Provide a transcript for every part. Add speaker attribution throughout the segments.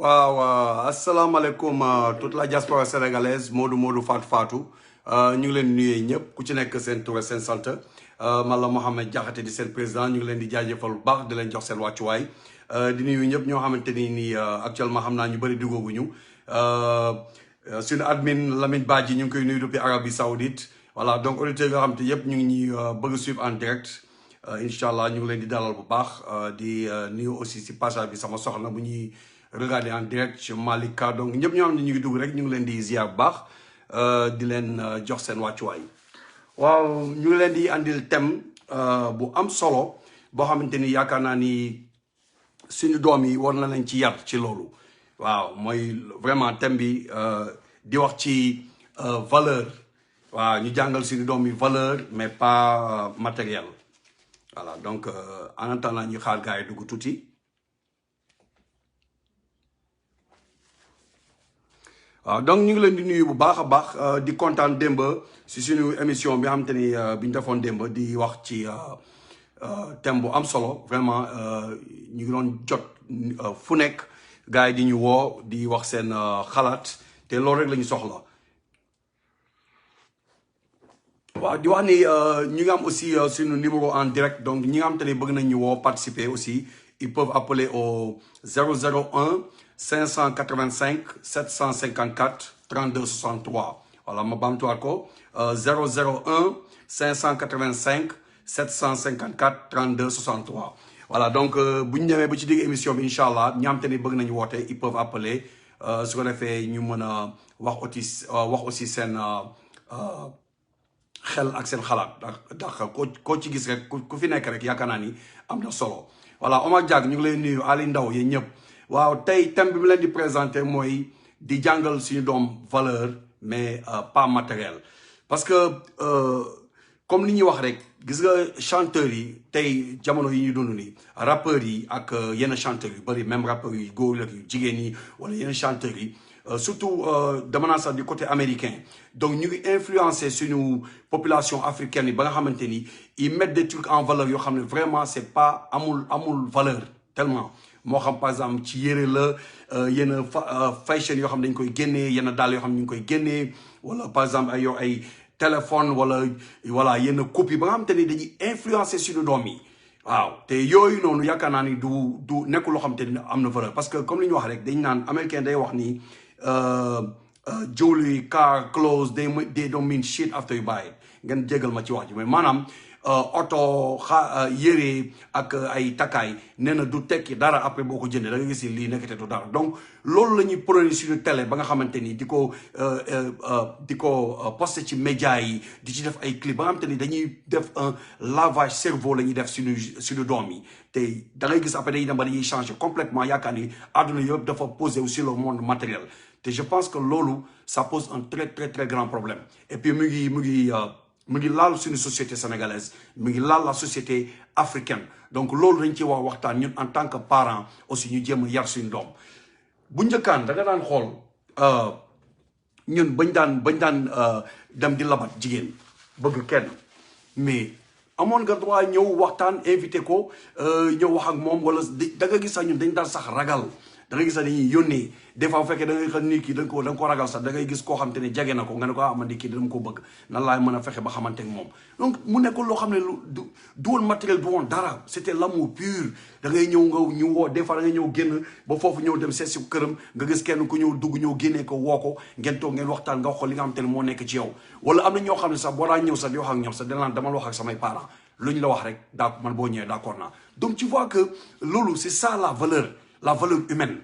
Speaker 1: waaw asalaamaaleykum toute la diaspora sénégalaise Modou Fatou Fatou ñu ngi leen di nuyee ñëpp ku ci nekk seen tur seen sant man la Mohamed Diakhaté di seen président ñu ngi leen di jaajëfal bu baax di leen jox seen wàccuwaay di nuyu ñëpp ñoo xamante ni actuellement xam naa ñu bëri duggooguñu suñu admin Lamine Badji ñu ngi koy nuyu depuis Arabie Saoudite voilà donc auditeurs yoo xamante yëpp ñu ngi ñuy bëgg suivre en direct incha allah ñu ngi leen di dalal bu baax di nuyu aussi si passage bi sama soxna bu ñuy regarder en direct chez Malika donc ñëpp ñoo xam ne ñu ngi dugg rek ñu ngi leen di ziar bu baax di leen jox seen wàccuwaay. waaw ñu ngi leen di andil thème bu am solo boo xamante ni yaakaar naa ni suñu doom yi war na leen ci yar ci loolu waaw mooy vraiment thème bi di wax ci valeur waaw ñu jàngal suñu doom yi valeur mais pas matériel voilà donc en attendant ñu xaar gars yi dugg tuuti. waaw donc ñu ngi leen di nuyu bu baax a baax di kontaan démb si suñu émission bi nga xamante ni bi ñu defoon démb di wax ci thème bu am solo vraiment ñu ngi doon jot fu nekk gars yi di ñu woo di wax seen xalaat te loolu rek la ñu soxla. waaw di wax ni ñu ngi am aussi suñu numéro en direct donc ñi nga xamante ni bëgg nañ ñu woo participer aussi ils peuvent appeler au 001 585 754 32 63 voilà ma baamtuwaat ko 001 585 754 32 63 voilà donc bu ñu demee ba ci digg émission bi incha allah ñi xamante ni bëgg nañu woote ils peuvent appeler su ko defee ñu mën a wax aussi seen xel ak seen xalaat ndax koo ci gis rek ku fi nekk rek yaakaar naa ni am na solo voilà Omar Diak ñu ngi lay nuyu Ali Ndaw yéen ñëpp. waaw tey thème bi mu leen di présenté mooy di jàngal suñu doom valeur mais pas matériel parce que comme li ñuy wax rek gis nga chanteurs yi tey jamono yi ñu dund nii rappeurs yi ak yenn chanteurs yu bëri même rappeurs yi góor ak yu jigéen yi wala yenn chanteurs yi surtout dama naan sax du côté américain donc ñu ngi influencer suñu population africaine yi ba nga xamante ni ils mettent des trucs en valeur yoo xam ne vraiment c'est pas amul valeur tellement moo xam par exemple ci yére la yenn fashion yoo xam ne dañ koy génnee yenn dàll yoo xam ne ñu ngi koy génnee wala par exemple ay téléphone wala voilà yenn copie ba nga xamante ni dañuy influencer suñu doom yi waaw te yooyu noonu yaakaar naa ni du nekkul loo xamante ni am na valeur parce que comme li ñu wax rek dañ naan américain day wax ni jewelry car clothes they don't mean shit after you buy it ngeen jégal ma ci wax ji mais maanaam oto yére ak ay takkaay nee na du tekki dara après boo ko jëndee da nga gis lii nekkate du dara donc loolu la ñuy prôné suñu télé ba nga xamante ni di ko posté ci média yi di ci def ay clip ba nga xamante ni dañuy def un lavage cerveau la ñuy def suñu doom yi te da ngay gis après dañuy dem ba dañuy changer complètement yaakaar ni àdduna yëpp dafa posé aussi le monde matériel te je pense que loolu ça pose un très très très grand problème et puis mu ngi laal suñu société sénégalaise mu ngi laal la société africaine donc loolu dañ ci wax waxtaan ñun en tant que parent aussi ñu jéem a yar suñu doom bu njëkkaan da nga daan xool ñun bañ daan dem di labat jigéen bëgg kenn mais amoon nga droit ñëw waxtaan invité ko ñëw wax ak moom wala da nga gis sax ñun dañ daan sax ragal da ngay gis sax dañuy yónnee des fois bu fekkee da ngay xam ni kii da nga ko ragal sax da ngay gis koo xam te ne jege na ko nga ne ko man di kii dama ko bëgg nan laay mën a fexe ba xamante ak moom donc mu nekkul loo xam ne du woon matériel du woon dara c'était l'amour pur da ngay ñëw nga ñu woo des fois da ngay ñëw génn ba foofu ñëw dem seet si këram nga gis kenn ku ñëw dugg ñëw génnee ko woo ko ngeen toog ngeen waxtaan nga wax ko li nga xam te ne moo nekk ci yow wala am na ñoo xam ne sax boo daa ñëw sax di wax ak ñoom sax danaan dama wax ak samay parents lu ñu la wax rek daa man boo ñëwee d'accord naa donc tu vois que loolu c'est ça la valeur humaine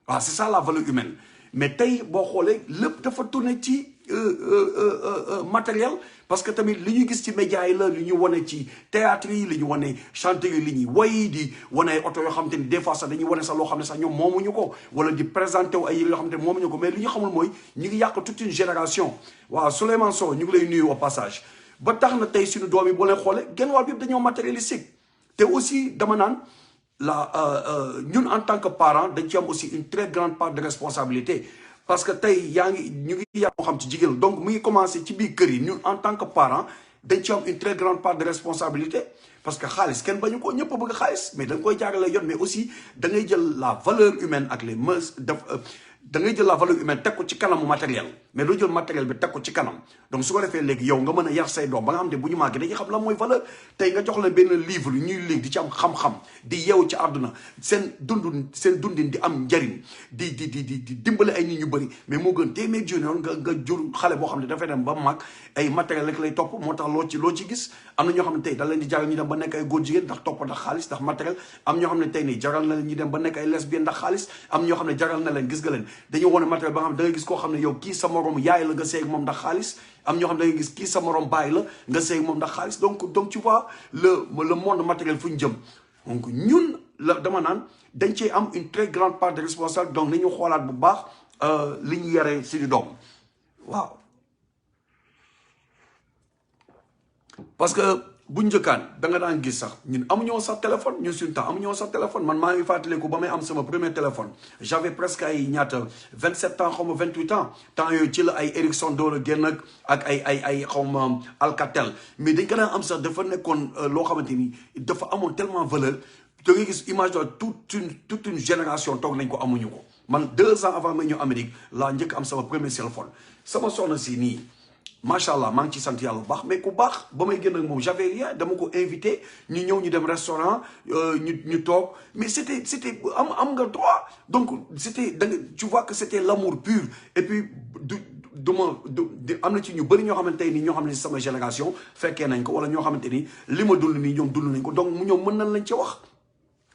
Speaker 1: waaw c'est ça la valeur humaine mais tey boo xoolee lépp dafa tourné ci matériel parce que tamit li ñu gis ci médias yi la li ñu wane ci théâtre yi li ñu wane chanteur yi li ñuy woy di wane ay oto yoo xam te ni des fois sax dañuy wane sax loo xam ne sax ñoom moomuñu ko wala di présenté wu ay yére yoo xam te ne moomuñu ko mais li ñu xamul mooy ñu ngi yàq toute une génération waaw Souleymane Sow ñu ngi lay nuyu au passage ba tax na tey suñu doom yi boo leen xoolee genn wàll bi yëpp dañoo matérialistique te aussi dama naan ñun en tant que parent dañ ci am aussi une très grande part de responsabilité parce que tey ñu ngi yaa moo xam ci jigéen donc mu ngi commencé ci biir kër yi ñun en tant que parent dañ ci am une très grande part de responsabilité parce que xaalis kenn bañu ko ñëpp bëgg xaalis mais da nga koy jaarale yoon mais aussi da ngay jël la valeur humaine ak les mœurs da ngay jël la valeur humaine teg ko ci kanamu matériel mais doo jël matériel bi teg ko ci kanam donc su ko defee léegi yow nga mën a yar say doom ba nga xam ne bu ñu màggee dañuy xam lan mooy valeur tey nga jox leen benn livre ñuy léegi di ci am xam-xam di yeewu ci àdduna seen dundin di am njariñ di dimbale ay nit ñu bëri mais moo gën téeméer junni yoon nga jur xale boo xam ne dafay dem ba mag ay matériel rek lay topp moo tax loo ci gis am na ñoo xam ne tey da leen di jaral ñu dem ba nekk ay góor jigéen ndax topp ndax xaalis ndax matériel am ñoo xam ne tey nii jaral na leen ñu dem ba nekk ay lesbienne ndax xaalis am ñoo xam ne jaral na leen gis nga leen dañu wone matériel ba nga xam ne da ngay gis koo xam ne yow kii sa morom yaay la nga seeg moom ndax xaalis am ñoo xam ne da ngay gis kii sa morom baay la nga seeg moom ndax xaalis donc tu vois le monde matériel fu ñu jëm donc ñun la dama naan dañ cee am une très grande part de responsable donc nañu xoolaat bu baax li ñu yaree suñu doom waaw parce que bu njëkkaan da nga daan gis sax ñun amuñoo sax téléphone ñun suñu temps amuñoo sax téléphone man maa ngi fàttaliku ba may am sama premier téléphone j'avais presque ay ñaata 27 ans xaw ma 28 ans temps yooyu ci la ay Ericsson doole génn ak ay xaw ma Alcatel mais dañ ko daan am sax dafa nekkoon loo xamante ni dafa amoon tellement valeur da ngay gis image de toute une génération toog nañ ko amuñu ko man 2 ans avant may ñëw Amérique laa njëkk am sama premier téléphone sama soxna si nii macha allah maa ngi ci sant yàlla bu baax mais ku baax ba may génn ak moom j'avais rien dama ko invité ñu ñëw ñu dem restaurant ñu toog mais c'était am nga droit donc c'était da nga tu vois que c'était l'amour pur et puis am na ci ñu bëri ñoo xamante ni ñoo xam ne sama génération fekkee nañ ko wala ñoo xamante ni li ma dund nii ñoom dund nañ ko donc ñoom mën nañ lañ ci wax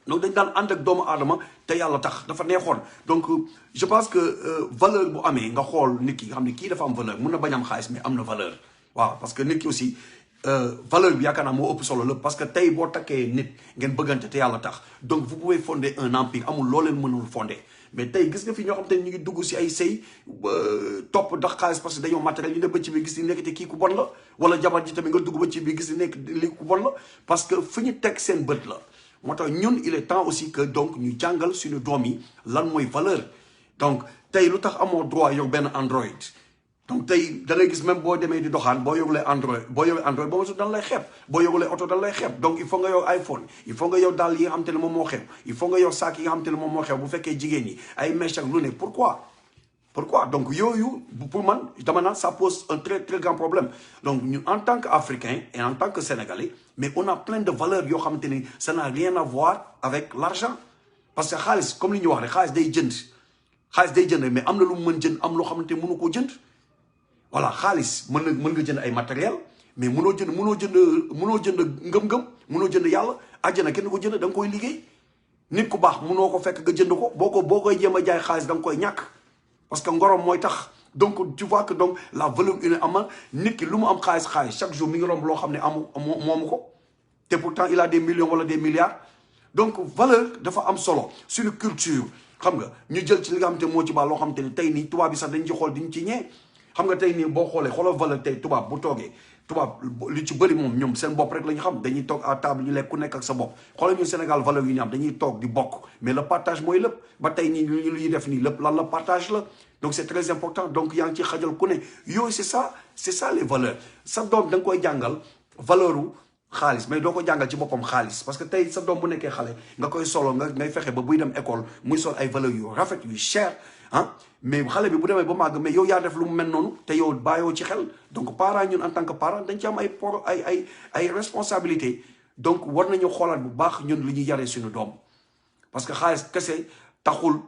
Speaker 1: donc dañ daan ànd ak doomu aadama te yàlla tax dafa neexoon donc je pense que valeur bu amee nga xool nit ki nga xam ne kii dafa am valeur mun na bañ am xaalis mais am na valeur waaw parce que nit ki aussi valeur bi yaakaar naa moo ëpp solo la parce que tey boo takkee nit ngeen bëggante te yàlla tax donc vous pouvez fonder un empire amul loo leen mënul fonder mais tey gis nga fi ñoo xam te ñu ngi dugg si ay sëy topp ndax xaalis parce que dañoo matériel ñu ne ba ci bi gis ni nekk te kii ku bon la wala jabar ji tamit nga dugg ba ci bi gis ni nekk lii ku bon la parce que fi ñu teg seen bët la moo tax ñun il est temps aussi que donc ñu jàngal suñu doom yi lan mooy valeur donc tey lu tax amoo droit yow benn Android donc tey da ngay gis même boo demee di doxaan boo yorulee Android boo ma su dan lay xeeb boo yorulee oto dan lay xeeb donc il faut nga yor iPhone il faut nga yor daal yi nga xam te ne moom moo xew il faut nga yor saak yi nga xam te ne moom moo xew bu fekkee jigéen ñi ay mèche ak lu ne pourquoi donc yooyu pour man dama naan ça pose un très très grand problème donc ñun en tant qu'Africain et en tant que Sénégalais mais on a plein de valeurs yoo xamante ni ça n'a rien à voir avec l'argent parce que xaalis comme li ñuy wax rek xaalis day jënd mais am na lu mu mën jënd am loo xamante ni mënu koo jënd voilà xaalis mën nga jënd ay matériel mais mënoo jënd ngëm-ngëm mënoo jënd yàlla àjjana kenn ko jënd da nga koy liggéey nit ku baax mënoo ko fekk nga jënd ko boo koy jéem a jaay xaalis da nga koy ñàkk parce que ngorom mooy tax donc tu vois que donc la valeur humaine ama nit ki lu mu am xaalis chaque jour mi ngi romb loo xam ne moomu ko te pourtant il a des millions wala des milliards donc valeur dafa am solo suñu culture xam nga ñu jël ci li nga xam te moo ci baax loo xam te ne tey nii tubaab bi sax dañ ci xool diñ ci ñee xam nga tey nii boo xoolal valeur tey tubaab bu toogee tubaab li ci bëri moom ñoom seen bopp rek la ñu xam dañuy toog à table ñu lekk ku nekk ak sa bopp xoolal ñun Sénégal valeur yu ñu am dañuy toog di bokk mais le partage mooy lépp ba tey nii lu ñuy def nii lépp lan la partage la donc c'est très important donc yaa ngi ci xajal ku ne yooyu c'est ça les valeurs sa doom da nga koy jàngal valeur u xaalis mais doo ko jàngal ci boppam xaalis parce que tey sa doom bu nekkee xale nga koy solo ngay fexe ba buy dem école muy sol ay valeurs yu rafet yu cher mais xale bi bu demee ba màgg mais yow yaa def lu mu mel noonu te yow bàyyoo ci xel donc parents ñun en tant que parent dañ ci am ay responsabilité donc war nañu xoolaat bu baax ñun li ñuy yaree suñu doom parce que xaalis kese taxul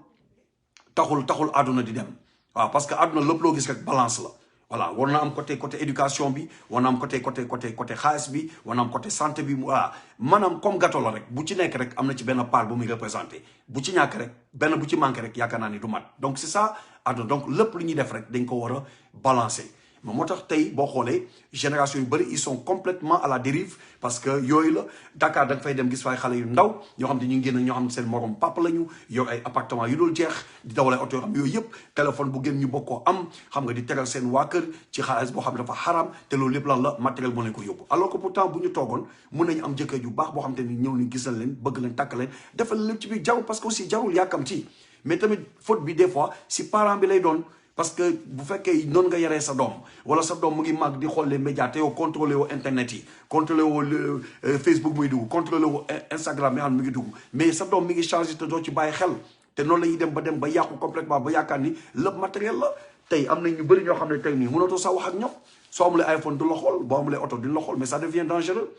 Speaker 1: àdduna di dem waaw parce que àdduna lépp loo gis rek balance la voilà war na am côté éducation bi war na am côté xaalis bi war na am côté santé bi voilà maanaam comme gâteau la rek bu ci nekk rek am na ci benn part bu muy représenté bu ci ñàkk rek benn bu ci manqué rek yaakaar naa ni du mat donc c'est ça àdduna donc lépp lu ñuy def rek dañ ko war a balancer mais moo tax tey boo xoolee génération yu bëri ils sont complètement à la dérive parce que yooyu la Dakar da nga fay dem gis fay xale yu ndaw ñoo xam te ñu ngi génn ñoo xam ne seen morom papa la ñu yor ay appartement yu dul jeex di dawal ay oto yoo xam yooyu yëpp téléphone bu gën ñu bokkoo am xam nga di tegal seen waa kër ci xaalis boo xam ne dafa xaram te loolu lépp lan la matériel moo leen ko yóbbu alors que pourtant bu ñu toogoon mun nañu am jëkkër ju baax boo xam te ni ñëw ni gisal leen bëgg leen takk leen defal lépp ci biir jarul parce que aussi jarul yàkkam ci mais tamit faute bi des fois si parent bi lay doon parce que bu fekkee noonu nga yaree sa doom wala sa doom mu ngi màgg di xool les médias te yow contrôlé woo internet yi contrôlé woo Facebook muy dugg contrôlé woo Instagram yi xam mi ngi dugg mais sa doom mi ngi changé te doo ci bàyyi xel te noonu la ñuy dem ba yàqu complètement ba yaakaar ni lépp matériel la tey am na ñu bëri ñoo xam ne tey nii mënatoo sax wax ak ñoom soo amulee iPhone du la xool boo amulee oto du la xool mais ça devient dangereux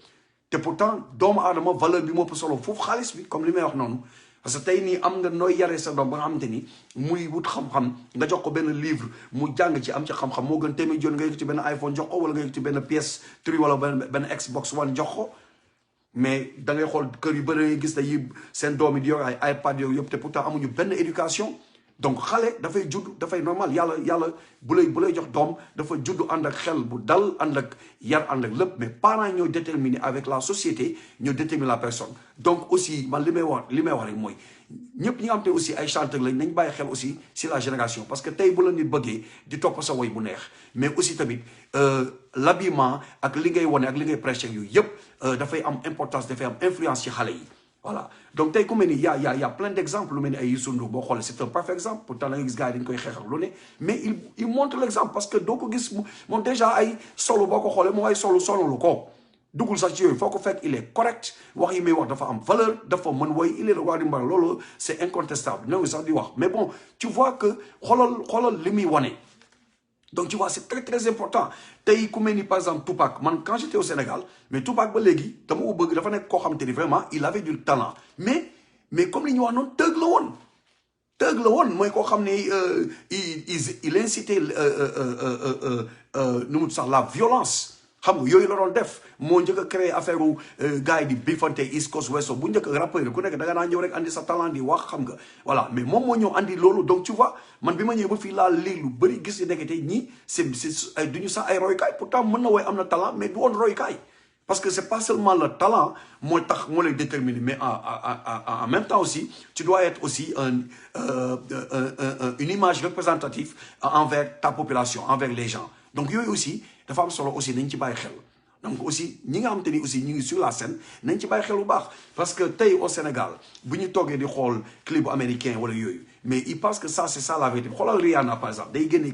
Speaker 1: te pourtant doomu aadama valeur bi moo ëpp solo foofu xaalis bi comme li may wax noonu parce que tey nii am nga nooy yaree sa doom ba nga xamante ni muy wut xam-xam nga jox ko benn livre mu jàng ci am ci xam-xam moo gën téeméer joon nga yëg ci benn iPhone jox ko wala nga yëg ci benn PS3 wala benn Xbox One jox ko mais da ngay xool kër yu bëri gis na yi seen doom yi di yor ay iPad yooyu yëpp te pourtant amuñu benn éducation donc xale dafay judd dafay normal yàlla bu lay jox doom dafa judd ànd ak xel bu dal ànd ak yar ànd ak lépp mais parents ñoo déterminer avec la société ñoo déterminer la personne donc aussi man li may wax rek mooy ñëpp ñi nga xam te aussi ay chanteur lañ nañ bàyyi xel aussi si la génération parce que tey bu la nit bëggee di topp sa woy bu neex mais aussi tamit l'habillement ak li ngay wane ak li ngay prêcher yooyu yëpp dafay am importance dafay am influence ci xale yi voilà donc tey ku mel ni y a plein d'exemples lu mel ni ay Youssou Ndour boo xoolee c'est un parfait exemple pourtant da nga gis gars yi dañ koy xeexal lu ne mais il montre l'exemple parce que doo ko gis moom déjà ay solo boo ko xoolee moom ay solo lu ko duggul sax ci yooyu foo ko fekk il est correct wax yi muy wax dafa am valeur dafa mën woy il est le roi du mbalax loolu c'est incontestable ñoo ngi sax di wax mais bon tu vois que xoolal li muy wane donc tu vois c'est très très important tey ku mel ni par exemple Tupac man quand j'étais au Sénégal mais Tupac ba léegi dama ko bëgg dafa nekk koo xam te ni vraiment il avait du talent mais comme li ñu wax noonu tëgg la woon mooy koo xam ne il incitait nu mu sax la violence xam nga yooyu la doon def moo njëkk a créé affaire gars yi di bifante East Coast West Coast bu njëkk rappeur ku nekk da nga naa ñëw rek andi sa talent di wax xam nga voilà mais moom moo ñëw andi loolu donc tu vois man bi ma ñëwee ba fii laa lii lu bëri gis ni nekkete ñii c'est ay duñu sax ay roykaay pourtant mën na woy am na talent mais du woon roykaay parce que c'est pas seulement le talent moo tax moo lay déterminer mais en même temps aussi tu dois être aussi une image représentative envers ta population envers les gens donc yooyu aussi dafa am solo aussi nañ ci bàyyi xel donc aussi ñi nga xamante ni aussi ñu ngi sur la scène nañ ci bàyyi xel bu baax parce que tey au Sénégal bu ñu toogee di xool clip américain wala yooyu mais il pense que ça c'est ça la vérité xoolal Rihanna par exemple day génne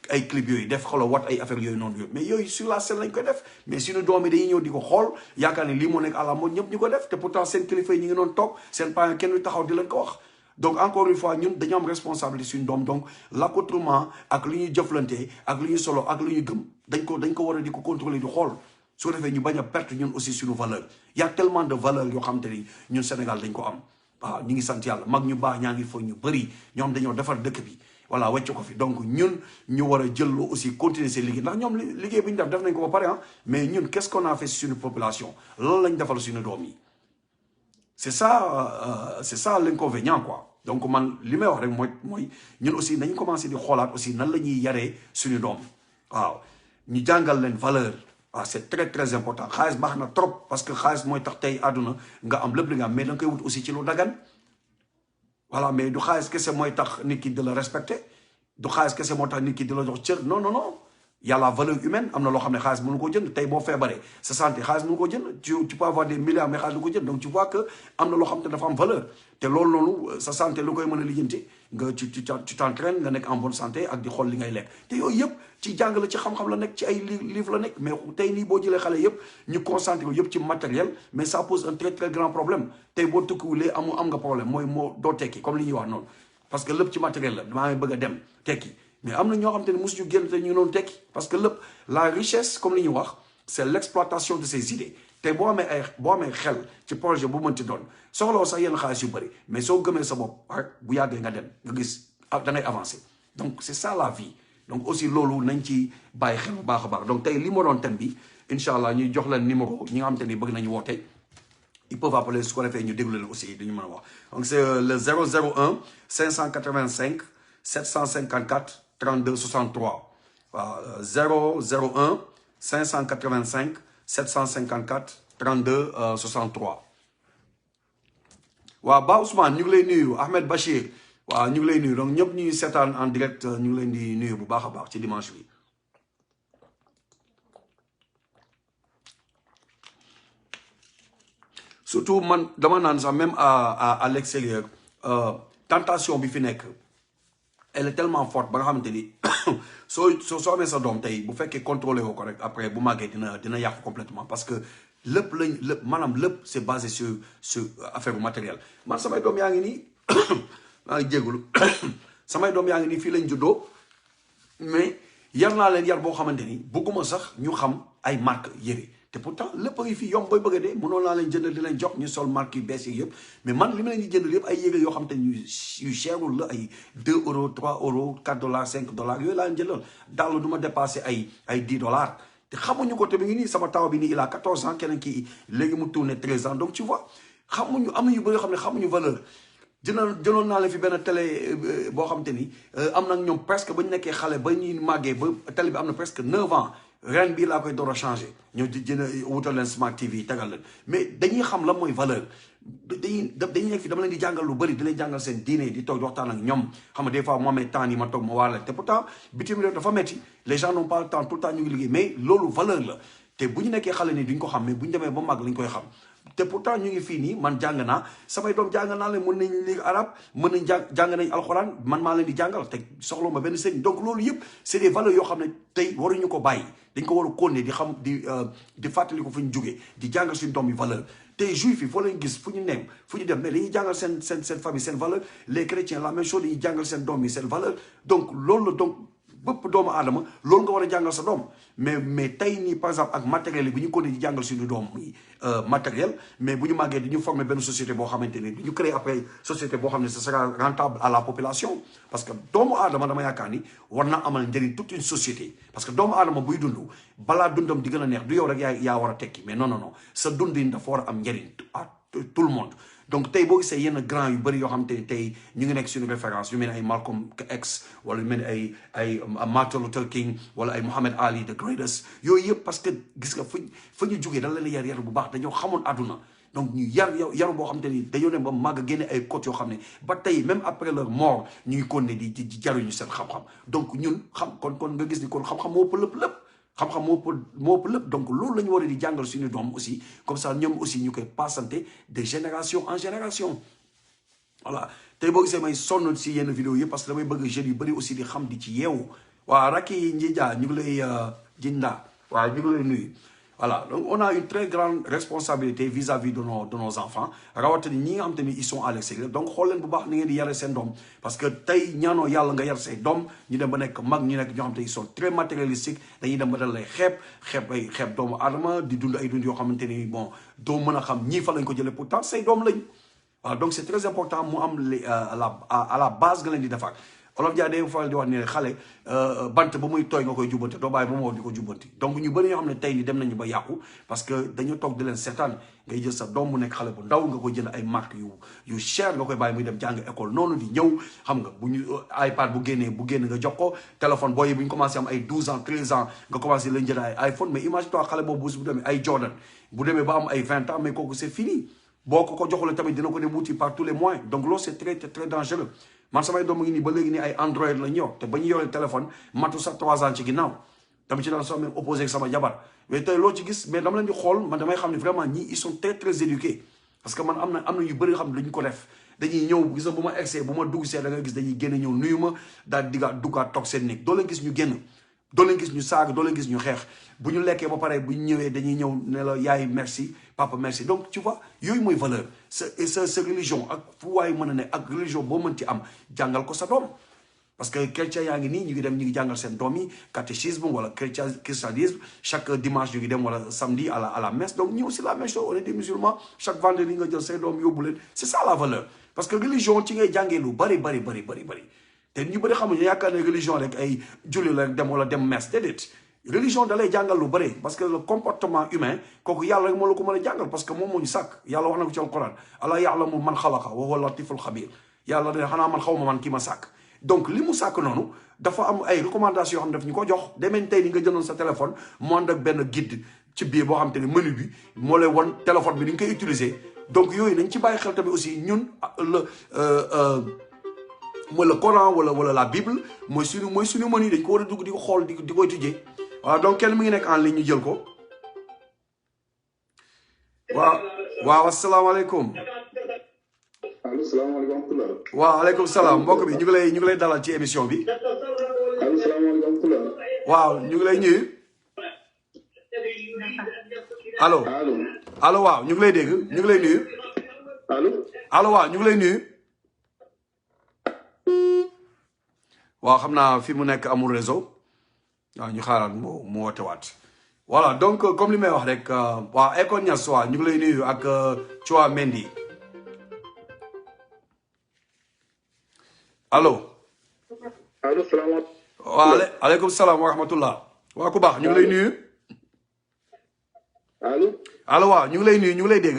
Speaker 1: ay clip yooyu def xoolal wat ay affaire yooyu noonu yooyu mais yooyu sur la scène lañ koy def mais suñu doom yi dañuy ñëw di ko xool yaakaar ne lii moo nekk à la mode ñëpp ñu ko def te pourtant seen kilifa yi ñu ngi doon toog seen parents kenn du taxaw di leen ko wax donc encore une fois ñun dañoo am responsabilité suñu doom donc l'accoutrement ak lu ñuy jëflante ak lu ñuy solo ak lu ñuy gëm dañ ko war a di ko contrôler di xool su ko defee ñu bañ a perte ñun aussi suñu valeur y a tellement de valeur yoo xam te ni ñun Sénégal dañ ko am waaw ñu ngi sant yàlla mag ñu baax ñaa ngi fa ñu bëri ñoom dañoo defar dëkk bi voilà wecc ko fi donc ñun ñu war a jël aussi continuer seen liggéey ndax ñoom liggéey bi ñu def nañ ko ba pare mais ñun qu'est-ce qu'on a fait sur suñu population loolu lañ defal suñu doom yi c'est ça l'inconvénient quoi donc man li may wax rek mooy ñun aussi nañ commencé di xoolaat aussi nan la ñuy yaree suñu doom waaw ñu jàngal leen valeur waaw c'est très très important xaalis baax na trop parce que xaalis mooy tax tey àdduna nga am lépp li nga am mais da nga koy wut aussi ci lu dagan voilà mais du xaalis kese mooy tax nit ki di la respecter du xaalis kese moo tax nit ki di la jox cër non y a la valeur humaine am na loo xam ne xaalis mënu ko jënd tey boo feebaree sa santé xaalis mënu ko jënd tu peux avoir des milliards mais xaalis du ko jënd donc tu vois que am na loo xam te dafa am valeur te loolu noonu sa santé lu koy mën a lijjanti nga tu t'entraînes nga nekk en bonne santé ak di xool li ngay lekk te yooyu yëpp ci jàng la ci xam-xam la nekk ci ay livre la nekk mais tey nii boo jëlee xale yëpp ñu concentré yëpp ci matériel mais ça pose un très très grand problème tey boo tukkiwulee am nga problème mooy moo doo tekki comme li ñuy wax noonu parce que lépp ci matériel la maa ngi bëgg a dem tekki mais am na ñoo xam te ne mosuñu génn te ñu ngi doon tekki parce que lépp la richesse comme li ñuy wax c'est l'exploitation de ces idées te boo amee xel ci projet bu mënti doon soxlawoo sax yenn xaalis yu bëri mais soo gëmee sa bopp rek bu yàggee nga dem nga gis da ngay avancer donc c'est ça la vie donc aussi loolu nañ ci bàyyi xel bu baax a baax donc tey li ma doon thème bi incha allah ñuy jox leen numéro ñi nga xam te ni bëgg nañu woote ils peuvent appeler su ko defee ñu déglu leen aussi dañu mën a wax donc c'est le 001 585 754 32 63 waaw 001 585 754 32 63 waaw Ba Ousmane ñu ngi lay nuyu Ahmed Bachir waaw ñu ngi lay nuyu donc ñëpp ñuy seetaan en direct ñu ngi leen di nuyu bu baax a baax ci dimanche bi surtout man dama naan sax même à l'extérieur tentation bi fi nekk elle est tellement forte ba nga xamante ni soo amee sa doom tey bu fekkee contrôlé woo ko rek après bu màggee dina yàqu complètement parce que lépp maanaam lépp c'est basé sur affaire bu matériel. man samay doom yaa ngi nii maa ngi jégalu samay doom yaa ngi nii fii lañ juddoo mais yar naa leen yar boo xamante ni bëgguma sax ñu xam ay marque yëre te pourtant lépp a ngi fii yomb booy bëgg a dee mënoon naa leen jëndal di leen jox ñu sol marque yu bees yi yëpp mais man li ma leen di jëndal yëpp ay yëre yoo xamante ni yu cherul la ay 2 euros 3 euros 4 dollars 5 dollars yooyu laa leen jëndal daal du ma dépassé ay 10 dollars te xamuñu ko te mi ngi nii sama taw bi nii il a 14 ans keneen kii léegi mu tourné 13 ans donc tu vois xamuñu am na yu bëri yoo xam ne xamuñu valeur. jëloon naa leen fi benn télé boo xamante ni am na ñoom presque ba ñu nekkee xale ba ñuy màggee ba télé bi am na presque 9 ans ren bii laa koy door a changé ñëw di jënd wutal leen smart TV yi tegal leen mais dañuy xam la mooy valeur dañuy nekk fi dama leen di jàngal lu bëri di leen jàngal seen diine di toog di waxtaan ak ñoom xam nga des fois moo amee temps yi ma toog ma waar leen te pourtant bitim réew dafa metti les gens n'ont pas le temps tout le temps ñu ngi liggéey mais loolu valeur la te bu ñu nekkee xale ni duñ ko xam mais bu ñu demee ba màgg lañ koy xam te pourtant ñu ngi fii nii man jàng naa samay doom jàng naa leen mën nañ lire arabe mën nañ jàng nañ alxuraan man maa leen di jàngal te soxla ma benn sëriñ donc loolu yëpp c'est des valeurs yoo xam ne tey waruñu ko bàyyi dañ ko war a continuer di xam di fàttali ko fu ñu jógee di jàngal suñu doom yi valeur tey juif yi foo leen gis fu ñu nem fu ñu dem mais dañuy jàngal seen famille seen valeur les chrétiens la même chose dañuy jàngal seen doom yi seen valeur donc loolu la donc bëpp doomu aadama loolu nga war a jàngal sa doom mais tey nii par exemple ak matériel yi bu ñu ko di jàngal suñu doom yi matériel mais bu ñu màggee di ñu former benn société boo xamante ni du ñu créer après société boo xam ne ce sera rentable à la population parce que doomu aadama dama yaakaar ni war na amal njëriñ toute une société parce que doomu aadama buy dund balaa dundam di gën a neex du yow rek yaa war a tekki mais non non non sa dundin dafa war a am njëriñ à tout le monde donc tey boo gisee yenn grand yu bëri yoo xam te tey ñu ngi nekk suñu référence yu mel ni ay Malcolm X wala yu mel ni ay Martin Luther King wala ay Muhammad Ali the greatest yooyu yëpp parce que gis nga fa ñu jógee dañ leen yar bu baax dañoo xamoon àdduna donc ñu yaru boo xam te ni dañoo dem ba màgg génne ay côtes yoo xam ne ba tey même après leur mort ñu ngi continuer di jaruñu seen xam-xam donc ñun kon nga gis ni kon xam-xam moo ëpp lépp xam-xam moo ëpp lépp donc loolu la ñu war a di jàngal suñu doom aussi comme ça ñoom aussi ñu koy passante de génération en génération voilà tey boo gisee may sonn si yenn vidéo yi parce que damay bëgg jeunes yu bëri aussi di xam di ci yeewu waaw Racky Njija ñu ngi lay jinda waaw ñu ngi lay nuyu voilà donc on a une très grande responsabilité vis-à-vis de nos enfants rawatina ñi nga xam te ni ils sont à l'extérieur donc xool leen bu baax ni ngeen di yare seen doom parce que tey ñaanoo yàlla nga yar say doom ñu dem ba nekk mag ñu nekk ñoo xam te ils sont très matérialistiques dañuy dem ba dal lay xeeb doomu aadama di dund ay dund yoo xamante ni bon doo mën a xam ñii fa lañ ko jëlee pourtant say doom lañ voilà donc c'est très important mu am à la base nga leen di defar Olof Ndiaye day faral di wax ne xale bant ba muy tooy nga koy jubbante doo bàyyi ba mu wow di ko jubbanti donc ñu bëri ñoo xam ne tey ni dem nañu ba yàqu parce que dañu toog di leen seetaan ngay jël sa doom mu nekk xale bu ndaw nga koy jënd ay marque yu cher nga koy bàyyi muy dem jàng école noonu di ñëw xam nga bu ñu iPad bu génn nga jox ko téléphone booy bu ñu commencé am ay 12 ans 13 ans nga commencé leen jënd ay iPhone mais imagine toi xale boobu bu demee ay Jordan bu demee ba am ay 20 ans mais kooku c'est fini boo ko joxule tamit dina ko dem wuti par tous les moyens donc loolu c'est très très dangereux man samay doom ngi nii ba léegi nii ay Android la ñu yor te ba ñu yoree téléphone matu sax 3 ans ci ginnaaw dama ci daan soo même opposé ak sama jabar mais tey loo ci gis mais dama leen di xool man damay xam ne vraiment ñii ils sont très très éduqués parce que man am na yu bëri xam ne dañu ko def dañuy ñëw gis nga bu ma egsee bu ma dugg see da nga gis dañuy génn ñëw nuyu ma daal duggaat toog seen néeg doo leen gis ñu génn doo leen gis ñu saaga doo leen gis ñu xeex bu ñu lekkee ba pare bu ñu ñëwee dañuy ñëw ne la yaay merci papa merci donc tu vois yooyu mooy valeur sa religion ak fu waay mën a ne ak religion boo mën ci am jàngal ko sa doom parce que chrétien yaa ngi nii ñu ngi jàngal seen doom yi catéchisme wala christianisme chaque dimanche ñu ngi dem wala samedi à la messe donc ñu aussi la même chose on est des musulmans chaque vendredi nga jël say doom yóbbu leen c'est ça la valeur parce que religion ci ngay jàngee lu bari te ñu bëri xamuñu yaakaar ne religion rek ay julli la dem wala dem messe déedéet religion da lay jàngal lu bëri parce que le comportement humain kooku yàlla rek moo la ko mën a jàngal parce que moom moo ñu sàkk yàlla wax na ko ci alquran alaa ya'lamu man xalaqa wa huwa latiful xabir yàlla ne xanaa man xaw ma man ki ma sàkk donc li mu sàkk noonu dafa am ay recommandations yoo xam ne daf ñu ko jox demeen tey ni nga jëndoon sa téléphone mu ànd ak benn guide ci biir boo xam te ne menu bi moo lay won téléphone bi ni nga koy utiliser donc yooyu nañ ci bàyyi xel tamit aussi ñun mooy le Coran wala la Bible mooy suñu menu dañ ko war a dugg di ko xool di ko étudier voilà donc kenn mi ngi nekk en ligne ñu jël ko waaw asalaamaaleykum
Speaker 2: allo salaamaaleykum wa rahmatulah.
Speaker 1: waaw aleykum salaam mbokk bi ñu ngi lay dalal ci émission bi.
Speaker 2: allo salaamaaleykum wa rahmatulah.
Speaker 1: waaw ñu ngi lay nuyu. allo allo waaw ñu ngi lay dégg ñu ngi lay nuyu. allo waaw ñu ngi lay nuyu. waaw xam naa fi mu nekk amul réseau waaw ñu xaaraat mu woote waat voilà donc comme li may wax rek waaw Ekon Niass waaw ñu ngi lay nuyu ak Chua Mendy allo.
Speaker 2: allo salaamaaleykum.
Speaker 1: waaw aleykum salaam wa rahmatullah waa ku baax ñu ngi lay nuyu.
Speaker 2: allo.
Speaker 1: allo waaw ñu ngi lay nuyu ñu ngi lay dégg.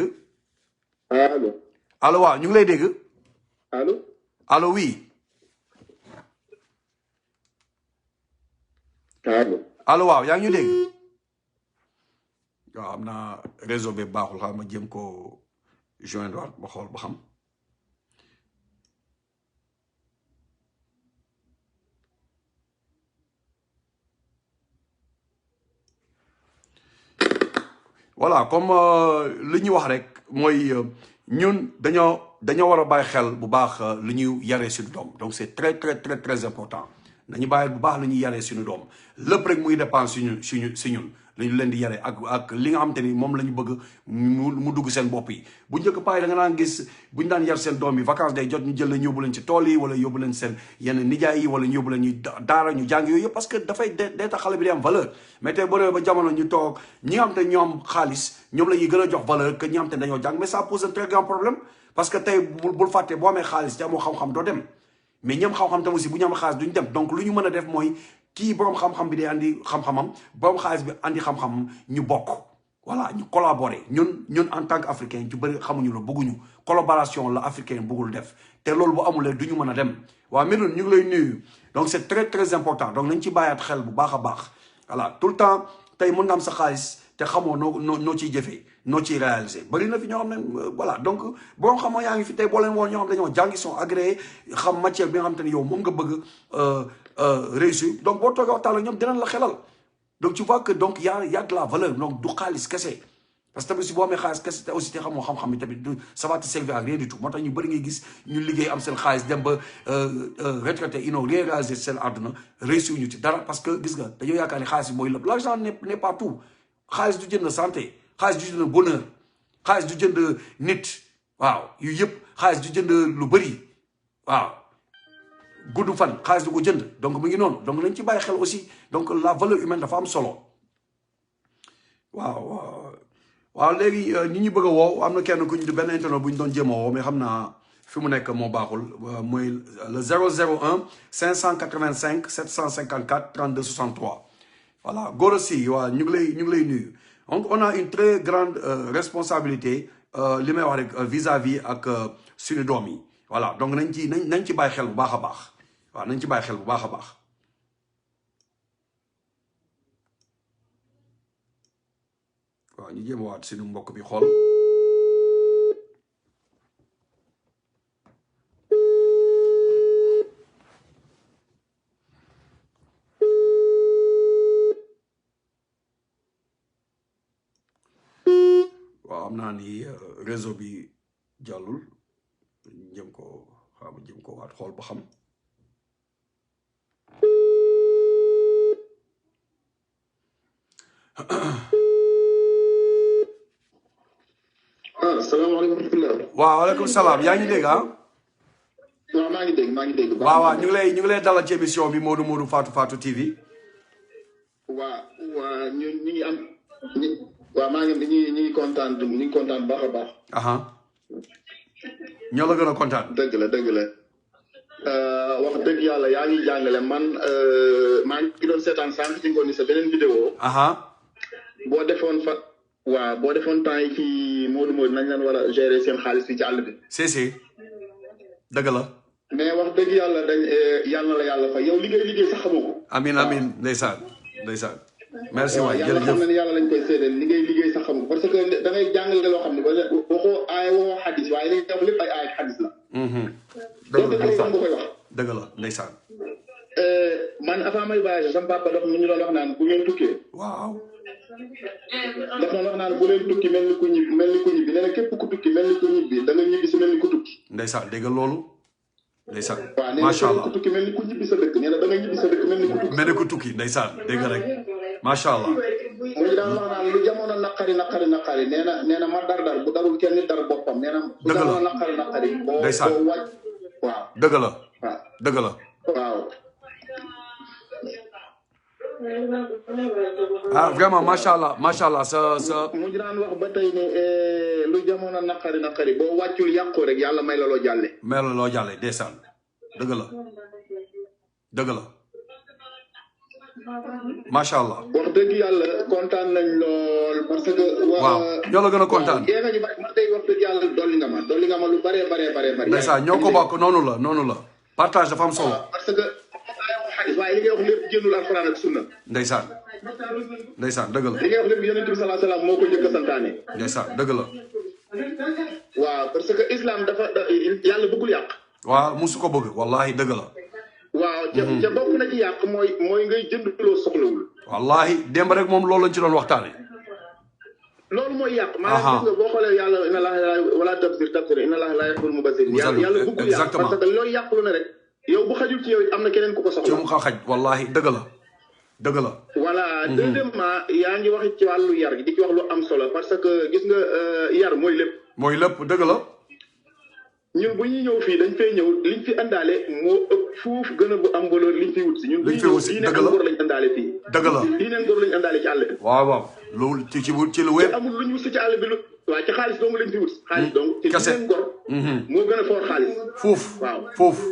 Speaker 2: allo.
Speaker 1: allo waaw ñu ngi lay dégg.
Speaker 2: allo.
Speaker 1: allo oui.
Speaker 2: allo.
Speaker 1: allo waaw yaa ngi ñu dégg. waaw am naa réseau bi baaxul xam ma jéem ko joindre waat ba xool ba xam. voilà comme li ñuy wax rek mooy ñun dañoo war a bàyyi xel bu baax li ñuy yaree suñu doom donc c'est très très très très important nañu bàyyi bu baax li ñuy yaree suñu doom lépp rek muy dépend si ñun la ñu leen di yaree ak li nga xamante ni moom la ñu bëgg mu dugg seen bopp yi bu njëkk paay da nga daan gis bu ñu daan yar seen doom yi vacances day jot ñu jël leen yóbbu leen ci tool yi wala yóbbu leen seen yenn nijaay yi wala ñu yóbbu leen ñu daara ñu jàng yooyu yëpp parce que dafay day tax xale bi di am valeur mais tey boo demee ba jamono ñu toog ñi nga xam te ñoo am xaalis ñoom la ñuy gën a jox valeur que ñi nga xam te dañoo jàng mais ça pose un très grand problème parce que tey bul fàtte boo amee xaalis te amoo xam-xam doo dem mais ñoom xam-xam tam aussi bu ñu am xaalis duñ dem donc lu ñu mën a def mooy kii borom xam-xam bi day andi xam-xamam borom xaalis bi andi xam-xam ñu bokk voilà ñu collaborer ñun en tant que africain ñu bëri xamuñu la bëgguñu collaboration la africain bëggul def te loolu bu amulee du ñu mën a dem waaw Medoune ñu ngi lay nuyu donc c'est très très important donc nañ ci bàyyaat xel bu baax a baax voilà tout le temps tey mën nga am sa xaalis te xamoo noo ciy jëfee noo ciy réaliser bëri na fi ñoo xam ne voilà donc borom xam yaa ngi fi tey boo leen woo ñoo xam dañoo jàngi sont agréés xam matière bi nga xam te ne yow moom nga bëgg réussir donc boo toogee waxtaan ak ñoom dinañ la xelal donc tu vois que donc y a de la valeur donc du xaalis kese parce que tamit si boo amee xaalis kese te aussi te xamoo xam-xam bi tamit ça va te servir à rien du tout moo tax ñu bëri ngay gis ñu liggéey am seen xaalis dem ba retraité ils n'ont rien réalisé seen àdduna réussir ñu ci dara parce que gis nga dañoo yaakaar ni xaalis bi mooy lépp l'argent n'est pas tout xaalis du jënd santé xaalis du jënd bonheur xaalis du jënd nit waaw yu yëpp xaalis du jënd lu bëri waaw gudd fan xaalis du ko jënd donc mu ngi noonu donc nañ ci bàyyi xel aussi donc la valeur humaine dafa am solo waaw léegi ñi ñu bëgg a woo am na kenn ku ñu benn internet bu ñu doon jéem a woo mais xam naa fi mu nekk moo baaxul mooy le 001 585 754 32 63 voilà Gora Sy waaw ñu ngi lay nuyu donc on a une très grande responsabilité li may wax rek vis-à-vis ak suñu doom yi voilà donc nañ ci bàyyi xel bu baax a baax waaw nañ ci bàyyi xel bu baax a baax waaw ñu jéem a waat suñu mbokk bi xool waaw am naa ni réseau bi jàllul jëm ko waat xool ba xam
Speaker 2: salaamaaleykum.
Speaker 1: waaw waaleykum salaam yaa ngi dégg ah.
Speaker 2: waaw maa ngi dégg.
Speaker 1: waaw ñu ngi lay dalal ci émission bi Modou Fatou TV.
Speaker 2: waa ñu ngi am waaw maa ngi ñu ngi kontaan baax a baax.
Speaker 1: ñoo la gën a kontaan.
Speaker 2: dëgg la. wax dëgg yàlla yaa ngi jàngale man maa ngi doon seetaan sànq ci ngoon ni sa beneen vidéo. boo defoon temps yi ci Modou nañ leen war a gérer seen xaalis fi ci àll bi.
Speaker 1: si dëgg la.
Speaker 2: mais wax dëgg yàlla yàlla na la yàlla fay yow liggéey sax xamoo ko.
Speaker 1: amiin ndeysaan. merci waay
Speaker 2: yàlla xam na ne yàlla lañ koy seedeel liggéey sax xamoo ko parce que da ngay jàngale loo xam ne waxoo aay waxoo xadis waaye dañuy def lépp ay aay xadis la.
Speaker 1: dëgg la
Speaker 2: nga koy wax.
Speaker 1: dëgg la ndeysaan.
Speaker 2: man avant may voyagé sama papa daf ñu doon wax naan bu ngeen tukkee.
Speaker 1: waaw.
Speaker 2: daf doon wax naan bu leen tukki mel ni ku ñibbi nee na képp ku tukki mel ni ku ñibbi da nga ñibbi si mel ni ku tukki.
Speaker 1: ndeysaan dégg loolu. ndeysaan
Speaker 2: macha allah waaw nee na ku tukki mel ni ku ñibbi sa dëkk nee na da nga ñibbi sa dëkk mel ni ku tukki.
Speaker 1: mel ni ku tukki ndeysaan dégg rek macha allah.
Speaker 2: mu ngi daan wax naan lu jamono naqari nee na ma dar bu darul kenn nit dar boppam nee na.
Speaker 1: dëgg la
Speaker 2: lu jamono naqari.
Speaker 1: ndeysaan
Speaker 2: boo wàcc waaw.
Speaker 1: dëgg la.
Speaker 2: waaw
Speaker 1: dëgg la.
Speaker 2: waaw.
Speaker 1: ah vraiment macha allah sa.
Speaker 2: mu ngi daan wax ba tey ne lu jamono naqari boo wàccul yàqu rek yàlla may la loo jàlle.
Speaker 1: may la loo jàlle ndeysaan dëgg la dëgg la macha allah.
Speaker 2: wax dëgg yàlla kontaan nañ lool parce que.
Speaker 1: waaw ñoo la gën a kontaan.
Speaker 2: waaw nga ñu bari man tey wax dëgg yàlla dolli nga ma lu bare.
Speaker 1: ndeysaan ñoo ko bokk noonu la partage dafa am solo.
Speaker 2: parce que waaye li ngay wax lépp génnul alxuraan ak sunna.
Speaker 1: ndeysaan dëgg la.
Speaker 2: li ngay wax lépp yonent bi sallallahu alayhi wasallam moo ko njëkk a santaane.
Speaker 1: ndeysaan dëgg la.
Speaker 2: waaw parce que islam dafa yàlla bëggul yàq.
Speaker 1: waaw musu ko bëgg wallahi dëgg la.
Speaker 2: waaw ca bokk na ci yàq mooy ngay jënd loo soxlawul.
Speaker 1: wallahi démb rek moom loolu lañ ci doon waxtaane.
Speaker 2: loolu mooy yàq. maanaam gis nga boo xoolee yàlla inna allaha wala tabzir inna allaha la yuhibbul mubazzirin. yàlla bëggul yàq parce que looy yàq lu ne rek. yow bu xajul ci yow am na keneen ku ko soxla.
Speaker 1: ci mu xaj wallahi dëgg la.
Speaker 2: voilà deuxièmement yaa ngi wax ci wàllu yar gi di ci wax lu am solo parce que gis nga yar mooy lépp.
Speaker 1: dëgg la.
Speaker 2: ñun bu ñuy ñëw fii dañ fay ñëw liñ fi àndaale moo ëpp fuuf gën a bu am valeur liñ fi wut si. ñun bu ñuy ñëw diine ak ngor lañ àndaale fii.
Speaker 1: dëgg la
Speaker 2: diine ngor lañ àndaale ci àll bi.
Speaker 1: waaw loolu ci lu wér.
Speaker 2: amul lu ñu wut si ci àll bi waaw ci xaalis dong lañ fi wut. xaalis dong te diine ngor. moo gën a foor xaalis.
Speaker 1: foofu.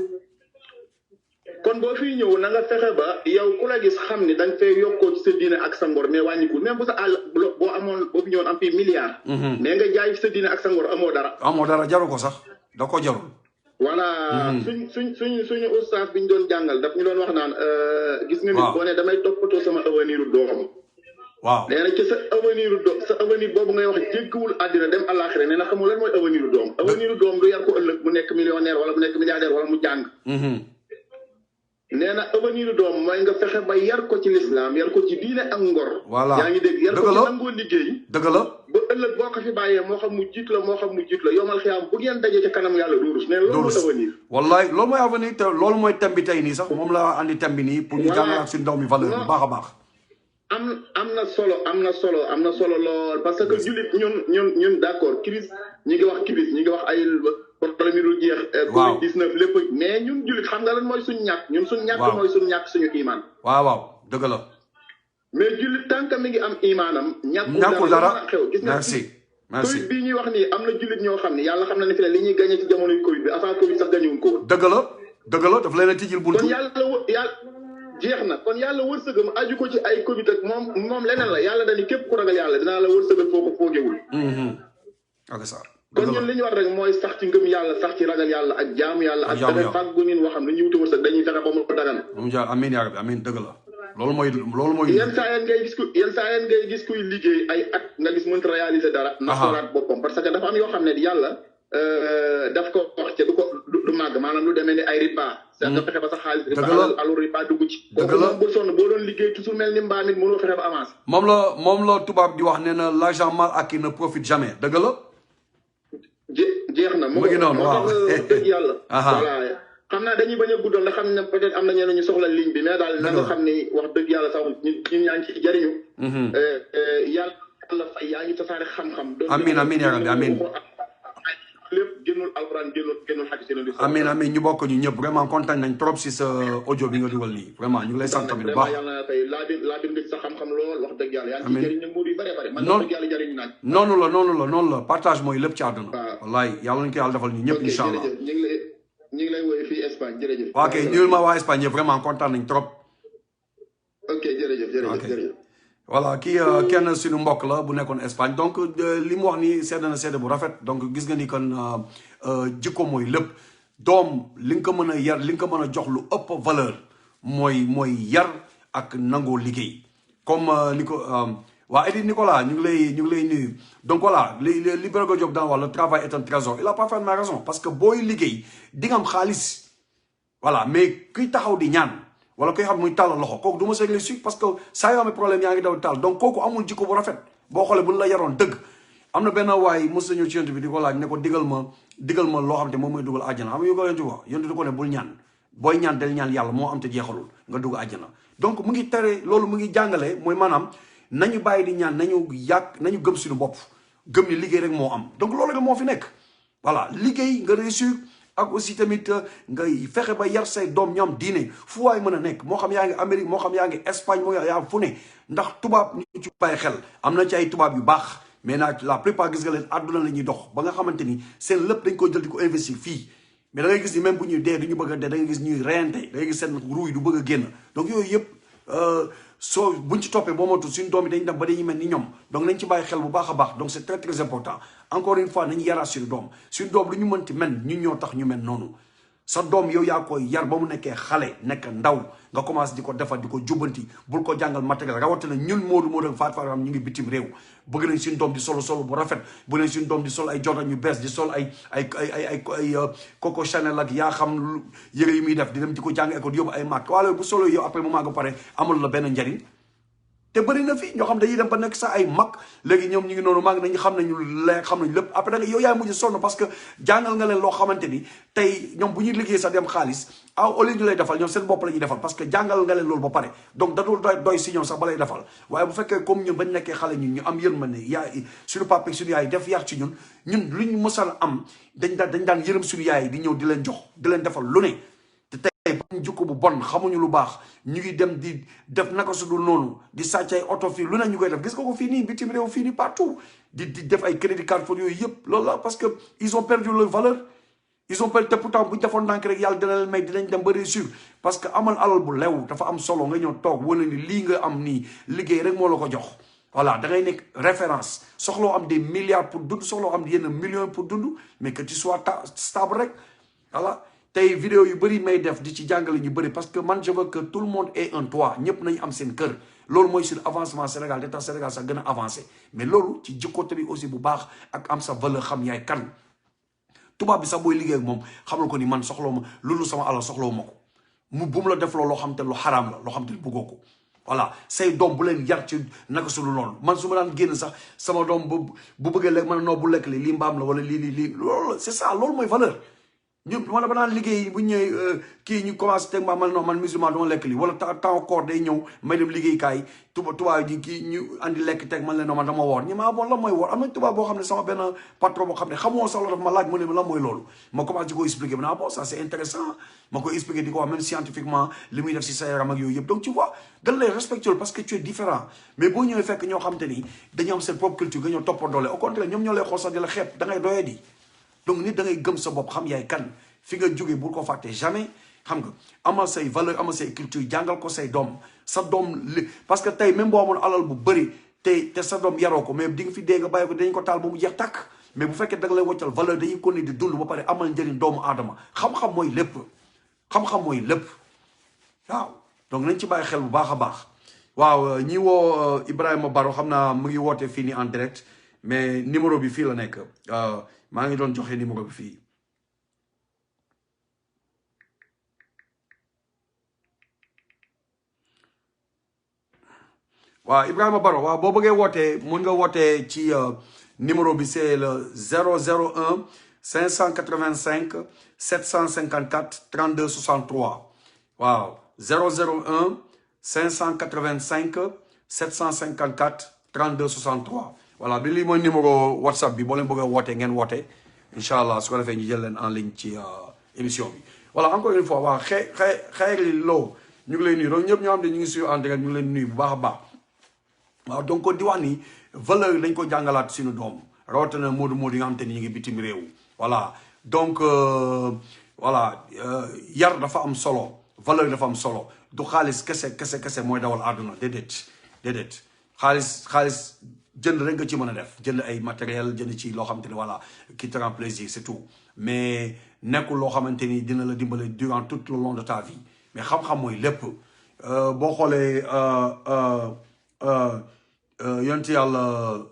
Speaker 2: kon boo fiy ñëw na nga fexe ba yow ku la gis xam ni da nga fay yokkoo ci sa diine ak sa ngor mais wàññiku même bu sa àll boo fi ñëwoon am fii milliard. mais nga jaay sa diine ak sa ngor amoo dara.
Speaker 1: jaru ko sax da ko jarul.
Speaker 2: voilà suñu ustaas bi ñu doon jàngal daf ñu doon wax naan. gis nga nit boo ne damay toppatoo sama avenir doom.
Speaker 1: waaw
Speaker 2: nee na ci sa avenir boobu ngay wax jéggiwul àddina dem àllaaxira nee na xamul lan mooy avenir doom. avenir doom du yar ko ëllëg mu nekk millionnaire wala mu nekk milliardaire wala mu jàng. nee na avenir doom mooy nga fexe ba yar ko ci lislaam yar ko ci diine ak ngor.
Speaker 1: voilà
Speaker 2: yaa ngi dégg yar ko ci nangoo liggéey.
Speaker 1: dëgg la
Speaker 2: ba ëllëg boo ko fi bàyyee moo xam mu jiit la yomal xiyaam bu ngeen dajee ca kanam yàlla doorus nee na loolu mooy avenir.
Speaker 1: wallaay loolu mooy avenir te loolu mooy thème bi tey nii sax moom la andi thème bi nii. pour ñu jàngal ak suñu ndaw mi valeur bu baax a baax.
Speaker 2: am na solo lool parce que jullit ñun d'accord crise ñi ngi wax ay problème yi dul jeex.
Speaker 1: waaw
Speaker 2: Covid-19 lépp mais ñun jullit xam nga lan mooy suñu ñàkk. ñun suñu ñàkk mooy suñu ñàkk suñu imaan.
Speaker 1: waaw dëgg la.
Speaker 2: mais jullit tant que mi ngi am imaanam.
Speaker 1: ñàkkul dara
Speaker 2: xew gis nga
Speaker 1: merci.
Speaker 2: Covid bii ñuy wax nii am na jullit ñoo xam ne yàlla xam na ne fi ne li ñuy gagné ci jamonoy Covid bi avant Covid sax gagné wuñ ko woon.
Speaker 1: dëgg la daf leen a tijjil buntu.
Speaker 2: kon yàlla jeex na kon yàlla wërsëgam aju ko ci ay Covid ak moom leneen la yàlla dañu képp ku ragal yàlla dinaa la wërsëgal foo ko foogewul.
Speaker 1: ok ça.
Speaker 2: kon ñun li ñu war rek mooy sax ci ngëm yàlla sax ci ragal yàlla ak jaamu yàlla. ak fexe fàggu nin waxam lu ñuy wuti wërsëg dañuy fexe ba mu dagan.
Speaker 1: amiin yaa rabbi amiin dëgg la. loolu mooy.
Speaker 2: yenn saa yéen ngay gis kuy liggéey ay at nga gis mënta réaliser dara. na xoolaat boppam parce que dafa am yoo xam ne yàlla daf ko wax ca du màgg maanaam lu demee ni ay riba. nga fexe ba sa xaalis riba alu riba dugg ci.
Speaker 1: dëgg la
Speaker 2: boo sonn boo doon liggéey toujours mel ni mbaam it mënoo fexe ba avancé.
Speaker 1: moom la tubaab di wax nee na l'argent mal acquis ne profite jamais dëgg la.
Speaker 2: jeex na
Speaker 1: mu ngi noonu waaw
Speaker 2: dëgg yàlla. voilà xam naa dañuy bañ a guddal ndax xam ne peut-être am na ñeneen ñu soxla ligne bi mais daal na nga xam ni wax dëgg yàlla sax ñu yaa ngi ci jariñu. yàlla fay yaa ngi tasaare xam-xam.
Speaker 1: amiin yaa rabbi amiin.
Speaker 2: lépp génnul alxuraan génnul xadis.
Speaker 1: amiin ñu bokk ñu ñëpp vraiment kontaan nañ trop si sa audio bi nga dugal nii vraiment ñu ngi lay sant tamit bu baax.
Speaker 2: yàlla na tey laa bir nga sa xam-xam lool wax dëgg yàlla. yaa ngi ci jëriñ nag moo di bare bare. man dëgg yàlla jëriñ naaj.
Speaker 1: noonu la partage mooy lépp ci àdduna. waaw wallaay yàlla nañu ko yàlla defal ñu ñëpp incha allah.
Speaker 2: ñu ngi lay woowee fii Espagne jërëjëf.
Speaker 1: waaw kay nuyul ma waa Espagne vraiment kontaan nañ trop.
Speaker 2: ok jërëjëf.
Speaker 1: voilà kii kenn suñu mbokk la bu nekkoon Espagne donc li mu wax ni seede na seede bu rafet donc gis nga ni kon jikko mooy lépp doom li nga ko mën a yar li nga ko mën a jox lu ëpp valeur mooy yar ak nangoo liggéey comme ni ko waa Edith Nicolas ñu ngi lay nuyu donc voilà li Bérégo Diop daan wax le travail est un trésor il a parfaitement raison parce que booy liggéey di nga am xaalis voilà mais kuy taxaw di ñaan wala koy xam muy tàllal loxo kooku du ma sa réussir parce que saa yoo amee problème yaa ngi daw tàll donc kooku amul jikko bu rafet boo xoolee buñ la yaroon dëgg am na benn waay mos nañu ci yonent bi di ko laaj ne ko digal ma loo xam te moom mooy dugal àjjana xam nga yu ko yonent bi wax yonent di ko ne bul ñaan booy ñaan del ñaan yàlla moo am te jeexalul nga dugg àjjana donc mu ngi tere loolu mu ngi jàngale mooy maanaam nañu bàyyi di ñaan nañu gëm suñu bopp gëm ni liggéey rek moo am donc loolu nga moo fi nekk voilà liggéey nga réussir ak aussi tamit ngay fexe ba yar say doom ñoom diine fu waay mën a nekk moo xam yaa ngi Amérique moo xam yaa ngi Espagne moo yaa fu ne ndax tubaab ñu ci bàyyi xel am na ci ay tubaab yu baax mais nag la plupart gis nga leen àdduna la ñuy dox ba nga xamante ni seen lépp dañ ko jël di ko investir fii mais da ngay gis ni même bu ñuy dee du ñu bëgg a dee da ngay gis ñuy reyante da ngay gis seen ruu yi du bëgg a génn donc yooyu yëpp soo buñ ci toppee boo matul suñu doom yi dañ dem ba dañuy mel ni ñoom donc nañ ci bàyyi xel bu baax a baax donc c'est très très important encore une fois nañu yaraat suñu doom lu ñu mënti mel ñun ñoo tax ñu mel noonu sa doom yow yaa koy yar ba mu nekkee xale nekk ndaw nga commencé di ko defar di ko jubbanti bul ko jàngal matériel rawatina ñun Modou ak Fatou am ñu ngi bitim réew bëgg nañ suñu doom di solo bu rafet bëgg nañ suñu doom di sol ay Jordan yu bees di sol ay Coco Chanel ak yaa xam yëre yi muy def di dem di ko jàng école yóbbu ay màgg wala bu solo yow après mu màgg pare amul la benn njariñ te bëri na fi ñoo xam dañuy dem ba nekk sax ay mag léegi ñoom ñu ngi noonu mag nañu xam nañu lépp après da nga yow yaay mujj sonn parce que jàngal nga leen loo xamante ni tey ñoom bu ñuy liggéey sax dem xaalis au lieu ñu lay defal ñoom seen bopp la ñuy defal parce que jàngal nga leen loolu ba pare donc da dul doy si ñoom sax ba lay defal waaye bu fekkee comme ñun bañ nekkee xale ñun ñu am yërmande yaay suñu papa suñu yaay def yar ci ñun lu ñu mësal am dañ daan yërëm suñu yaay di ñëw di leen jox di leen defal lu ne tey bañ jukko bu bon xamuñu lu baax ñu ngi dem di def naka su dul noonu di sàcc ay oto fii lu ne ñu koy def gis nga ko fii nii bitim réew fii nii partout di def ay crédit card yooyu yëpp loolu la parce que ils ont perdu leur valeur ils ont perdu te pourtant bu ñu defoon ndànk rek yàlla dina leen may dinañ dem ba réussir parce que amal alal bu lew dafa am solo nga ñëw toog wala ni lii nga am nii liggéey rek moo la ko jox voilà da ngay nekk référence soxloo am des milliards pour dund soxloo am yenn millions pour dund mais que tu sois stable rek voilà tey vidéo yu bëri may def di ci jàngale ñu bëri parce que man je veux que tout le monde ait un toit ñëpp nañu am seen kër loolu mooy sur avancement Sénégal da tax Sénégal sax gën a avancé mais loolu ci jikko bi aussi bu baax ak am sa valeur xam yaay kan tubaab bi sax booy liggéey ak moom xamal ko ni man soxlawu ma loolu sama alal soxlawu ma ko bu mu la def loo xam te lu xaraam la loo xam te bëggoo ko voilà say doom bu leen yar ci naka su lu noonu man su ma daan génn sax sama doom bu bëggee lekk man noo bu lekk lii mbaam la wala lii loolu c'est ça loolu mooy valeur ñun wala ba naan liggéey bu ñëwee kii ñu commencé teg ma man non man musulman dama lekk lii wala temps koor day ñëw may dem liggéeykaay tubaab yi kii ñu andi lekk teg man leen non man dama woor ñu ma bon la mooy woor am na tubaab boo xam ne sama benn patron boo xam ne xamoo sax la dafa ma laaj mu ne la mooy loolu ma commencé di ko expliquer ma bon ça c'est intéressant ma koy expliquer di ko wax même scientifiquement li muy def si sa yaram ak yooyu yëpp donc tu vois dañ lay respecté parce que tu es différent mais boo ñëwee fekk ñoo xam te ni dañu am seen propre culture nga ñëw toppa doole au contraire ñoom ñoo lay xool sax di la xeeb da ngay doyee di donc nit da ngay gëm sa bopp xam yaay kan fi nga jógee bul ko fàtte jamais xam nga amal say valeur amal say culture jàngal ko say doom sa doom li parce que tey même boo amoon alal bu bëri te sa doom yaroo ko mais di nga fi dee nga bàyyi ko dañ ko taal ba mu jeex tàkk mais bu fekkee da nga lay woccal valeur dañuy ko ni di dund ba pare amal njëriñ doomu aadama xam-xam mooy lépp xam-xam mooy lépp waaw donc nañ ci bàyyi xel bu baax a baax waaw ñi woo Ibrahima Baro xam naa mu ngi woote fii nii en direct mais numéro bi fii la nekk maa ngi doon joxe numéro bi fii waaw Ibrahima Baro waaw boo bëggee wootee mun nga wootee ci numéro bi c'est le 001 585 754 32 63 waaw 001 585 754 32 63 voilà bi lii mooy numéro WhatsApp bi boo leen bëggee wootee ngeen woote incha allah su ko defee ñu jël leen en ligne ci émission bi voilà encore une fois waaw xeeri loo ñu ngi lay nuyu donc ñëpp ñoo xam ne ñu ngi suivre en direct ñu ngi leen nuyu bu baax a baax waaw donc di wax ni valeur lañ ko jàngalaat suñu doom rawatina Modou yi nga xam te ni ñu ngi bitim réew voilà donc voilà yar dafa am solo valeur dafa am solo du xaalis kese mooy dawal àdduna déedéet xaalis jënd rek nga ci mën a def jënd ay matériel jënd ci loo xamante ni voilà qui te rend plaisir c'est tout mais nekkul loo xamante ni dina la dimbale durant tout le long de ta vie mais xam-xam mooy lépp boo xoolee yonent yàlla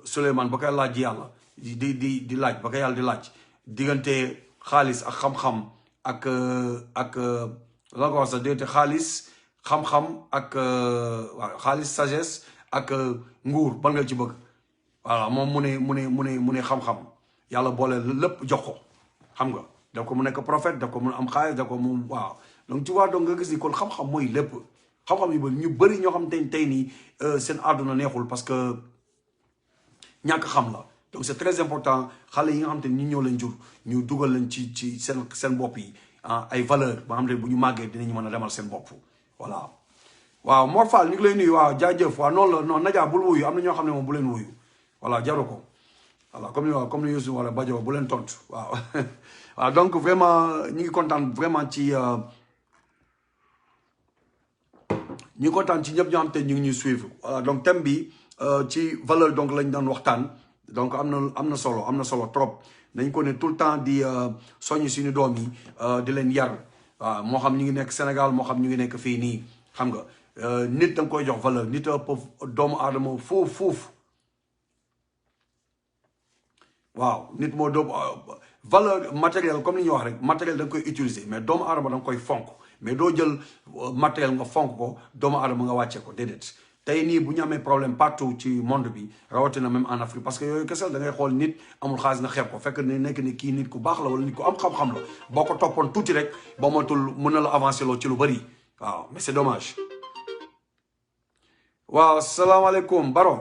Speaker 1: Souleymane ba koy laaj yàlla di laaj ba ko yàlla di laaj diggante xaalis ak xam-xam ak la ko wax sax diggante xam-xam ak waaw xaalis sagesse ak nguur ban nga ci bëgg voilà moom mu ne xam-xam yàlla boole lépp jox ko xam nga daf ko mu nekk prophète daf ko mun am xaalis daf ko mu waaw donc tu vois donc nga gis ni kon xam-xam mooy lépp xam-xam yu bëri ñu bëri ñoo xam tey nii seen àdduna neexul parce que ñàkk xam la donc c'est très important xale yi nga xam te ni ñu ñëw leen jur ñu dugal leen ci seen bopp yi ay valeur ba xam te bu ñu màggee dinañu mën a demal seen bopp voilà waaw Mor Fall ñu ngi lay nuyu waaw jaajëf waaw noonu la non Nadia bul wuyu am na ñoo xam ne moom bu leen wuyu voilà jaru ko voilà comme ni Youssou wala Badio bu leen tontu waaw waaw donc vraiment ñu ngi kontaan vraiment ci ñu kontaan ci ñëpp ñoo xam te ñu ngi ñuy suivre voilà donc thème bi ci valeur donc lañ doon waxtaan donc am na solo trop nañ ko ne tout le temps di soññ suñu doom yi di leen yar waaw moo xam ñu ngi nekk Sénégal moo xam ñu ngi nekk fii nii xam nga nit da nga koy jox valeur nit ëpp doomu aadama foofu waaw nit moo doomu valeur matériel comme li ñuy wax rek matériel da nga koy utiliser mais doomu aadama da nga koy fonk mais doo jël matériel nga fonk ko doomu aadama nga wàcce ko déedéet tey nii bu ñu amee problème partout ci monde bi rawatina même en Afrique parce que yooyu kese da ngay xool nit amul xaalis nga xeeb ko fekk ne nekk ni kii nit ku baax la wala nit ku am xam-xam la boo ko toppoon tuuti rek boo matul mën na la avancer loo ci lu bëri waaw mais c'est dommage. waaw salaamaaleykum Baro.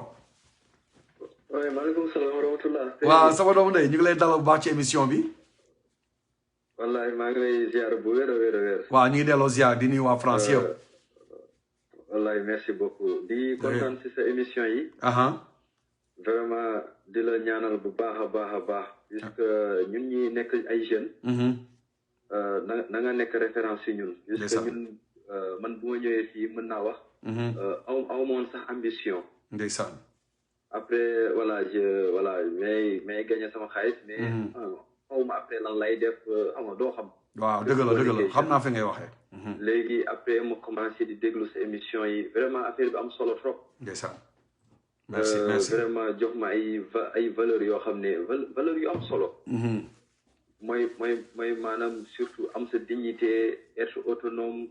Speaker 3: oui maaleykum salaam wa rahmatulah.
Speaker 1: waaw sama doomu ndey ñu ngi lay dalal bu baax ci émission bi.
Speaker 3: wallahi maa ngi lay ziar bu wér a wér.
Speaker 1: waaw ñu ngi delloo ziar di nuyu waa France yëpp.
Speaker 3: wallahi merci beaucoup di kontaan ci sa émission yi. vraiment di la ñaanal bu baax a baax puisque ñun ñi nekk ay jeunes. na nga nekk référence ci ñun. puisque ñun man bu ma ñëwee fii mën naa wax. aw moon sax ambition.
Speaker 1: ndeysaan.
Speaker 3: après voilà mais gagné sama xaalis mais xaw ma après lan lay def ama doo xam.
Speaker 1: waaw dëgg la xam naa fi ngay waxee.
Speaker 3: léegi après ma commencé di déglu sa émission yi vraiment affaire bi am solo trop.
Speaker 1: ndeysaan. merci
Speaker 3: vraiment jox ma ay valeurs yoo xam ne valeurs yu am solo. mooy maanaam surtout am sa dignité être autonome.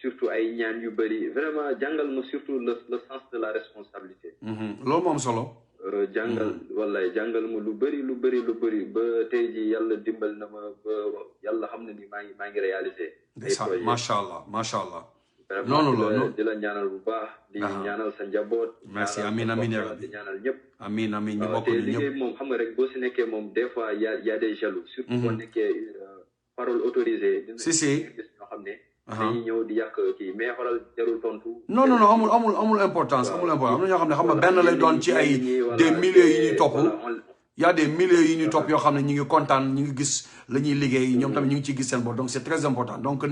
Speaker 3: surtout ay ñaan yu bëri vraiment jàngal ma surtout le sens de la responsabilité.
Speaker 1: loolu moom solo.
Speaker 3: jàngal ma lu bëri ba tey ji yàlla dimbal na ma ba yàlla xam na ni maa ngi réalisé.
Speaker 1: ndeysaan macha allah.
Speaker 3: noonu la di la ñaanal bu baax. di ñaanal sa njaboot.
Speaker 1: merci amiin yaa rabbi
Speaker 3: di ñaanal ñëpp.
Speaker 1: amiin ñu bokk ñu ñëpp.
Speaker 3: te liggéey moom xam nga rek boo si nekkee moom des fois y a des jaloux. surtout boo nekkee parole autorisée.
Speaker 1: si
Speaker 3: gis ñoo xam ne. dañuy ñëw di yàq kii mais xoolal jarul tontu.
Speaker 1: non amul importance am na ñoo xam ne xam nga benn lay doon ci ay des milliers yi ñuy topp. y a des milliers yi ñuy topp yoo xam ne ñu ngi kontaan ñu ngi gis la ñuy liggéey ñoom tamit ñu ngi ciy gis seen bopp donc c'est très important donc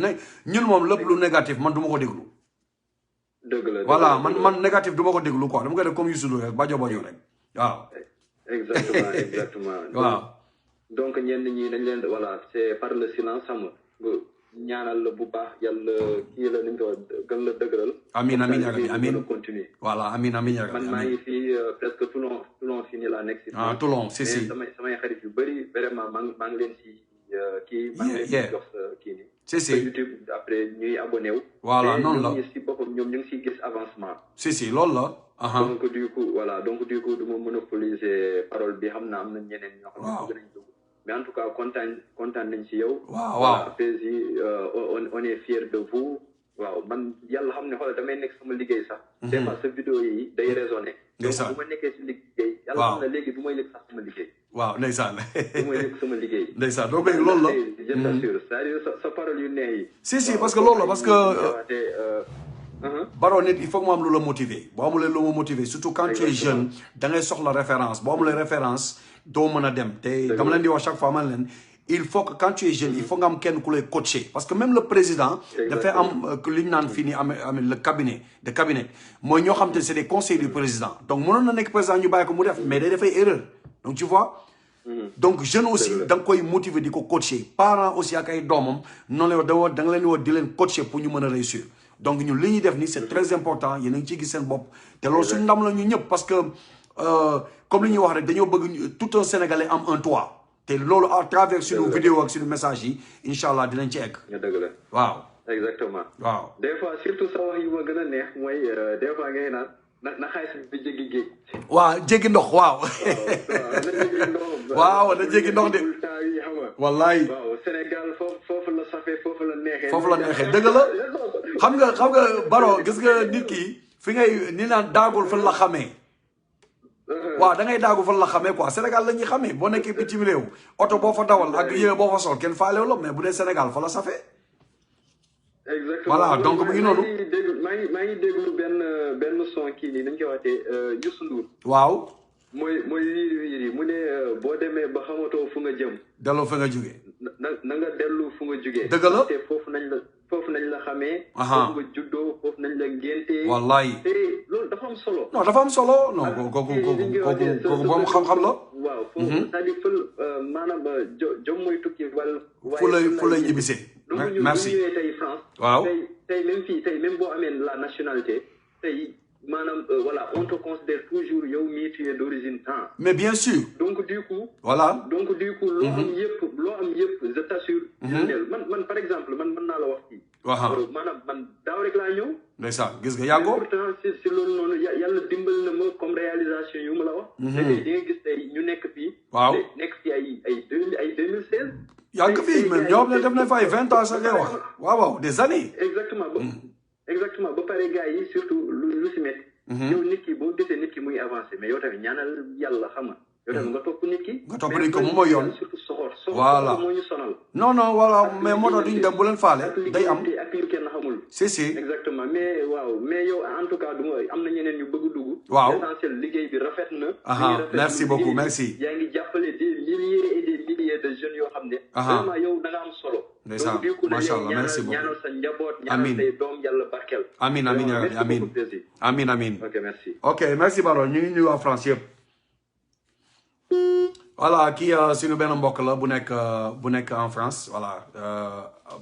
Speaker 1: ñun moom lépp lu négatif man du ma ko déglu.
Speaker 3: dëgg la
Speaker 1: voilà man négatif du ma ko déglu quoi dama koy def comme Youssou Ndour rek bajo rek waaw.
Speaker 3: exactement.
Speaker 1: waaw.
Speaker 3: donc ñenn ñi dañ leen voilà c'est par le silence xam nga ñaanal la bu baax yàlla kii la nañ ko gën la dëgëral.
Speaker 1: amiin yaa rabbi amiin
Speaker 3: continuer.
Speaker 1: voilà amiin yaa rabbi
Speaker 3: man maa ngi fii presque Toulon fii nii laa nekk si.
Speaker 1: Toulon si
Speaker 3: samay xarit yu bëri vraiment maa ngi leen si kii. maa ngi leen si jox kii nii.
Speaker 1: si
Speaker 3: YouTube après ñuy abonné wu.
Speaker 1: voilà noonu la
Speaker 3: mais si boppam ñoom ñu ngi siy gis avancement.
Speaker 1: si loolu la.
Speaker 3: donc du coup du ma monopoliser parole bi xam naa am na ñeneen ñoo xam ne bëgg nañ dugg. mais en tout cas kontaan nañ ci yow.
Speaker 1: waaw
Speaker 3: Pési on est fier de vous. waaw man yàlla xam ne xoolal damay nekk sama liggéey sax. des fois sa vidéo yi day résonné.
Speaker 1: ndeysaan
Speaker 3: donc bu ma nekkee si liggéey. yàlla xam ne léegi du may nekk sax sama liggéey.
Speaker 1: waaw ndeysaan.
Speaker 3: du may nekk sama liggéey.
Speaker 1: ndeysaan donc loolu la.
Speaker 3: je t'assure c'est-à-dire sa parole yu neex yi.
Speaker 1: si parce que loolu la parce que. Baro nit il faut que mu am lu la motiver boo amulee lu ma motiver surtout quand tu es jeune da ngay soxla référence boo amulee référence doo mën a dem te dama leen di wax chaque fois man leen il faut que quand tu es jeune il faut nga am kenn ku lay coacher parce que même le président dafay am li ñu naan fii nii am le cabinet de cabinet mooy ñoo xam te c'est des conseils du président donc mënoon na nekk président ñu bàyyi ko mu def mais day dafay erreur donc tu vois donc jeune aussi da nga koy motiver di ko coacher parents aussi ak ay doomam noonu la da nga leen di leen coacher pour ñu mën a réussir donc ñun li ñuy def nii c'est très important yéen a ngi ciy gis seen bopp te loolu suñu ndam la ñu ñëpp parce que comme li ñuy wax rek dañoo bëgg tout un Sénégalais am un toit te loolu à travers suñu vidéo ak suñu message yi incha allah dinañ ci egg.
Speaker 3: dëgg la
Speaker 1: waaw.
Speaker 3: exactement.
Speaker 1: waaw
Speaker 3: des fois surtout sa wax yi ma gën a neex mooy des fois ngay naan na xaalis bi jéggi géej.
Speaker 1: waaw jéggi ndox waaw. waaw na jéggi ndox de. wallaay.
Speaker 3: waaw Sénégal foofu la safee foofu la neexee.
Speaker 1: foofu la neexee dëgg la xam nga Baro gis nga nit ki fi ngay ni naan daagul fan la xamee. waaw da ngay daagu fan la xamee quoi Sénégal la ñuy xamee boo nekkee bitim réew oto boo fa dawal ak yére boo fa sol kenn faalew la mais bu dee Sénégal fa la safee.
Speaker 3: exactement
Speaker 1: voilà donc mu ngi noonu.
Speaker 3: maa ngi déglu benn son kii nii nañu koy waxee Youssou Ndour.
Speaker 1: waaw.
Speaker 3: mooy wiiri mu ne boo demee ba xamatoo fu nga jëm.
Speaker 1: delloo fa nga jógee.
Speaker 3: na nga dellu fu nga jógee.
Speaker 1: dëgg la
Speaker 3: te foofu nañ la xamee. foofu nga juddoo foofu nañ la ngéntee.
Speaker 1: wallaay.
Speaker 3: te loolu dafa am solo.
Speaker 1: non dafa am solo non kooku moom xam-xam la.
Speaker 3: waaw foofu c'est-à-dire fël maanaam jom mooy tukki wala.
Speaker 1: fu lay ñibbisee. merci
Speaker 3: donc bu ñëwee tey France.
Speaker 1: waaw
Speaker 3: tey même fii tey même boo amee la nationalité tey maanaam voilà on te considère toujours yow mii tu es d'origine temps.
Speaker 1: mais bien sûr.
Speaker 3: donc du coup.
Speaker 1: voilà
Speaker 3: donc du coup. loo am yëpp je t'assure. man par exemple man mën naa la wax fii.
Speaker 1: waaw
Speaker 3: maanaam man daaw rek laa ñëw.
Speaker 1: ndeysaan gis nga yàggoo.
Speaker 3: pourtant si loolu noonu yàlla dimbal na ma comme réalisation yu ma la wax. tey di nga gis tey ñu nekk fii.
Speaker 1: waaw
Speaker 3: nekk fii ay 2016.
Speaker 1: yàgg fii même ñoom ne def na fa ay 20 ans sax ngay wax waaw des années.
Speaker 3: exactement ba pare gars yi surtout lu si métti. yow nit ki boo gisee nit ki muy avancé mais yow tamit ñaanal yàlla xam nga. yow tamit nga topp nit ki.
Speaker 1: nga topp nit ko moom mooy yoon.
Speaker 3: surtout soxor
Speaker 1: voilà
Speaker 3: moo ñu sonal.
Speaker 1: non voilà mais moo tax duñ dem bu leen faale day am.
Speaker 3: ak yu kenn xamul.
Speaker 1: si.
Speaker 3: exactement mais yow en tout cas du am na ñeneen ñu bëgg dugg.
Speaker 1: waaw
Speaker 3: l'essentiel liggéey bi rafet na.
Speaker 1: merci beaucoup merci.
Speaker 3: yaa ngi jàppale des milliers et des milliers de jeunes yoo xam ne. vraiment yow da nga am solo.
Speaker 1: ndeysaan macha allah merci beaucoup
Speaker 3: ñaanal sa njaboot. ñaanal say doom yàlla barkeel.
Speaker 1: amiin amiin
Speaker 3: ok merci.
Speaker 1: ok merci Baro ñu ngi nuyu waa France yëpp. voilà kii suñu benn mbokk la bu nekk en France voilà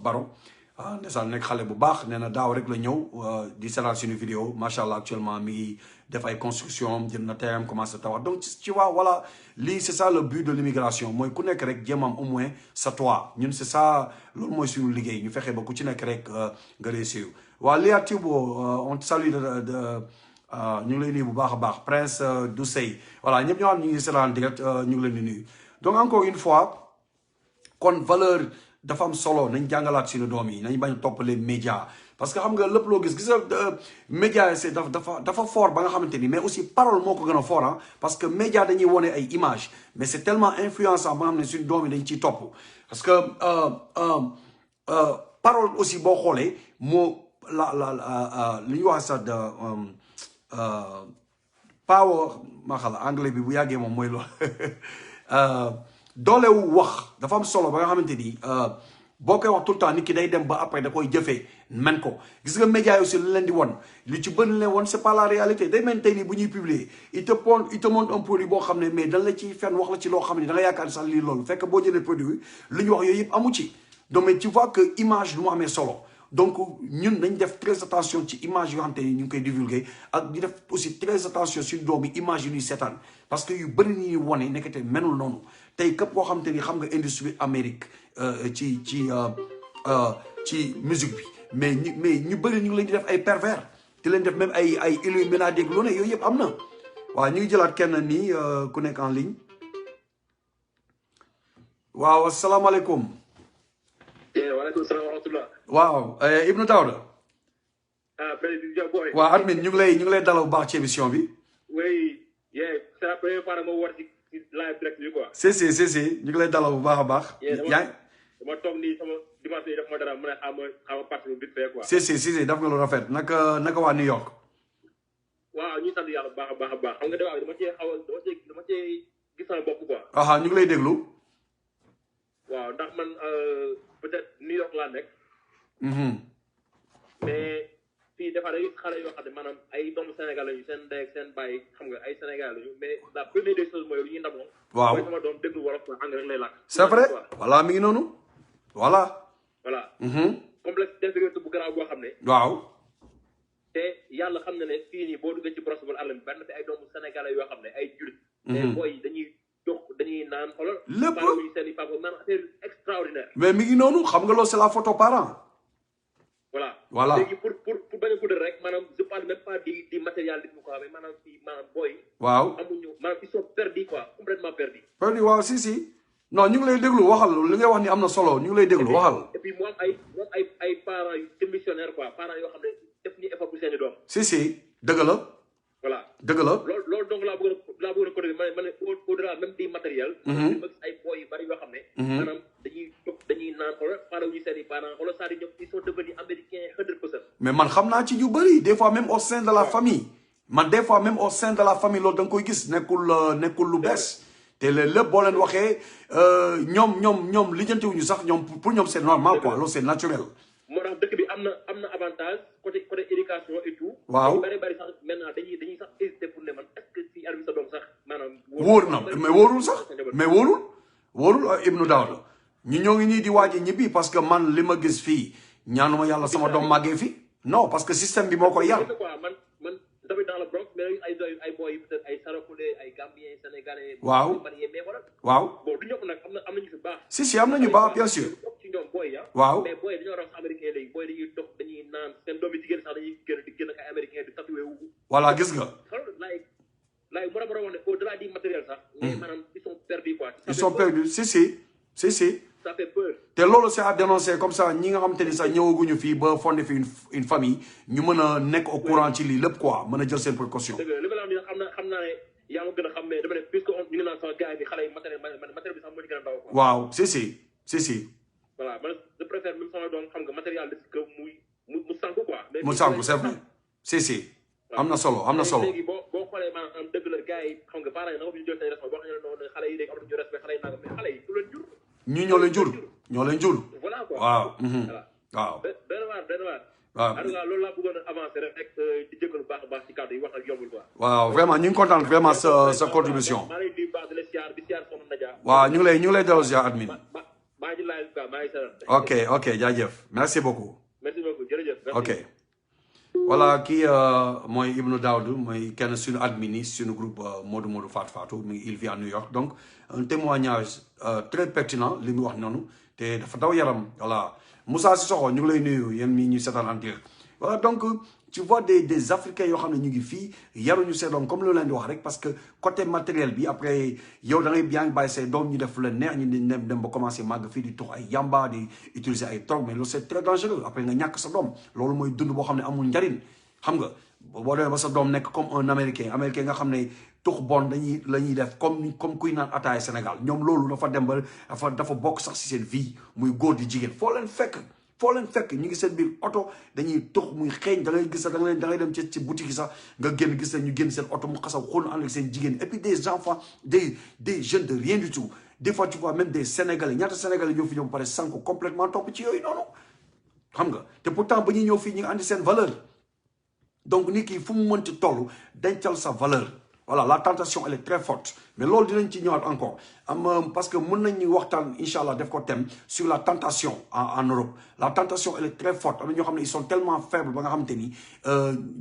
Speaker 1: Baro ndeysaan nekk xale bu baax nee na daaw rek la ñëw di seetaan suñu vidéo macha allah actuellement mi ngi def ay construction jënd na terrain commencé tawax donc tu vois voilà lii c'est ça le but de l'immigration mooy ku nekk rek jéem am au moins sa toit ñun c'est ça loolu mooy suñu liggéey ñu fexe ba ku ci nekk rek nga réussir waa Léa Thibault on te salue ñu ngi lay nuyu bu baax a baax Prince Doucey voilà ñëpp ñoo xam ñu ngi seetaan direct ñu ngi leen di nuyu donc encore une fois kon valeur dafa am solo nañ jàngalaat suñu doom yi nañ bañ topp les médias parce que xam nga lépp loo gis nga média c'est dafa fort ba nga xamante ni mais aussi parole moo ko gën a fort ah parce que média dañuy wone ay images mais c'est tellement influençant ba nga xam ne suñu doom yi dañ ciy topp parce que parole aussi boo xoolee moo li ñuy wax sax power ma xala anglais bi bu yàggee moom mooy loolu doolewu wax dafa am solo ba nga xamante ni boo koy wax tout le temps nit ki day dem ba après da koy jëfee men ko gis nga média yi aussi li leen di won li ci bëri leen won c'est pas la réalité day mel tey nii bu ñuy publier il te montre un produit boo xam ne mais dañ la ciy fenn wax la ci loo xam ne da nga yaakaar sax lii loolu fekk boo jëlee produit li ñu wax yooyu yëpp amu ci donc mais tu vois que image lu mu amee solo donc ñun dañ def très attention ci image yoo xam te ni ñu ngi koy divulguer ak di def aussi très attention suñu doomi image yi ñuy seetaan parce que yu bëri ni ñuy wone nekkate menul noonu tey képp koo xam te ni xam nga industrie Amérique ci musique bi mais ñu bëri ñu ngi leen di def ay pervers di leen def même ay illuminati ak lu ne yooyu yëpp am na waaw ñu ngi jëlaat kenn nii ku nekk en ligne waaw asalaamaaleykum.
Speaker 4: waaleykum salaam wa rahmatulah.
Speaker 1: waaw Ibnou Daouda.
Speaker 4: président Boy.
Speaker 1: waaw admin ñu ngi lay dalal bu baax ci émission bi.
Speaker 4: oui c'est la première fois ma war ci live direct bi quoi.
Speaker 1: si ñu ngi lay dalal bu baax a baax.
Speaker 4: dama toog nii sama dimanche yi daf ma dara mu ne xam nga parti bi vite fait quoi.
Speaker 1: si daf nga lu rafet naka waa New York.
Speaker 4: waaw ñu sant yàlla bu baax a baax xam nga dama cee gis sama bopp quoi.
Speaker 1: ñu ngi lay déglu.
Speaker 4: waaw ndax man peut-être New York laa nekk. mais fii dafa day xale yoo xam ne maanaam ay doomu Sénégal lañu seen ndey ak seen baay xam nga ay Sénégal lañu mais la première des choses mooy lu ñuy ndamoo.
Speaker 1: waaw
Speaker 4: mooy sama doom déglu wolof quoi anglais rek lay làkk.
Speaker 1: c'est vrai voilà mi ngi noonu voilà.
Speaker 4: complexe d'infériorité bu garaaw boo xam ne.
Speaker 1: waaw.
Speaker 4: te yàlla xam na ne fii nii boo duggee ci brosse bu àll bi bari na fi ay doomu Sénégalais yoo xam ne ay jurit. mais booy dañuy naan xoolal.
Speaker 1: lépp
Speaker 4: seen i papa naan affaire extraordinaire.
Speaker 1: mais mi ngi noonu xam nga loolu c'est la photo parent.
Speaker 4: voilà léegi pour bañ a guddal rek maanaam je parle même pas di matérialisme quoi mais maanaam fii maanaam booy
Speaker 1: waaw
Speaker 4: amuñu maanaam ils sont perdus quoi complètement perdus
Speaker 1: waaw si non ñu ngi lay déglu waxal li ngay wax ni am na solo ñu ngi lay déglu waxal
Speaker 4: et puis mu am ay parents yu démissionnaire quoi parents yoo xam ne def ñu effort pour seeni doom
Speaker 1: si dëgg la
Speaker 4: voilà
Speaker 1: dëgg la
Speaker 4: loolu donc laa bëgg a côté ma ne au delà même du matériel ma gis ay boy yu bari yoo xam ne maanaam dañuy naan xoolal faala ñu seeni parents xoolal saa di ñoom ils sont devenus américains 100%.
Speaker 1: mais man xam naa ci ñu bëri des fois même au sein de la famille man des fois même au sein de la famille loolu da nga koy gis nekkul lu bees te lépp boo leen waxee ñoom lijjantiwuñu sax ñoom pour ñoom c'est normal quoi loolu c'est naturel.
Speaker 4: moo tax dëkk bi am na avantage côté éducation et tout.
Speaker 1: waaw
Speaker 4: bari sax maintenant dañuy sax hésiter pour ne man est-ce que si arbi sa doom sax maanaam.
Speaker 1: wóor na mais wóorul sax mais wóorul Ibnou Daouda ñi ñoo ngi nii di waaj ñibbi parce que man li ma gis fii ñaanuma yàlla sama doom màggee fi non parce que système bi moo koy yar.
Speaker 4: man tamit dans le Bronx mais ay boy peut-être ay Saracoulé ay Gambien Sénégalais.
Speaker 1: waaw
Speaker 4: bon du ñëpp nag am na ñu fi baax.
Speaker 1: si am na ñu baax bien sûr.
Speaker 4: ci ñoom boy
Speaker 1: waaw
Speaker 4: mais boy dañoo rax américain léegi boy dañuy dox dañuy naan seen doomi jigéen sax dañuy gën ak ay américain di tatoué wu.
Speaker 1: voilà gis nga.
Speaker 4: laay mu wax ne au delà du matériel sax. mais maanaam ils sont perdus quoi.
Speaker 1: ils sont perdus si.
Speaker 4: ça fait peur.
Speaker 1: te loolu c'est à dénoncer comme ça ñi nga xamante ni sax ñëwaguñu fii ba fondé fi une famille ñu mën a nekk au courant ci lii lépp quoi mën a jël seen précaution.
Speaker 4: dëgg la li ma la wax nii xam naa ne yaa ma gën a xam mais dama ne puisque ñu ngi naan sax gars yi xale yi matériel bi sax moo ci gën a ndaw quoi.
Speaker 1: waaw si.
Speaker 4: voilà man je préfère même sama doom xam nga matériel de que mu sànku quoi.
Speaker 1: mu sànku c'est vrai si. am na solo
Speaker 4: léegi boo xoolee maanaam dëgg la gars yi xam nga parents yi naka ñu jël seen respect wax ñu noonu xale yi léegi am nañu respect xale yi nanga mais xale yi du leen jur.
Speaker 1: ñoo leen jur.
Speaker 4: voilà quoi
Speaker 1: waaw.
Speaker 4: waaw. benn waar. waaw en tout cas loolu laa bëggoon a avancer rek di jégalu baax a baax ci kàddu yi wax ak yombul quoi.
Speaker 1: waaw vraiment ñu ngi kontaan vraiment sa contribution.
Speaker 4: maa ngi lay nuyu baax di la siyaar Soxna Nadia.
Speaker 1: waaw ñu ngi lay delloo ziar admin.
Speaker 4: maa ngi live quoi maa ngi seetaan.
Speaker 1: ok jaajëf merci beaucoup.
Speaker 4: merci beaucoup jërëjëf.
Speaker 1: ok voilà kii mooy Ibnou Daouda mooy kenn suñu admin yi suñu groupe Modou Fatou il vit à New York donc un témoignage très pertinent li mu wax noonu te dafa daw yaram voilà Moussa Sissoko ñu ngi lay nuyu yéen mi ñu seetaan en direct voilà donc tu vois des africains yoo xam ne ñu ngi fii yaruñu seen doom comme loolu leen di wax rek parce que côté matériel bi après yow da ngay bien bàyyi say doom ñu def la neex ñu dem ba commencé màgg fii di tux ay yamba di utiliser ay drogue mais loolu c'est très dangereux après nga ñàkk sa doom loolu mooy dund boo xam ne amul njariñ xam nga boo demee ba sa doom nekk comme un américain nga xam ne tux bon la ñuy def comme kuy naan ataaya Sénégal ñoom loolu dafa dem ba dafa bokk sax si seen vie muy góor di jigéen foo leen fekk ñu ngi seen biir oto dañuy tux muy xeeñ da ngay gis sax da ngay dem ci boutique yi sax nga génn gis ñu génn seen oto mu xasaw xool ànd ak seen jigéen et puis des enfants des jeunes de rien du tout des fois tu vois même des Sénégalais ñaata Sénégalais ñoo fi ñëw ba pare sànq complètement topp ci yooyu noonu xam nga te pourtant ba ñuy ñëw fii ñu ngi andi seen valeur donc nit ki fu mu mënti toll dencal sa valeur voilà la tentation elle est très forte mais loolu dinañ ci ñëwaat encore parce que mën nañu waxtaan incha allah def ko thème sur la tentation en Europe la tentation elle est très forte am na ñoo xam ne ils sont tellement faibles ba nga xamante ni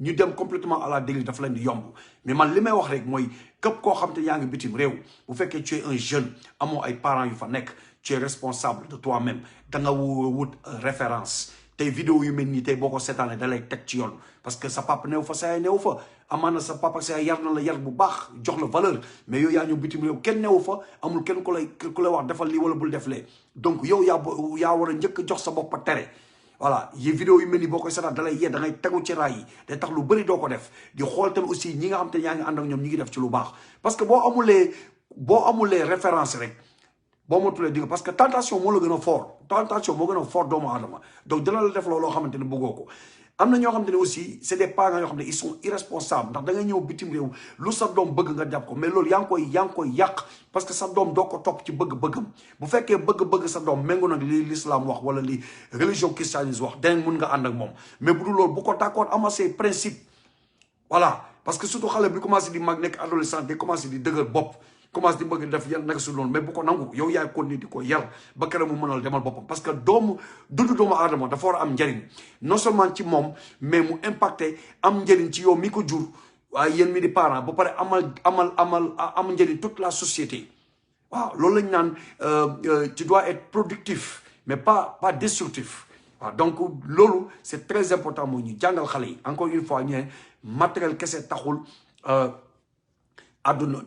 Speaker 1: ñu dem complètement à la dérive dafa leen di yomb mais man li may wax rek mooy képp koo xamante ni yaa ngi bitim réew bu fekkee tu es un jeune amoo ay parents yu fa nekk tu es responsable de toi-même da nga wut référence tey vidéo yu mel nii tey boo ko seetaanee da lay teg ci yoon parce que sa papa néew fa sa yaay néew fa amaana sa papa sa yaay yar na la yar bu baax jox la valeur mais yow yaa ñëw bitim réew kenn néew fa amul kenn ku lay wax defal lii wala bul def lee donc yow yaa war a njëkk jox sa bopp tere voilà yi vidéo yu mel nii boo koy seetaan da lay yee da ngay tegu ci raay yi day tax lu bëri doo ko def di xool tamit aussi ñi nga xam te yaa ngi ànd ak ñoom ñi ngi def ci lu baax parce que boo amulee référence rek boo motulee di nga parce que tentation moo la gën a fort doomu aadama donc dina la def looloo xamante ne bëggoo ko am na ñoo xamante ne aussi c'est des parents yoo xam ne ils sont irresponsables ndax da nga ñëw bitim réew lu sa doom bëgg nga jàpp ko mais loolu yaa ngi koy yàq parce que sa doom doo ko topp ci bëgg-bëggam bu fekkee bëgg-bëgg sa doom méngoo nag li l'islam wax wala li religion christianisme wax danañ mun nga ànd ak moom mais bu dul loolu bu ko d'accord ama ses principes voilà parce que surtout xale bi commencé di mag nekk adolescent di commencé di dëgër bopp commence di bëgg def yan naka su noonu mais bu ko nangu yow yaay kon ni di ko yar ba keroog mu mënal demal boppam parce que dundu doomu aadama dafa war a am njëriñ non seulement ci moom mais mu impacté am njëriñ ci yow mi ko jur waaye yéen mi di parent ba pare am njëriñ toute la société waaw loolu lañ naan tu dois être productif mais pas destructif waaw donc loolu c'est très important mooy ñu jàngal xale yi encore une fois ñu ne matériel kese taxul àdduna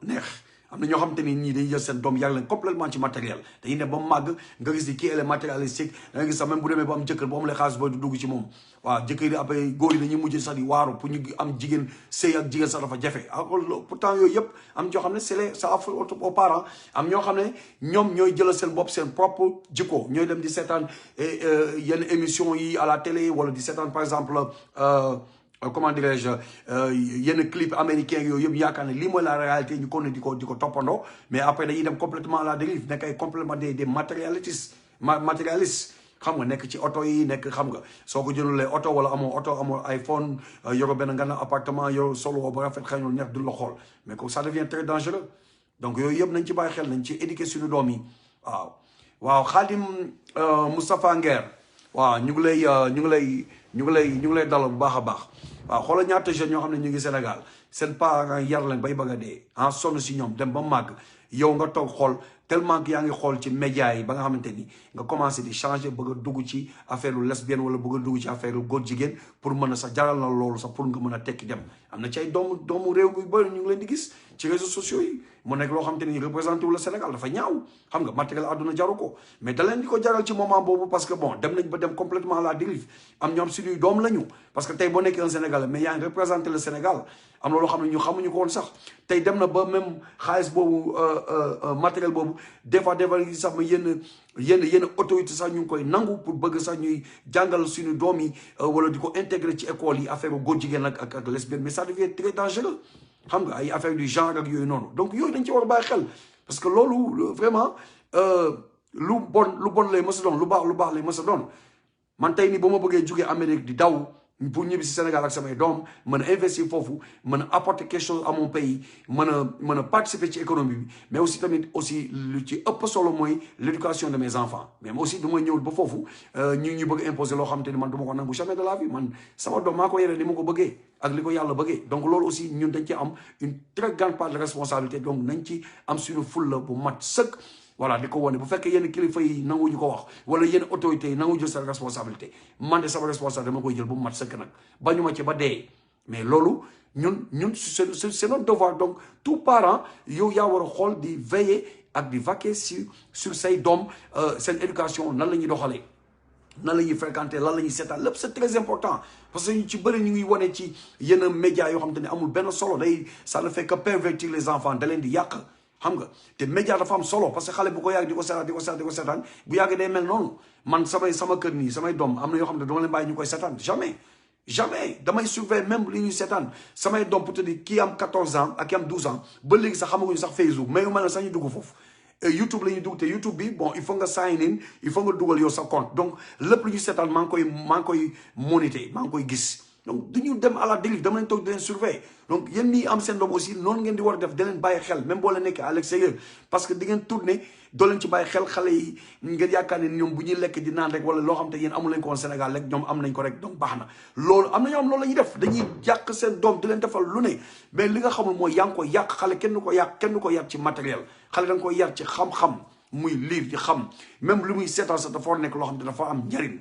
Speaker 1: neex am na ñoo xamante ni ñii dañuy jël seen doom yar leen complètement ci matériel dañuy ne ba màgg nga gis ni kii elle est matérialistique da nga gis sax même bu demee ba am jëkkër bu am lay xaalis ba du dugg ci moom waaw jëkkër yi après góor yi dañuy mujj sax di waaru pour ñu am jigéen sëy ak jigéen sax dafa jafe alors pourtant yooyu yëpp am ñoo xam ne c'est ça affecte aux parents am ñoo xam ne ñoom ñooy jëlal seen bopp seen propre jikko ñooy dem di seetaan yenn émission yi à la télé wala di seetaan par exemple comment dirais-je yenn clip américain yooyu yëpp yaakaar ne lii mooy la réalité ñu ko ne di ko toppandoo mais après dañuy dem complètement à la dérive nekk ay complètement des matérialistes xam nga nekk ci oto yi nekk xam nga soo ko jëlulee oto wala amoo iPhone yoro benn nga na appartement yow solo ba rafet xëy na neex du la xool mais que ça devient très dangereux donc yooyu yëpp nañ ci bàyyi xel nañ ci éduquer suñu doom yi waaw Khadim Moustapha Nguer waaw ñu ngi lay dalal bu baax a baax waaw xoolal ñaata jeunes ñoo xam ne ñu ngi Sénégal seen parents yar leen bay bëgg a dee sonn si ñoom dem ba màgg yow nga toog xool tellement que yaa ngi xool ci média yi ba nga xamante ni nga commencé di changer bëgg a dugg ci affaire lesbienne wala bëgg a dugg ci affaire góor jigéen pour mën a sax jaral na loolu sax pour nga mën a tekki dem am na ci ay doomu réew mi bëri ñu ngi leen di gis ci réseaux sociaux yi mu nekk loo xamante ni représenté wu la Sénégal dafa ñaaw xam nga matériel àdduna jaru ko mais da leen di ko jaral ci moment boobu parce que bon dem nañ ba dem complètement à la dérive am ñoom suñuy doom la ñu parce que tey boo nekkee un Sénégalais mais yaa ngi représenté le Sénégal am na loo xam ne ñu xamuñu ko woon sax tey dem na ba même xaalis boobu matériel boobu des fois sax ma yenn autorité sax ñu ngi koy nangu pour bëgg sax ñuy jàngal suñu doom yi wala di ko intégrer ci école yi affaire góor jigéen ak lesbienne mais ça devient très dangereux xam nga ay affaire du genre ak yooyu noonu donc yooyu dañ ci war a bàyyi xel parce que loolu vraiment lu bon lay mës a doon lu baax lay mës a doon man tey nii ba ma bëggee jógee Amérique di daw pour ñibbi si Sénégal ak samay doom mën a investir foofu mën a apporter quelque chose à mon pays mën a participer ci économie bi mais aussi tamit aussi lu ci ëpp solo mooy l'éducation de mes enfants mais aussi du ma ñëw ba foofu ñu bëgg imposer loo xam te ni man du ma ko nangu jamais de la vie man sama doom maa ko yore ni ma ko bëggee ak li ko yàlla bëggee donc loolu aussi ñun dañ ci am une très grande part de responsabilité donc nañ ci am suñu fulla bu mat sëkk voilà di ko wane bu fekkee yenn kilifa yi nanguñu ko wax wala yenn autorités yi nangu jël sa responsabilité man de sama responsabilité dama koy jël bu mu mat sëkk nag bañu ma ci ba dee mais loolu ñun c'est notre devoir donc tout parent yow yaa war a xool di veiller ak di vaquer sur say doom seen éducation nan la ñuy doxalee nan la ñuy fréquenter lan la ñuy seetaan lépp c'est très important parce que ñu ci bëri ñu ngi wane ci yenn médias yoo xam te ne amul benn solo day ça ne fait que pervertir les enfants da leen di yàq xam nga te média dafa am solo parce que xale bu ko yàgg di ko seetaan bu yàgg day mel noonu man sama kër nii samay doom am na yoo xam ne dama leen bàyyi ñu koy seetaan jamais damay surveiller même li ñuy seetaan samay doom pour te dire kii am 14 ans ak ki am 12 ans ba léegi sax xamaguñu sax Facebook mais yu mel ne sax ñu dugg foofu YouTube la ñuy dugg te YouTube bi bon il faut nga sign in il faut nga dugal yow sa compte donc lépp lu ñuy seetaan maa ngi koy moniter maa ngi koy gis donc du ñu dem à la dérive dama leen toog di leen surveiller donc yéen ñii am seen doom aussi noonu ngeen di war a def da leen bàyyi xel même boo leen nekkee à l'extérieur parce que di ngeen tourner doo leen ci bàyyi xel xale yi ngeen yaakaar ne ñoom bu ñuy lekk di naan rek wala loo xam te yéen amu leen ko woon Sénégal rek ñoom am nañ ko rek donc baax na loolu am na ñoo am loolu la ñuy def dañuy yàq seen doom di leen defal lu ne mais li nga xamul mooy yaa ngi ko yàq xale kenn du ko yàq ci matériel xale da nga koy yar ci xam-xam muy lire di xam même lu muy seetal sax dafa war nekk loo xam te dafa am njariñ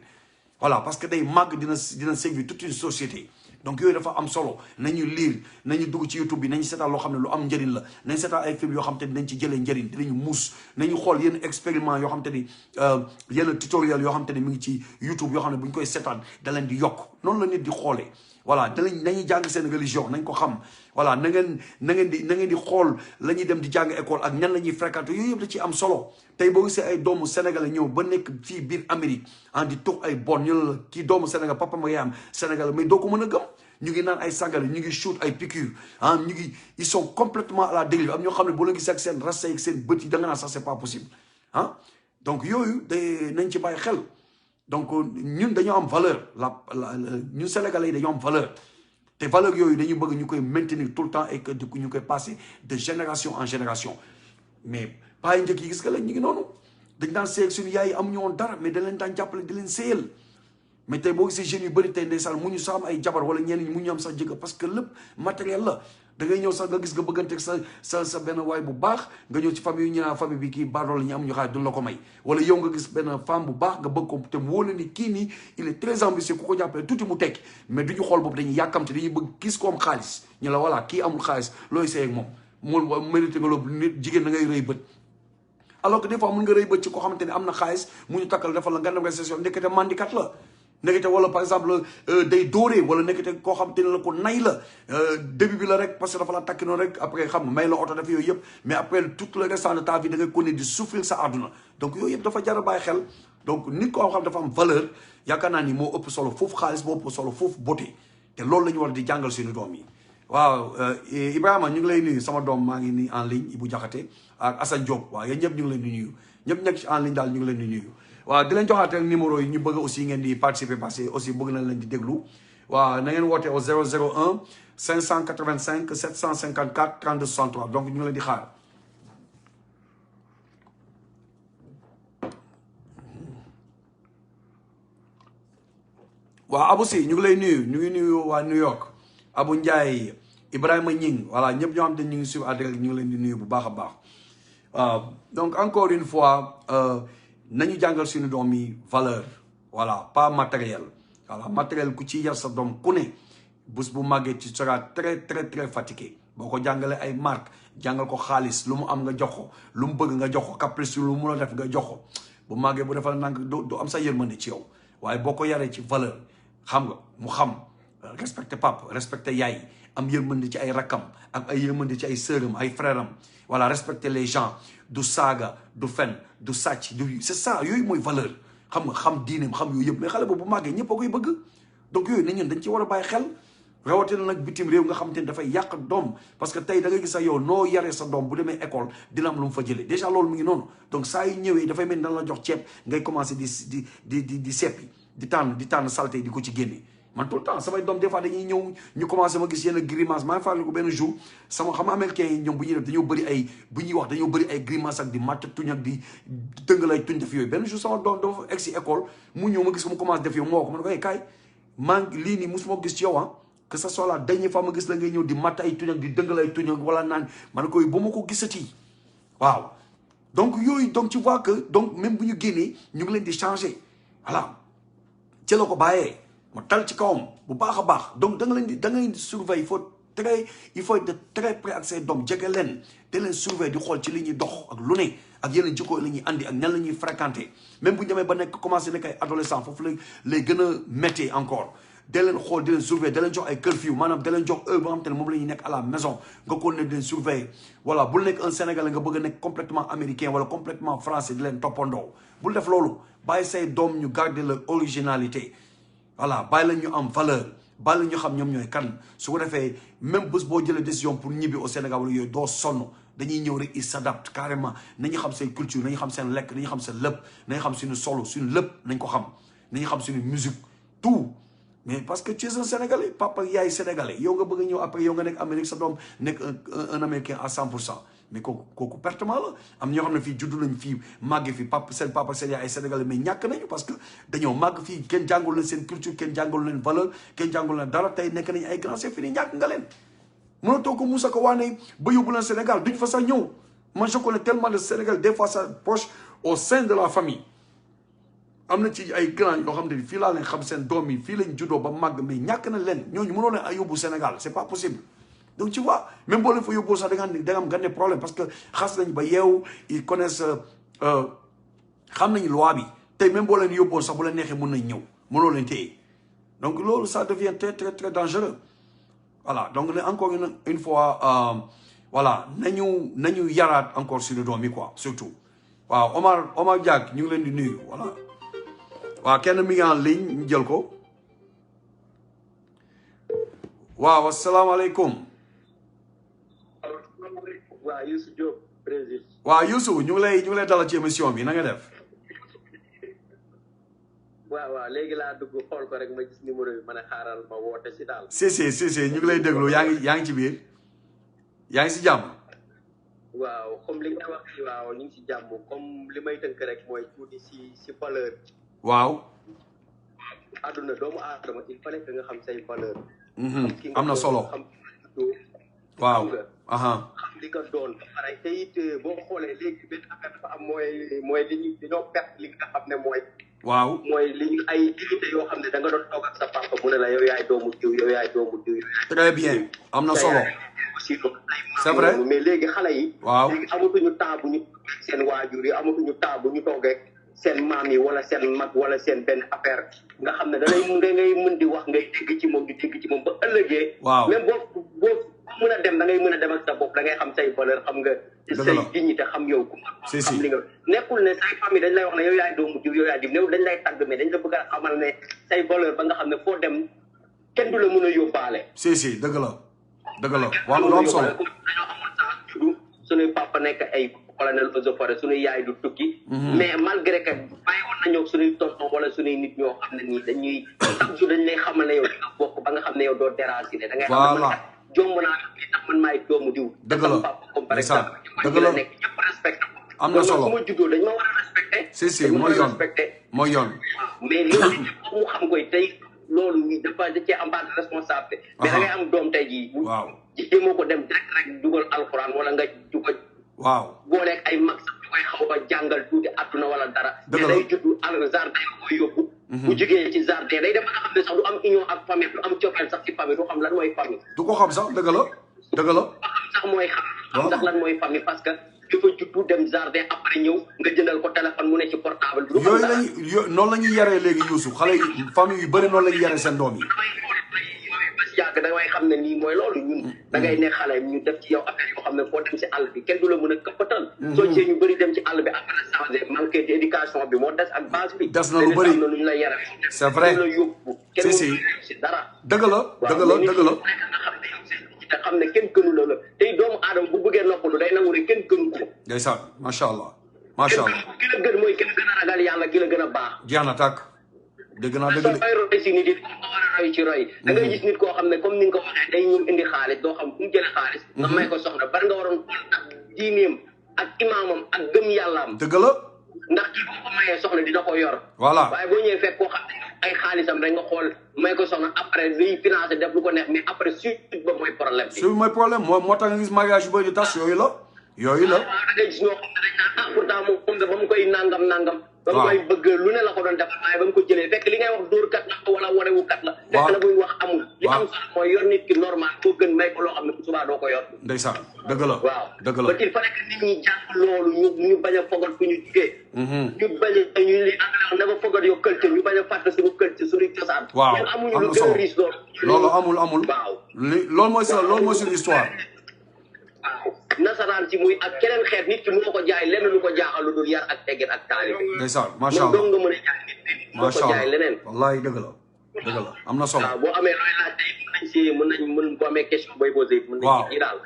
Speaker 1: voilà parce que day màgg dina servir toute une société donc yooyu dafa am solo nañu lire nañu dugg ci YouTube bi nañu seetaan loo xam ne lu am njëriñ la nañ seetaan ay film yoo xam te ni nañ ci jëlee njëriñ dinañu muus nañu xool yenn expériment yoo xam te ni yenn tutoriel yoo xam te ni mi ngi ci YouTube yoo xam ne bu ñu koy seetaan da leen di yokk noonu la nit di xoolee voilà nañuy jàng seen religion nañ ko xam voilà na ngeen di xool la ñuy dem di jàng école ak ñan la ñuy fréquenter yooyu yëpp da ci am solo tey boo gisee ay doomu Sénégalais ñëw ba nekk fii biir Amérique di tux ay bon ñu la kii doomu Sénégal papa ma yaayam Sénégal mais doo ko mën a gëm ñu ngi naan ay sangale ñu ngi shoot ay piqûre ñu ngi ils sont complètement à la dérive am ñoo xam ne boo leen gisee ak seen rasta ak seen bët yi da nga naan sax c'est pas possible donc yooyu nañ ci bàyyi xel donc ñun dañoo am valeur ñun Sénégalais yi dañoo am valeur te valeur yooyu dañu bëgg ñu koy maintenir tout le temps et que ñu koy passer de génération en génération mais paa yi njëkk yi gis nga la ñu ngi noonu dañ daan seeg suñu yaay yi amuñu woon dara mais dañ leen daan jàppale di leen séyal mais tey boo gisee jeunes yu bëri tey ndeysaan mu ñu sax am ay jabar wala ñenn ñi mu ñu am sax jëkkër parce que lépp matériel la da ngay ñëw sax nga gis nga bëggante sa benn waay bu baax nga ñëw ci famille ñu naan famille bi kii baadoolo ñu am ñu xaar duñ la ko may wala yow nga gis benn femme bu baax nga bëgg ko te mu wóor ni kii nii il est très ambitieux ku ko jàppale tuuti mu tekki mais duñu xool boobu dañuy yàkkamte dañuy bëgg gis ko am xaalis ñu la voilà kii amul xaalis looy sëy ak moom moo mérité nga loolu nit jigéen da ngay rëy bët alors que des fois mën nga rëy bët ci koo xamante ne am na xaalis mu ñu takkal defal la nga dem nga session ndekete mandikat la nekkete wala par exemple day dóoree wala nekkete koo xamante ne la ko nay la début bi la rek parce que dafa la takki noonu rek après xam nga may la oto def yooyu yëpp mais après tout le restant de ta vie da ngay continuer di souffrir sa àdduna donc yooyu yëpp dafa jar a bàyyi xel donc nit koo xam dafa am valeur yaakaar naa ni moo ëpp solo foofu xaalis moo ëpp solo foofu beauté te loolu la ñu war di jàngal suñu doom yi waaw Ibrahima ñu ngi lay nuyu sama doom maa ngi nii en ligne Ibou Diakhaté ak Assane Diop waaw yéen ñëpp ñu ngi leen di nuyu ñëpp nekk ci en ligne daal ñu ngi leen di nuyu waaw di leen joxaat rek numéro yi ñu bëgg aussi ngeen di participer parce que aussi bëgg na leen di déglu waaw na ngeen woote au 001 585 754 32 63 donc ñu ngi leen di xaar waaw Abou Si ñu ngi lay nuyu ñu ngi nuyu waa New York Abou Ndiaye Ibrahima Ñing voilà ñëpp ñoo xam ne ñu ngi suivre àddina ñu ngi leen di nuyu bu baax a baax waaw donc encore une fois nañu jàngal suñu doom yi valeur voilà pas matériel voilà matériel ku ci yar sa doom ku ne bés bu màggee ci sera très très très fatigué boo ko jàngalee ay marque jàngal ko xaalis lu mu am nga jox ko lu mu bëgg nga jox ko caprice lu mu mun a def nga jox ko bu màggee bu defal nang du am sa yërmande ci yow waaye boo ko yaree ci valeur xam nga mu xam respecté papa respecté yaay am yërmande ci ay rakkam ak ay yërmande ci ay sëram ay frère am voilà respecter les gens du saaga du fen du sàcc du c'est ça yooyu mooy valeur xam nga xam diineem xam yooyu yëpp mais xale boobu bu màggee ñëpp a koy bëgg donc yooyu nañ ñun dañ ci war a bàyyi xel rawatina nag bitim réew nga xam te ne dafay yàq doom parce que tey da nga gis sax yow noo yaree sa doom bu demee école dina am lu mu fa jëlee déjà loolu mu ngi noonu donc saa yu ñëwee dafay mel ni dana la jox ceeb ngay commencé di seppi di tànn saleté di ko ci génne man tout le temps samay doom des fois dañuy ñëw ñu commencé ma gis yenn grimace maa ngi fàttali ko benn jour sama xam américains yi ñoom bu ñuy def dañoo bëri ay bu ñuy wax dañoo bëri ay grimace ak di matt tuñ ak di dëngal ay tuñ def yooyu benn jour sama doom dafa egg si école mu ñëw ma gis ko mu commencé def yooyu moo ko ma ne ko hey kaay maa ngi lii nii musuma gis ci yow ah que ça soit la dernière fois ma gis la ngay ñëw di matt ay tuñ ak di dëngal ay tuñ ak wala naan ma ne ko ba ma ko gisati waaw donc yooyu donc tu vois que donc même bu ñu génnee ñu ngi leen di changer voilà ci la ko bàyyee ma tal ci kawam bu baax a baax donc da nga leen di surveiller il faut être très près ak say doom jege leen te leen surveiller di xool ci li ñuy dox ak lu ne ak yeneen jikko la ñuy andi ak ñan la ñuy fréquenter même bu ñu demee ba nekk commencé nekk ay adolescent foofu lay gën a métti encore da leen xool di leen surveiller da leen jox ay curfew maanaam da leen jox heure boo xam te ne moom la ñuy nekk à la maison nga ko ne di leen surveiller voilà bul nekk un Sénégalais nga bëgg a nekk complètement américain wala complètement français di leen toppandoo bul def loolu bàyyi say doom ñu garder leur originalité voilà bàyyi la ñu am valeur bàyyi la ñu xam ñoom ñooy kan su ko defee même bés boo jëlee décision pour ñibbi au Sénégal wala yooyu doo sonn dañuy ñëw rek ils s'adaptent carrément nañu xam seen culture nañu xam seen lekk nañu xam seen lépp nañu xam suñu solo suñu lépp nañ ko xam nañu xam suñu musique tout mais parce que tu es un Sénégalais papa yaay Sénégalais yow nga bëgg a ñëw après yow nga nekk Amérique sa doom nekk un Américain à 100% mais kooku pertement la am ñoo xam ne fii juddu nañ fii màgg fii papa seen yaay ay Sénégalais mais ñàkk nañu parce que dañoo màgg fii kenn jàngul leen seen culture kenn jàngul leen valeur kenn jàngul leen dara tey nekk nañu ay grand chef fii ñàkk nga leen mënatoo ko Moussa ko waane ba yóbbu leen Sénégal duñ fa sax ñëw man je connais tellement de Sénégal des fois ça proche au sein de la famille am na ci ay grand yoo xam ne fii laa leen xam seen doom yi fii lañ juddoo ba màgg mais ñàkk na leen ñooñu mënoo leen ay yóbbu Sénégal c'est pas possible donc tu vois même boo leen fa yóbboo sax da nga am gànne problème parce que xas nañ ba yeewu ils connaissent xam nañ loi bi tey même boo leen yóbboo sax bu leen neexee mën nañ ñëw mënoo leen téye donc loolu ça devient très très très dangereux voilà donc encore une fois voilà nañu yaraat encore suñu doom yi quoi surtout waaw Omar Diak ñu ngi leen di nuyu voilà waaw kenn mi ngi en ligne ñu jël ko waaw asalaamaaleykum
Speaker 4: waaw Youssou Diop président.
Speaker 1: waaw Youssou ñu ngi lay dalal ci émission bi na nga def.
Speaker 4: waaw léegi laa dugg xool ko rek ma gis numéro bi ma ne xaaral ma woote si daal.
Speaker 1: si ñu ngi lay déglu yaa ngi ci biir yaa ngi si jàmm.
Speaker 4: waaw comme li nga wax waaw ñu ngi si jàmm comme li may tënk rek mooy tuuti si valeur.
Speaker 1: waaw.
Speaker 4: àdduna doomu aadama il fallait que nga xam say valeur.
Speaker 1: am na solo. waaw
Speaker 4: xam li nga doon ba pare te it boo xoolee léegi benn affaire dafa am mooy li ñu dañoo perte li nga xam ne mooy
Speaker 1: waaw
Speaker 4: mooy li ñu ay dignité yoo xam ne da nga doon toog ak sa papa mu ne la yow yaay doomu diw yow yaay doomu diw
Speaker 1: très bien am na solo
Speaker 4: aussi
Speaker 1: c'est vrai
Speaker 4: mais léegi xale yi
Speaker 1: waaw
Speaker 4: léegi amatuñu temps bu ñu seen waajur yi amatuñu temps bu ñu toogee seen maam yi wala seen mag wala seen benn affaire nga xam ne da ngay mën di wax ngay dégg ci moom di dégg ci moom ba ëllëgee
Speaker 1: waaw
Speaker 4: même boo mën a dem da ngay mën a dem ak sa bopp da ngay xam say valeur xam nga say dignité xam yow ku xam li nga nekkul ne say famille dañ lay wax ne yow yaay doomu diw yow yaay diw néew dañ lay tàgg mais dañ la bëgg a xamal ne say valeur ba nga xam ne foo dem kenn du la mën a yóbbaale
Speaker 1: si dëgg la wax lu am solo
Speaker 4: dañoo amoon sax juddu suñuy papa nekk ay colonel eaux et forêts suñuy yaay du tukki mais malgré que bàyyi woon nañoo suñuy tonton wala suñuy nit ñoo xam ne nii dañuy chaque jour dañ lay xamal ne yow di nga bokk ba nga xam ne yow doo déranginer da ngay xam ne jomb naa li tax man maay doomu diw
Speaker 1: dëgg la
Speaker 4: papa comme par exemple
Speaker 1: dëgg la
Speaker 4: nekk ñëpp respecté
Speaker 1: am na solo
Speaker 4: su ma juddoo dañ ma war a respecté
Speaker 1: si mooy yoon
Speaker 4: mais loolu mu xam koy tey loolu dafa da cee am part de responsabilité mais da ngay am doom tey jii
Speaker 1: waaw
Speaker 4: jéemoo ko dem direct rek dugal alxuraan wala nga du ko
Speaker 1: waaw
Speaker 4: booleeg ay mag sax ñu koy xaw a jàngal tuuti àdduna wala dara mais day juddu jardin nga koy yóbbu bu jugee ci jardin day dem nga xam ne sax du am union ak famille du am cofeel sax ci famille du xam lan mooy famille
Speaker 1: du ko xam sax dëgg la
Speaker 4: xam sax mooy xam sax lan mooy famille parce que dafa juddu dem jardin après ñëw nga jëndal ko téléphone mu ne ci portable
Speaker 1: yooyu noonu la ñuy yaree léegi Youssou xale yi famille yu bëri noonu la ñuy yaree seen doom yi
Speaker 4: yàgg da ngay xam ne nii mooy loolu ñun da ngay ne xale ñu def ci yow affaire yoo xam ne foo dem ci àll bi kenn du la mën a këppatal soo cee ñu bëri dem ci àll bi après changé manqué d' éducation bi moo des ak base bi
Speaker 1: des na lu bëri
Speaker 4: na lu ñu la yare
Speaker 1: c'est vrai
Speaker 4: la yóbbu kenn si dara
Speaker 1: dëgg la
Speaker 4: te xam ne kenn gënu la tey doomu aadama bu bëggee noppalu day nangu ne kenn gënu ko
Speaker 1: ndeysaan macha allah
Speaker 4: ki la gën mooy ki la gën a ragal yàlla ki la gën a baax
Speaker 1: jeex na tàkk dëgg naa dëgg
Speaker 4: soo roy si nit it ko war a roy ci roy da ngay gis nit koo xam ne comme ni nga ko waxee day ñëw indi xaalis doo xam fu mu jëlee xaalis nga may ko soxna bari nga waroon xool ak diineem ak imaamam ak gëm yàllaam
Speaker 1: dëgg la
Speaker 4: ndax kii boo ko mayee soxna dina ko yor
Speaker 1: voilà
Speaker 4: waaye boo ñëwee fekk koo xam ne ay xaalisam rek nga xool may ko soxna après liy financé def lu ko neex mais après suite ba mooy problème bi
Speaker 1: mooy problème moo tax nga gis mariage yu bëri di tas yooyu la
Speaker 4: da ngay gis ñoo xam ne dañ naan pourtant moom ba mu koy nangam ba mu koy bëgg lu ne la ko doon defal waaye ba mu ko jëlee fekk li ngay wax dóor kat la wala warewu kat la fekk la muy wax amul li am sax mooy yor nit ki normal koo gën may ko loo xam ne bu subaa doo ko yor
Speaker 1: ndeysaan dëgg la
Speaker 4: waaw
Speaker 1: dëgg la
Speaker 4: ba il fallait que nit ñi jàng loolu ñu bañ a fogal fu ñu jugee ñu bañ a ñu li anglais never forget your culture ñu bañ a fàtte suñu culture suñu cosaan
Speaker 1: waaw
Speaker 4: ñun amuñu lu gën a riche
Speaker 1: loolu amul
Speaker 4: waaw
Speaker 1: loolu mooy suñu histoire
Speaker 4: waaw nasaraan ci muy ak keneen xeet nit ki mënoo ko jaay lenn lu ko jaaxal lu dul yar ak teggin ak taalibe
Speaker 1: ndeysaan macha allah
Speaker 4: moom dong nga mën a jaay nit mënoo ko jaay leneen
Speaker 1: wallahi dëgg la am na solo
Speaker 4: waaw boo amee looy laaj tey mën nañ boo amee question booy posé mën nañ ci daal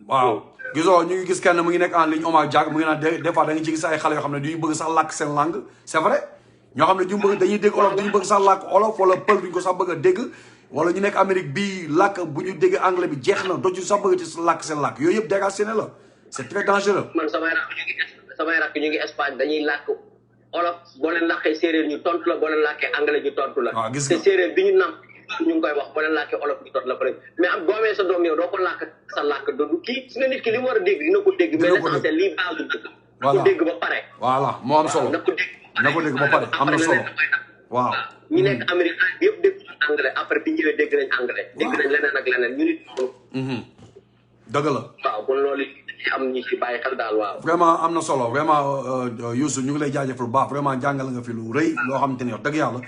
Speaker 1: waaw gisoo ñu ngi gis kenn mu ngi nekk en ligne Omar Diak mu ngi naan des fois da nga ci gis ay xale yoo xam ne duñu bëgg sax làkk seen langue c'est vrai ñoo xam ne duñu bëgg dañuy dégg olof duñu bëgg sax làkk olof wala pël duñu ko sax bëgg a dégg wala ñu nekk Amérique bii làkk bu ñu dégg anglais bi jeex na dootu sax bëgg ci làkk seen làkk yooyu yëpp dégagé la c'est très dangereux.
Speaker 4: man samay rakk ñu ngi Espagne dañuy làkk olof boo leen làkkee séeréer ñu tontu la boo leen làkkee anglais ñu tontu la.
Speaker 1: waaw gis
Speaker 4: nga te séeréer bi ñu nam ñu ngi koy wax boo leen làkkee olof ñu tontu la pare mais am boo amee sa doom yow doo ko làkk sa làkk doodu kii su nga nit ki li mu war a dégg dina ko dégg. mais l'essentiel lii base du dëkk.
Speaker 1: voilà
Speaker 4: ko dégg ba pare.
Speaker 1: voilà moo am solo na ko dégg ba pare am na solo waaw.
Speaker 4: ñu nekk Amérique bi yëpp dégg anglais après bi ñëwee dégg nañ anglais. dégg nañ leneen ak leneen ñu nit
Speaker 1: dëgg la.
Speaker 4: waaw kon loolu am ñi ci bàyyi xel daal waaw.
Speaker 1: vraiment am na solo vraiment Youssou ñu ngi lay jaajëfal bu baax vraiment jàngal nga fi lu rëy loo xamante ne wax dëgg yàlla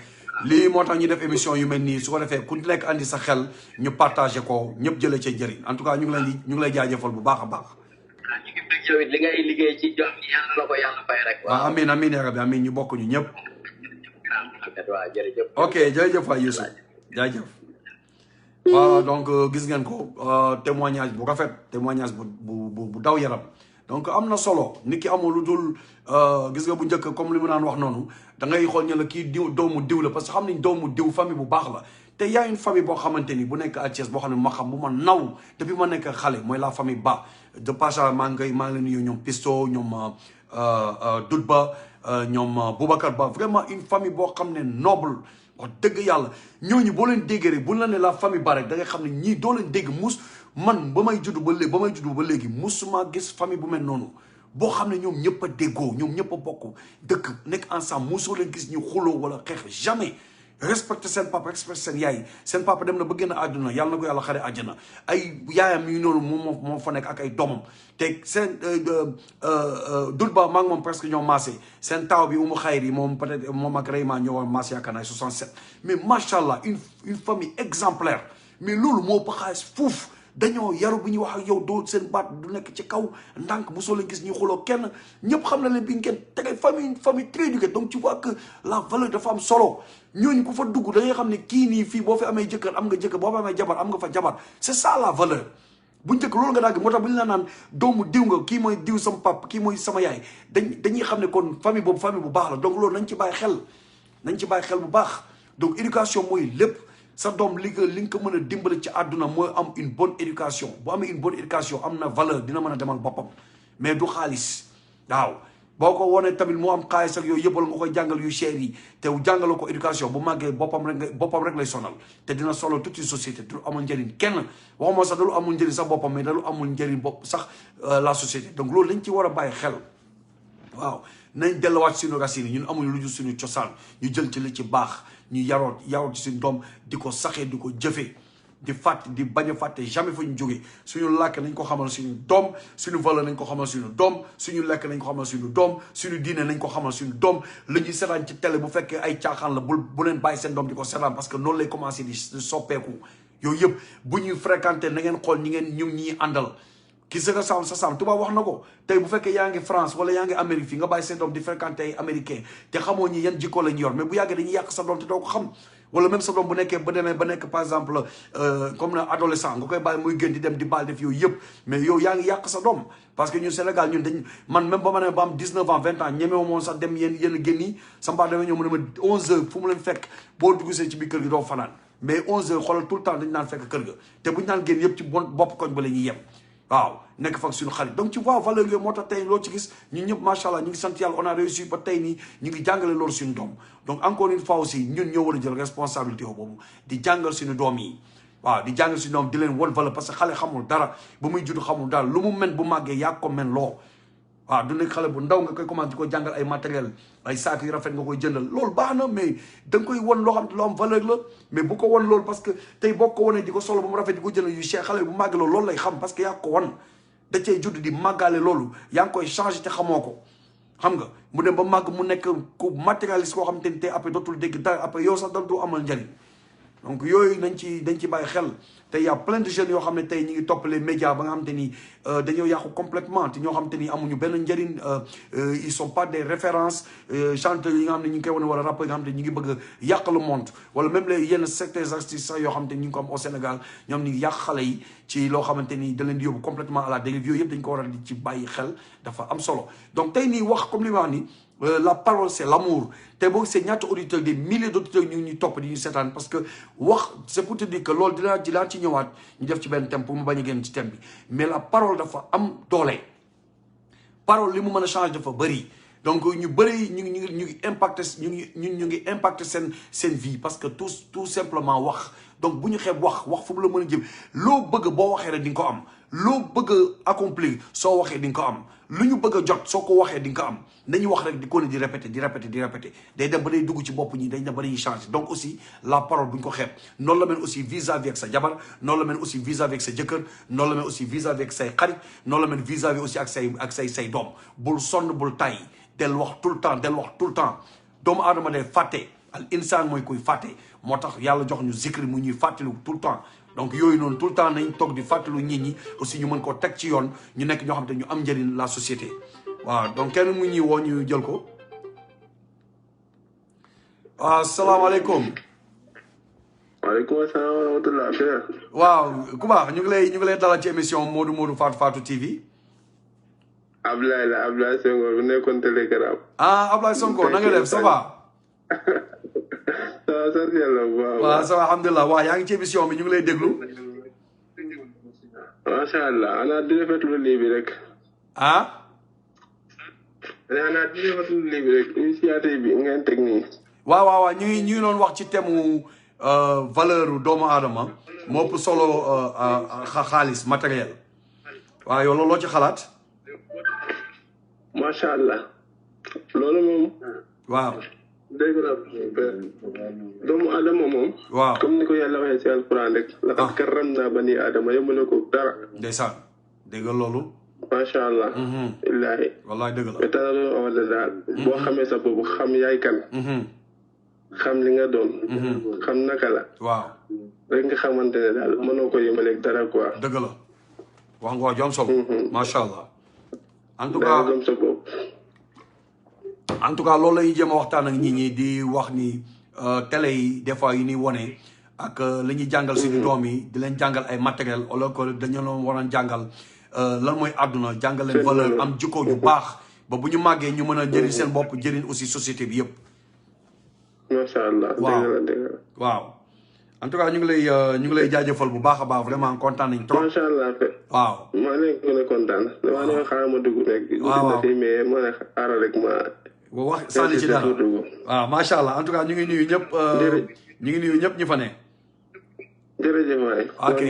Speaker 1: lii moo tax ñu def émission yu mel nii su ko defee ku nekk andi sa xel ñu partagé ko ñëpp jëlee ci njëriñ en tout cas ñu ngi lay jaajëfal bu baax a baax.
Speaker 4: ñu ngi bëgg yow it li ngay liggéey ci jom yàlla la ko yàlla fay rek.
Speaker 1: waaw amiin amiin yaa rabbi amiin ñu bokk ñu ñëpp.
Speaker 4: waaw jërëjëf.
Speaker 1: ok jërëjëf waay Youssou jaajëf. voilà donc gis ngeen ko témoignage bu rafet témoignage bu daw yaram donc am na solo nit ki amul lu dul gis nga bu njëkk comme li mu naan wax noonu da ngay xool ñu la kii diw doomu diw la parce que xam nañ doomu diw famille bu baax la te y a une famille boo xamante ni bu nekk à Thiès boo xam ne ma xam bu ma naw depuis ma nekk xale mooy la famille Ba de passage maa ngi leen nuyu ñoom Pisto ñoom Doudba ñoom Boubacar Ba vraiment une famille boo xam ne noble wax dëgg yàlla ñooñu boo leen déggee rek bu la ne la famille Ba rek da ngay xam ne ñii doo leen dégg man ba may judd ba léegi musuma gis famille bu mel noonu boo xam ne ñoom ñëpp a déggoo ñoom ñëpp a bokk dëkk nekk ensemble musoo leen gis ñu xuloo wala xeex jamais respecté seen papa respecté seen yaay seen papa dem na ba génn àdduna yàlla na ko yàlla xare àjjana ay yaayam yu noonu moo fa nekk ak ay doomam te seen dul ba maa ngi moom presque ñoo maasé seen taaw bi umu xayr yi moom peut-être moom ak Rayma ñoo maasé yaakaar naa 67 mais macha allah une famille exemplaire mais loolu moo ëpp xaalis fuuf dañoo yaru bu ñuy wax ak yow doo seen baat du nekk ci kaw ndànk mosoo leen gis ñu xuloo kenn ñëpp xam na leen bi ngeen tegee famille très éduquée donc tu vois que la valeur dafa am solo ñooñu ku fa dugg da ngay xam ne kii nii fii boo fi amee jëkkër am nga jëkkër boo fi amee jabar am nga fa jabar c'est ça la valeur bu njëkk loolu nga dagg moo tax bu ñu la naan doomu diw nga kii mooy diw sama pap kii mooy sama yaay dañuy xam ne kon famille boobu famille bu baax la donc loolu nañ ci bàyyi xel bu baax donc éducation mooy lépp sa doom li nga ko mën a dimbali ci àdduna mooy am une bonne éducation bu amee une bonne éducation am na valeur dina mën a demal boppam mais du xaalis waaw boo ko wonee tamit moo am xaalis ak yooyu yëpp wala nga koy jàngal yu cher yi te jàngaloo ko éducation bu màggee boppam rek lay sonal te dina sonal toute une société du amul njëriñ kenn waxuma sax dalu amul njëriñ sax boppam mais dalu amul njëriñ bopp sax la société donc loolu lañ ci war a bàyyi xel waaw nañ delluwaat suñu racines ñun amuñu lu ñu suñu cosaan ñu jël ci li ci baax ñu yaroot ci suñu doom di ko saxee di ko jëfee di fàtte di bañ a fàtte jamais fa ñu jógee suñu làkk nañ ko xamal suñu doom suñu valeur nañ ko xamal suñu doom suñu lekk nañ ko xamal suñu doom suñu diine nañ ko xamal suñu doom la ñuy seetaan ci télé bu fekkee ay caaxaan la bu leen bàyyi seen doom di ko seetaan parce que noonu lay commencé di soppeeku yooyu yëpp bu ñuy fréquenté na ngeen xool ñi àndal ki sa sam tubaab wax na ko tey bu fekkee yaa ngi France wala yaa ngi Amérique fii nga bàyyi seen doom di fréquenté ay américain te xamoo ñi yan jikko lañ yor mais bu yàggee dañuy yàq sa doom te doo ko xam wala même sa doom bu nekkee ba demee ba nekk par exemple comme na adolescent nga koy bàyyi muy gën di dem di baal def yooyu yëpp mais yow yaa ngi yàq sa doom parce que ñun Sénégal ñun man même ba ma ne ba am 19 ans 20 ans ñemewu moon sax dem yéen génn yi sama baa demee ñëw mu ne ma 11 heures fu mu leen fekk boo duggsee ci biir kër gi doo fanaan mais 11 heures xoolal tout le temps dañu naan fekk kër ga te buñu naan génn yëpp ci bopp koñ ba la ñuy yem waaw nekk fa suñu xarit donc tu vois valeur yooyu moo tax tey loo ci gis ñun ñëpp macha allah ñu ngi sant yàlla on a réussi ba tey nii ñu ngi jàngale loolu suñu doom donc encore une fois aussi ñun ñoo war a jël responsabilité boobu di jàngal suñu doom yi waaw di jàngal suñu doom di leen won valeur parce que xale xamul dara ba muy judd xamul dara lu mu men bu màggee yaa ko men loo waaw du nekk xale bu ndaw nga koy commencé di ko jàngal ay matériel ay saak yu rafet nga koy jëndal loolu baax na mais da nga koy won loo xam ne loo am valeur la mais bu ko won loolu parce que tey boo ko wonee di ko solo ba mu rafet di ko jëndal yu cher xale bu màgg loolu lay xam parce que yaa ko won da cay judd di màggaale loolu yaa ngi koy changé te xamoo ko xam nga mu dem ba màgg mu nekk ku matérialiste koo xam te ne tey après dootul dégg dara après yow sax dootul amal njëriñ donc yooyu dañ ci bàyyi xel te y a plein de jeunes yoo xam ne tey ñu ngi topp les médias ba nga xam te ni dañoo yàqu complètement te ñoo xam te ni amuñu benn njëriñ ils sont pas des références chanteurs yi nga xam ne ñu ngi koy wane wala rappeurs yi nga xam te ñu ngi bëgg a yàq le monde wala même les yenn secteurs artistes sax yoo xam te ñu ngi ko am au Sénégal ñoom ñu ngi yàq xale yi ci loo xamante ni da leen di yóbbu complètement à la dérive yooyu yëpp dañ ko war a di ci bàyyi xel dafa am solo donc tey nii wax comme li ma wax ni la parole c'est l'amour te boo c'est ñaata auditeurs des milliers d'auditeurs ñu ngi ñuy topp di ñu seetaan parce que wax c'est pour te dire que loolu dinaa ci ñëwaat ñu def ci benn thème pour mu bañ a génn ci thème bi mais la parole dafa am doole parole li mu mën a changer dafa bëri donc ñu bëri ñu ngi impacté ñu ngi impacté seen vie parce que tout simplement wax donc bu ñu xeeb wax fu mu la mën a jëm loo bëgg boo waxee rek di nga ko am loo bëgg a accomplir soo waxee di nga ko am lu ñu bëgg a jot soo ko waxee di nga ko am nañu wax rek di ko ne di répéter day dem ba day dugg ci bopp ñi day dem ba day changer donc aussi la parole bu ñu ko xeeb noonu la mel aussi vis-à-vis ak sa jabar noonu la mel aussi vis-à-vis ak sa jëkkër noonu la mel aussi vis-à-vis ak say xarit noonu la mel vis-à-vis aussi ak say doom bul sonn bul tay del wax tout le temps doomu aadama day fàtte al insaan mooy kuy fàtte moo tax yàlla jox ñu zikri mu ñuy fàttali tout le temps donc yooyu noonu tout le temps nañ toog di fàttalu nit ñi aussi ñu mën koo teg ci yoon ñu nekk ñoo xam te ñu am njëriñ la société waaw donc kenn mu ñuy woo ñu jël ko waaw salaamaaleykum.
Speaker 5: waaleykum salaam wa rahmatulah.
Speaker 1: waaw ku baax ñu ngi lay dalal ci émission Modou Fatou TV.
Speaker 5: Ablaye Sonko bu nekkoon Telegram.
Speaker 1: Ablaye Sonko na nga def ça va.
Speaker 5: waaw sant yàlla bu baax.
Speaker 1: waaw ça va alhamdulilah waaw yaa ngi ci émission bi ñu ngi lay déglu.
Speaker 5: macha allah ana di rafetlu lii bi rek.
Speaker 1: ana di rafetlu
Speaker 5: lii bi rek initiative bi ngeen teg nii.
Speaker 1: waaw ñu ngi doon wax ci thème valeur doomu aadama moo ëpp solo xaalis matériel waaw yow loolu loo ci xalaat.
Speaker 5: macha allah loolu moom.
Speaker 1: waaw.
Speaker 5: dégg nga doomu aadama moom.
Speaker 1: waaw
Speaker 5: comme ni ko yàlla waxee ci alquran rek. laqad karramnaa banii aadama yemale ko dara.
Speaker 1: ndeysaan dégg nga loolu.
Speaker 5: macha allah. illaahi.
Speaker 1: wallaay dëgg la.
Speaker 5: mais tala loolu wala daal. boo xamee sa bopp xam yaay kan. xam li nga doon. xam naka la.
Speaker 1: waaw.
Speaker 5: rek nga xamante ne daal mënoo ko yemaleeg dara quoi.
Speaker 1: dëgg la wax nga jom solo. macha allah. en tout cas
Speaker 5: sa bopp.
Speaker 1: en tout cas loolu la ñuy jéem a waxtaan ak nit ñi di wax ni télé yi des fois yi ñuy wone ak la ñuy jàngal suñu doom yi di leen jàngal ay matériel alors que dañu leen war a jàngal lan mooy àdduna jàngal leen valeur am jikko ju baax ba bu ñu màggee ñu mën a jëriñ seen bopp jëriñ aussi société bi yëpp.
Speaker 5: macha allah.
Speaker 1: waaw en tout cas ñu ngi lay jaajëfal bu baax a baax vraiment kontaan nañ trop.
Speaker 5: macha allah.
Speaker 1: waaw.
Speaker 5: maa ngi gën a kontaan. damaa ne xaaral ma dugg rek.
Speaker 1: waaw
Speaker 5: mais ma ne xaaral rek ma.
Speaker 1: wax sànni ci dara waaw macha allah en tout cas ñu ngi nuyu ñëpp. ñu ngi nuyu ñëpp ñu fa ne.
Speaker 5: jërëjëf waay.
Speaker 1: ok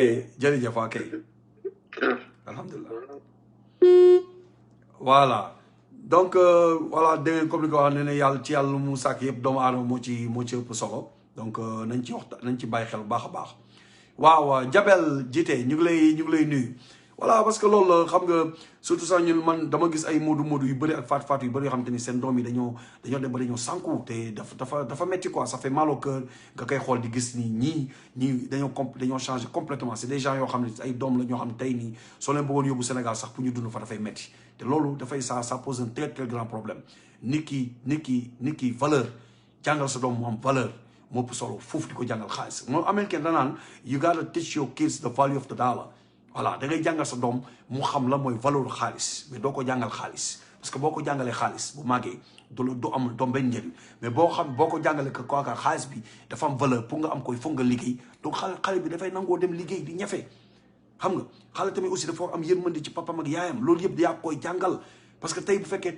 Speaker 1: jërëjëf ok. alhamdulilah. voilà donc voilà dégg ngeen comme ni ko wax ne ne yàlla ci yàlla mu sàkk yëpp doomu aadama moo ci ëpp solo donc nañ ci waxtaan nañ ci bàyyi xel bu baax a baax. waaw Jabel Jité ñu ngi lay nuyu. voilà parce que loolu la xam nga surtout sax ñun man dama gis ay moodu yu bëri ak faatu yu bëri yoo xam te ni seen doom yi dañoo dem ba dañoo sànku te dafa metti quoi ça fait mal au cœur nga koy xool di gis ni ñii dañoo changé complètement c'est des gens yoo xam ne ay doom la ñoo xam ne tey nii soo leen bëggoon yóbbu Sénégal sax pour ñu dund fa dafay metti te loolu dafay ça pose un très très grand problème nit ki valeur jàngal sa doom mu am valeur moo ëpp solo foofu di ko jàngal xaalis moom américain danaan you gotta teach your kids the value of the dollar. voilà da ngay jàngal sa doom mu xam la mooy valeur xaalis mais doo ko jàngal xaalis parce que boo ko jàngalee xaalis bu màggee du am doom benn njëriñ mais boo ko jàngalee que kooka xaalis bi dafa am valeur pour nga am koy foog nga liggéey donc xale bi dafay nangoo dem liggéey di ñafe xam nga xale tamit aussi dafa am yërmande ci papam ak yaayam loolu yëpp yaa koy jàngal parce que tey bu fekkee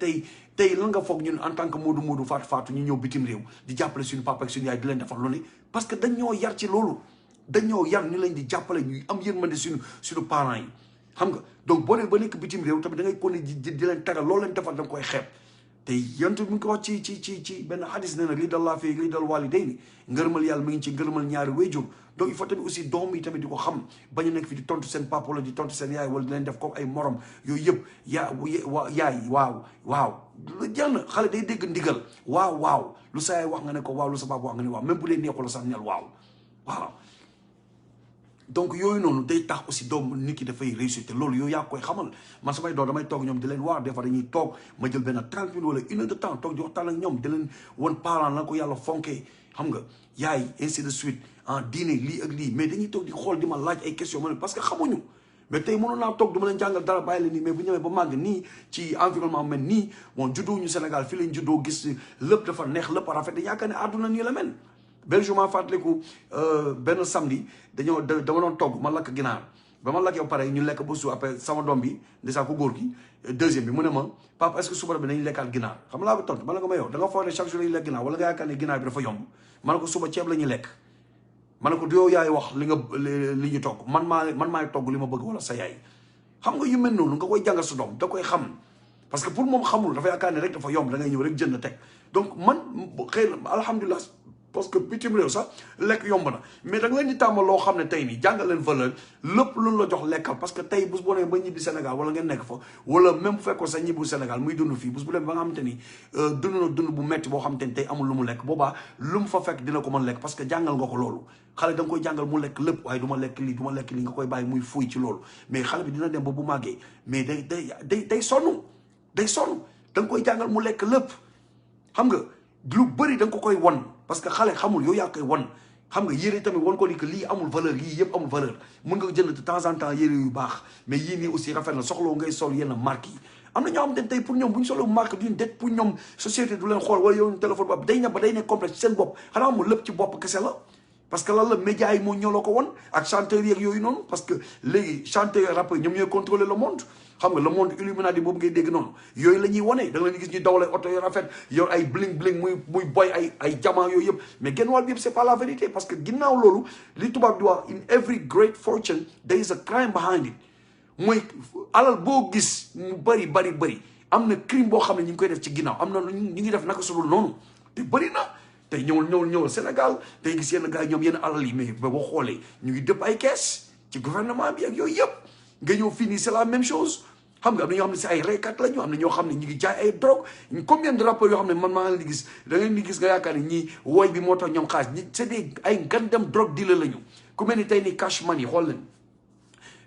Speaker 1: tey lan nga foog ñun en tant que moodu faatu ñu ñëw bitim réew di jàppale suñu papa ak suñu yaay di leen defal lu ne parce que dañ ñoo yar ci loolu dañoo yar ñu leen di jàppale ñuy am yërmande suñu parents yi xam nga donc boo dee ba nekk bitim réew tamit da ngay kon di leen tagal loolu leen defal da nga koy xeeb te yonent mi ngi ko wax ci benn hadis ne nag lii dal laa fi lii dal waalidayni ngërëmal yàlla mi ngi ci ngërëmal ñaari wayjur donc il faut tamit aussi doom yi tamit di ko xam bañ a nekk fi di tontu seen papa wala di tontu seen yaay wala di leen def comme ay morom yooyu yëpp yaay waaw jël na xale day dégg ndigal waaw lu sa yaay wax nga ne ko waaw lu sa papa wax nga ne waaw même bu dee neexul la sax nel waaw donc yooyu noonu day tax aussi doom nit ki dafay réussir te loolu yooyu yaa koy xamal man samay doom damay toog ñoom di leen waar des fois dañuy toog ma jël benn 30 minutes wala 1 heure de temps toog di waxtaan ak ñoom di leen won parent la ko yàlla fonkee xam nga yaay ainsi de suite diine lii ak lii mais dañuy toog di xool di ma laaj ay question ma ne parce que xamuñu mais tey mënoon naa toog du ma leen jàngal dara bàyyi leen nii mais bu ñëwee ba màgg nii ci environnement mel nii bon juddoo ñu Sénégal fii lañ juddoo gis lépp dafa neex lépp rafet dañ yaakaar ne àdduna nii la mel benn jour maa fàttaliku benn samedi dama doon togg ma lakk ginaar ba ma lakkee ba pare ñu lekk ba suuf après sama doom bi ndeysaan ko góor gi deuxième bi mu ne ma papa est-ce que suba bi nañu lekkaat ginaar xam laa ko tontu ma ne ko ma yow da nga foog ne chaque jour lañu lekk ginaar wala nga yaakaar ne ginaar bi dafa yomb ma ne ko suba ceeb la ñuy lekk ma ne ko yow yaay wax li ñu togg man maay togg li ma bëgg wala sa yaay xam nga yu mel noonu nga koy jàngal sa doom da koy xam parce que pour moom xamul dafa yaakaar ne rek dafa yomb da ngay ñëw rek jënd teg donc man xëy na alhamdulilah parce que bitim réew sax lekk yomb na mais da nga leen di tàmmal loo xam ne tey nii jàngal leen valeur lépp lu la jox lekkal parce que tey bés boo nee ba ñibbi Sénégal wala ngeen nekk fa wala même bu fekkoon sax ñibbi Sénégal muy dund fii bés bu dem ba nga xamante ni dund na dund bu metti boo xamante ni tey amul lu mu lekk boobaa lu mu fa fekk dina ko mën lekk parce que jàngal nga ko loolu xale da nga koy jàngal mu lekk lépp waaye du ma lekk lii nga koy bàyyi muy fuuy ci loolu mais xale bi dina dem ba bu màggee mais day sonn da nga koy jàngal mu lekk lépp xam nga lu bëri da nga ko koy won parce que xale xamul yow yaa koy won xam nga yére tamit won ko ni que lii amul valeur yii yëpp amul valeur mën nga jënd de temps en temps yére yu baax mais yii nii aussi rafet na soxloo ngay sol yenn marque yi am na ñoo xam ne tey pour ñoom bu ñu soxla marque duñ det pour ñoom société du leen xool wala yow téléphone ba day nekk complexe ci seen bopp xanaa amul lépp ci bopp kese la parce que lan la média yi moo ñoo la ko woon ak chanteurs yeeg yooyu noonu parce que léegi chanteurs rappeurs ñoom ñooy contrôler le monde xam nga le monde Illuminati boobu ngay dégg noonu yooyu la ñuy wane da nga leen gis ñu dawale oto yu rafet yor ay bling bling muy boy ay jamaa yooyu yëpp mais genn wàll bi yëpp c'est pas la vérité parce que ginnaaw loolu li tubaab di wax in every great fortune there is a crime behind it mooy alal boo gis mu bëri am na crime boo xam ne ñu ngi koy def ci ginnaaw am na ñu ngi def naka sudul noonu te bëri na tey ñëwal Sénégal tey gis yenn gars yi ñoom yenn alal yi mais ba boo xoolee ñu ngi dëpp ay kees ci gouvernement bi ak yooyu yëpp nga ñëw fii nii c'est la même chose xam nga am na ñoo xam ne si ay reykat la ñu am na ñoo xam ne ñu ngi jaay ay drogue combien de rappeurs yoo xam ne man maa ngi leen di gis da ngeen di gis nga yaakaar ne ñii wooy bi moo tax ñoom xaalis ñi c'est des ay ngandem drogue dealer la ñu ku mel ni tey ni Cash Money xool leen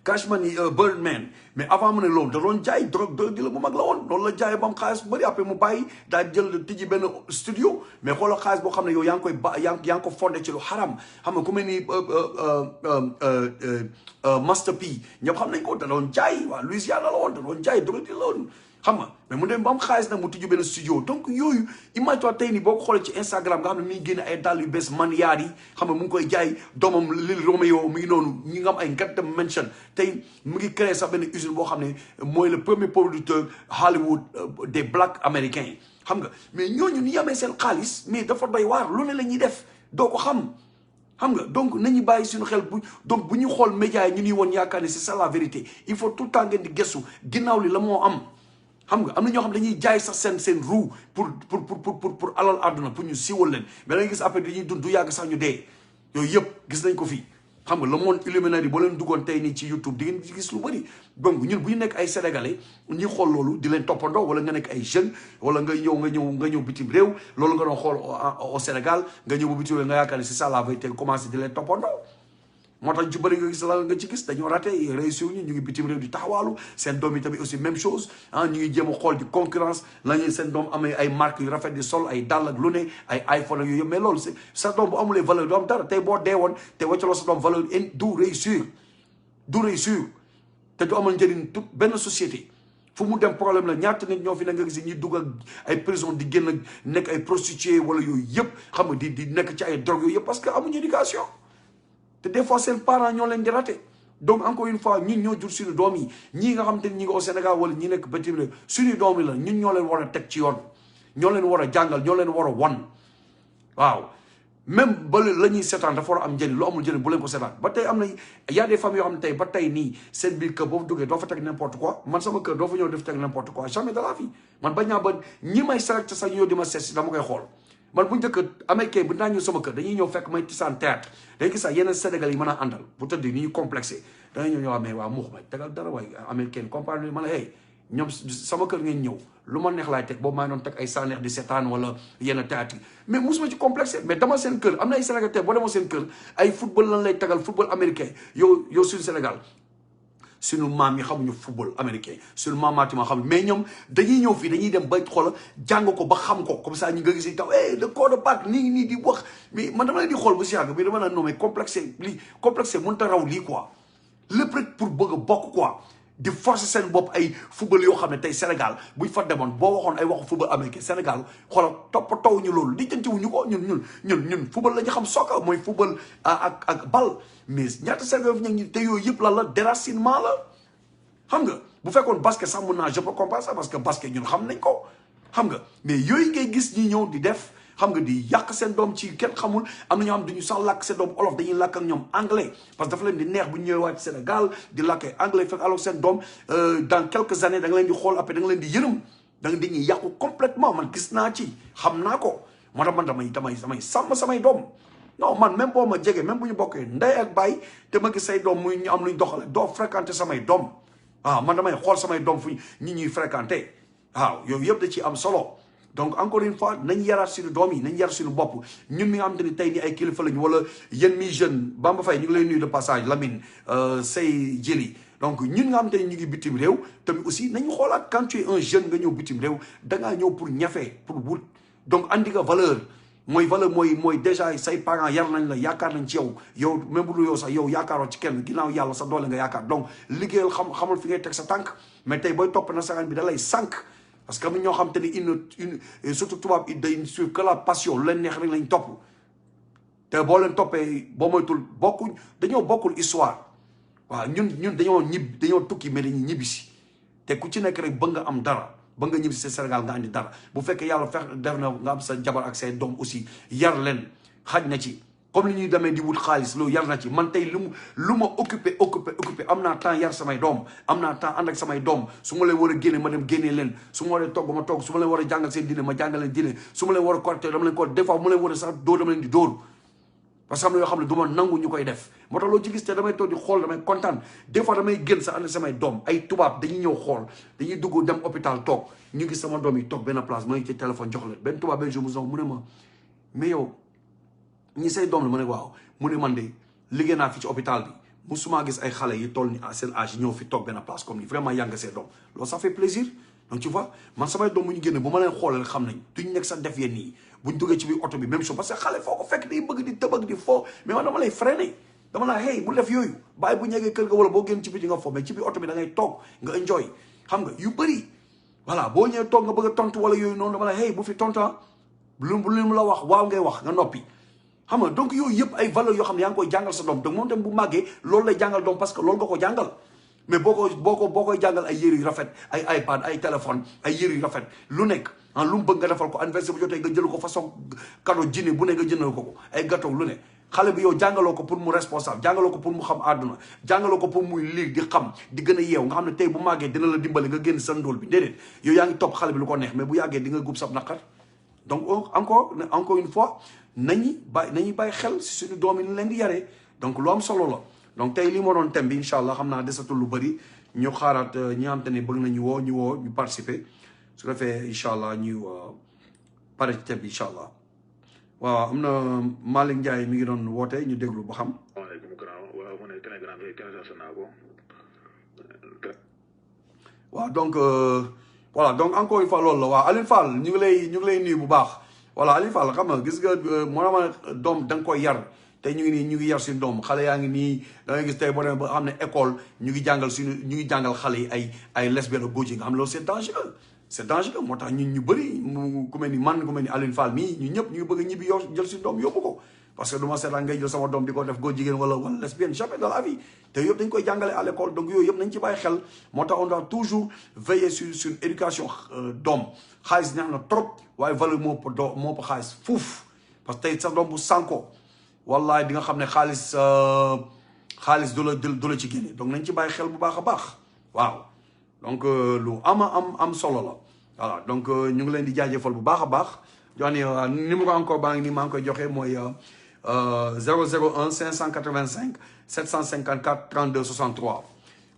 Speaker 1: Cash Money Birdman mais avant mu ne loolu da doon jaay drogue dealer bu mag la woon loolu la jaay ba mu xaalis bu bëri après mu bàyyi daal jël tijji benn studio mais xoolal xaalis boo xam ne yow yaa ngi koy ba yaa ngi ko fondé ci lu xaram xam nga ku mel ni Master P ñëpp xam nañ ko da doon jaay waa Louisiana la woon da doon jaay drogue dealer la woon xam nga mais mu dem ba am xaalis nag mu tijju benn studio donc yooyu imagine-toi tey nii boo ko xoolee ci Instagram nga xam ne mi ngi génne ay dàll yu bees man yaar yi xam nga mu ngi koy jaay doomam Lil Romeo mi ngi noonu ñi nga am ay ngatam mention tey mu ngi créé sax benn usine boo xam ne mooy le premier producteur Hollywood des blacks américains yi xam nga mais ñooñu ni yamee seen xaalis mais dafa doy waar lu ne la ñuy def doo ko xam nga donc nañu bàyyi suñu xel bu donc bu ñu xool médias yi ñu ñuy woon yaakaar ne c'est ça la vérité il faut tout le temps ngeen di gëstu ginnaaw li la moo am xam nga am na ñoo xam dañuy jaay sax seen roue pour alal àdduna pour ñu siiwal leen mais da ngay gis après dañuy dund du yàgg sax ñu dee yooyu yëpp gis nañ ko fii xam nga le monde Illuminati boo leen duggoon tey nii ci YouTube di ngeen gis lu bëri donc ñun bu ñu nekk ay sénégalais ñuy xool loolu di leen toppandoo wala nga nekk ay jeunes wala nga ñëw bitim réew loolu nga doon xool au Sénégal nga ñëw ba bitim réew nga yaakaar ne c'est ça la vérité nga commencé di leen toppandoo moo tax ñu ci bëri nga gis la nga ci gis dañoo raté réussir ñu ngi bitim réew di taxawaalu seen doom yi tamit aussi même chose ah ñu ngi jéem a xool di concurrence lañu seen doom amee ay marques yu rafet di sol ay dàll ak lu ne ay iPhone ak yooyu yëpp mais loolu c'est sa doom bu amulee valeur du am dara tey boo dee woon te wàccaloo sa doom valeur du réussir te du amal njëriñ toute benn société fu mu dem problème la ñaata nit ñoo fi ne nga gis ñuy dugg ak ay prison di génn nekk ay prostituées wala yooyu yëpp xam nga di nekk ci ay drogue yooyu yëpp parce que amuñu éducation te des fois seen parents ñoo leen di raté donc encore une fois ñun ñoo jur suñu doom yi ñii nga xam te ñi ngi au Sénégal wala ñi nekk bitim réew suñu doom yi la ñun ñoo leen war a teg ci yoon ñoo leen war a jàngal ñoo leen war a wan waaw même ba la ñuy seetaan dafa war a am njëriñ lu amul njëriñ bu leen ko seetaan ba tey am na y a des familles yoo xam ne tey ba tey nii seen biir kër boo fa duggee doo fa teg n'importe quoi man sama kër doo fa ñëw def teg n'importe quoi jamais de la vie man bañ naa ba ñi may selecté sax ñëw di ma seet si dama koy xool man bu njëkk américain bu naa ñëw sama kër dañuy ñëw fekk may tisaan théâtre dañuy gis sax yeneen Sénégal yi mën a àndal bu tëdd ni ñu complexé dañuy ñëw amee waa muux may tegal dara waaye américain compagnie ma la hey ñoom sama kër ngeen ñëw lu ma neex laay teg boobu maa ngi doon teg ay sànneex di seetaan wala yenn théâtre yi mais musuma ci complexé mais dama seen kër am na ay Sénégal tey boo demoo seen kër ay football lan lay tegal football américain yow suñu Sénégal suñu maam yi xamuñu football américain suñu maamaati ma xam mais ñoom dañuy ñëw fii dañuy dem ba xool jàng ko ba xam ko comme ça ñu nga gis taw le quarterback nii di wax mais man dama leen di xool bu si yàgg mais dama naan non mais complexé mënut a raw lii quoi lépp rek pour bëgg a bokk quoi di forcer seen bopp ay football yoo xam ne tey Sénégal buñ fa demoon boo waxoon ay waxu football américain Sénégal xoolal toppatoo ñu loolu di jëntiwuñu ko ñun football la ñu xam soccer mooy football ak bal mais ñaata Sénégal fi ñu te yooyu yëpp lan la déracinement la xam nga bu fekkoon basket sax mun naa je peux comprendre ça parce que basket ñun xam nañ ko xam nga mais yooyu ngay gis ñi ñëw di def xam nga di yàq seen doom ci kenn xamul am na ñoo xam duñu sax làkk seen doom olof dañuy làkk ak ñoom anglais parce que dafa leen di neex bu ñu ñëwee waat Sénégal di làkkee anglais fekk alors seen doom dans quelques années da nga leen di xool après da nga leen di yërëm da nga dañuy yàqu complètement man gis naa ci xam naa ko moo tax man damay sàmm samay doom non man même boo ma jege même bu ñu bokkee ndey ak baay te ma gis say doom muy ñu am luñ doxale doo fréquenter samay doom waaw man damay xool samay doom fu ñuy fréquenter waaw yooyu yëpp da ci am solo donc encore une fois nañ yaraat suñu doom yi nañ yar suñu bopp ñun mi nga xamante ni tey ni ay kilifa lañu wala yéen mi jeune Bamba Faye ñu ngi lay nuyu de passage Lamine say jëli donc ñun nga xamante ni ñu ngi bitim réew tamit aussi nañu xoolaat quand tu es un jeune nga ñëw bitim réew dangaa ñëw pour ñafe pour wut donc andi nga valeur mooy déjà say parents yar nañ la yaakaar nañ ci yow même bu dul yow sax yow yaakaaroo ci kenn ginnaaw yàlla sa doole nga yaakaar donc liggéeyal xamal fi ngay teg sa tànk mais tey booy topp nasaraan bi da lay sànq parce que am na ñoo xam te ni surtout tubaab day sur que la passion lu leen neex rek lañ topp te boo leen toppee boo moytul bokkuñ dañoo bokkul histoire waaw ñun dañoo tukki mais dañuy ñibbisi te ku ci nekk rek ba nga am dara ba nga ñibbisi Sénégal nga andi dara bu fekkee yàlla def na nga am sa jabar ak say doom aussi yar leen xaj na ci comme li ñuy demee di wut xaalis loolu yar na ci man tey lu ma occupé am naa temps yar samay doom am naa temps ànd ak samay doom su ma leen war a génne ma dem génnee leen su ma war a togg ma togg su ma leen war a jàngal seen diine ma jàngal leen diine su ma leen war a correcté dama leen ko des fois mu leen war a sax dóor dama leen di dóor parce que am na yoo xam ne du ma nangu ñu koy def moo tax loolu ci gis te damay toog di xool damay kontaan des fois damay génn sax ànd samay doom ay tubaab dañuy ñëw xool dañuy dugg dem hôpital toog ñu gis sama doom yi toog benn place ma ngi ci téléphone jox leen benn tubaab benn jour mu ne ma mais yow ñi say doom la ma ne waaw mu ne man de liggéey naa fi ci hôpital bi musuma gis ay xale yi toll ni seen âge ñëw fi toog benn place comme ni vraiment yaa nga say doom loolu ça fait plaisir donc tu vois man samay doom bu ñu génne bu ma leen xoolee xam nañ duñ nekk sax def yéen nii buñ duggee ci biir oto bi même chose parce que xale foo ko fekk day bëgg di tëbëg di foo mais man dama lay freiné dama la hey bu def yooyu bàyyi bu ñeggee kër ga wala boo génn ci biti nga foo mais ci biir oto bi da ngay toog nga enjoy xam nga yu bëri voilà boo ñëwee toog nga bëgg a tontu wala yooyu noonu dama la hey bu fi tonta lu mu la wax waaw ngay wax nga noppi xam nga donc yooyu yëpp ay valeurs yoo xam ne yaa ngi koy jàngal sa doom donc moom tam bu màggee loolu lay jàngal doom parce que loolu nga ko jàngal mais boo koy jàngal ay yére yu rafet ay iPad ay téléphone ay yére yu rafet lu nekk lu mu bëgg nga defal ko anniversaire bu jotee nga jël ko façon cadeau jinne bu ne nga jëndal ko ay gâteau lu ne xale bi yow jàngaloo ko pour mu responsable jàngaloo ko pour mu xam àdduna jàngaloo ko pour muy lire di xam di gën a yeew nga xam ne tey bu màggee dina la dimbale nga génn sa ndóol bi déedéet yow yaa ngi topp xale bi lu ko neex mais bu yàggee di nga gub sab naqar donc encore une fois nañu bàyyi xel si suñu doom yi ñu leen di yaree donc lu am solo la donc tey li moo doon thème bi incha allah xam naa desatul lu bëri ñu xaaraat ñi nga xam te ne bëgg nañu ñu participer su ko defee incha allah ñu pare ci thème bi incha allah waaw am na Malick Ndiaye mi ngi doon woote ñu déglu ba xam. waaw donc voilà donc encore une fois loolu la waaw Alioune Fall ñu ngi lay nuyu bu baax voilà Alioune Fall xam nga gis nga moo ma doom da nga koy yar te ñu ngi yar suñu doom xale yaa ngi nii da ngay gis tey boo demee ba xam ne école ñu ngi jàngal xale yi ay lesbiennes ak góor yi nga xam ne loolu c'est dangereux moo tax ñun ñu bëri ku mel ni Alioune Fall mii ñu ñëpp ñu bëgg a ñibbi jël suñu doom yóbbu ko parce que du ma seetaan ngay jël sama doom di ko def góor jigéen wala lesbienne jamais dans la vie te yëpp dañ koy jàngale à l'école donc yooyu yëpp nañ ci bàyyi xel moo tax on doit toujours veiller sur éducation doom xaalis neex na trop waaye valeur moo ëpp xaalis fuuf parce que tey sa doom bu sànko wallahi di nga xam ne xaalis du la ci génne donc nañ ci bàyyi xel bu baax a baax waaw donc lu am solo la voilà donc ñu ngi leen di jaajëfal bu baax a baax jox ni numéro encore baa ngi nii maa ngi koy joxe mooy 001 585 754 32 63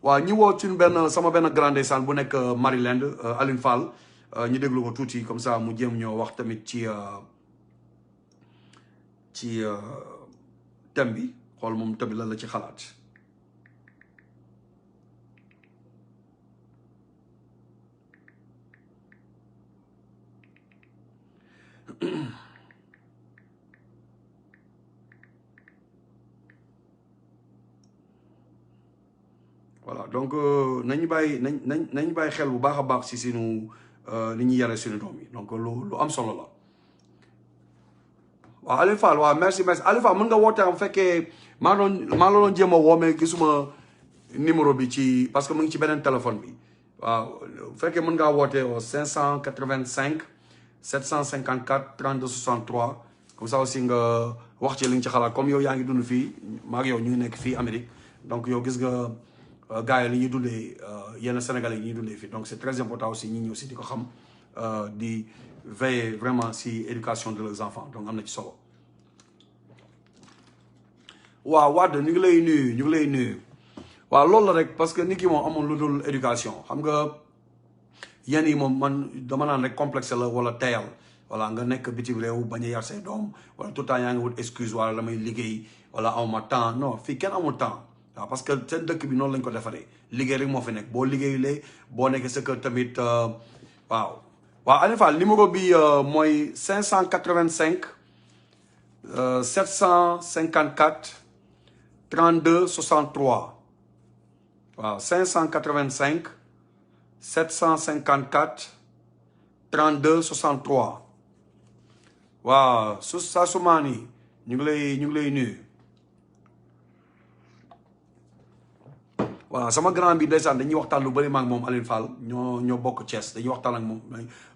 Speaker 1: waaw ñu woo ci sama benn grand ndeysaan bu nekk Maryland Alioune Fall ñu déglu ko tuuti comme ça mu jéem ñoo wax tamit ci thème bi xool moom tamit lan la ci xalaat voilà donc nañu bàyyi xel bu baax a baax si suñu ni ñuy yare suñu doom yi donc lu am solo la waaw Alioune Fall waaw merci Alioune Fall mën nga woote am fekkee maa la doon jéem a woo mais gisuma numéro bi ci parce que mu ngi ci beneen téléphone bi waaw bu fekkee mën ngaa woote au 585 754 32 63 comme ça aussi nga wax ci li nga ci xalaat comme yow yaa ngi dund fii maa ak yow ñu ngi nekk fii Amérique donc yow gis nga gars yi li ñuy dundee yenn Sénégalais yi ñuy dundee fii donc c'est très important aussi ñi ñi aussi di ko xam di veiller vraiment si éducation de leurs enfants donc am na ci solo waaw Wade ñu ngi lay nuyu waaw loolu la rek parce que nit ki moom amoon lu dul éducation xam nga yenn yi moom man dama naan rek complexe la wala teyal wala nga nekk bitim réew bañ a yar say doom wala tout le temps yaa ngi wut excuse wala damay liggéey wala awma temps non fii kenn amul temps waaw parce que seen dëkk bi noonu lañ ko defaree liggéey rek moo fi nekk boo liggéeyulee boo nekkee sa kër tamit waaw Alioune Fall numéro bi mooy 585 754 32 63 waaw 585 754 32 63 waaw Sassoumani ñu ngi lay nuyu. voilà sama grand bi ndeysaan dañuy waxtaan lu bëri maag moom Alioune Fall ñoo bokk Thiès dañuy waxtaan ak moom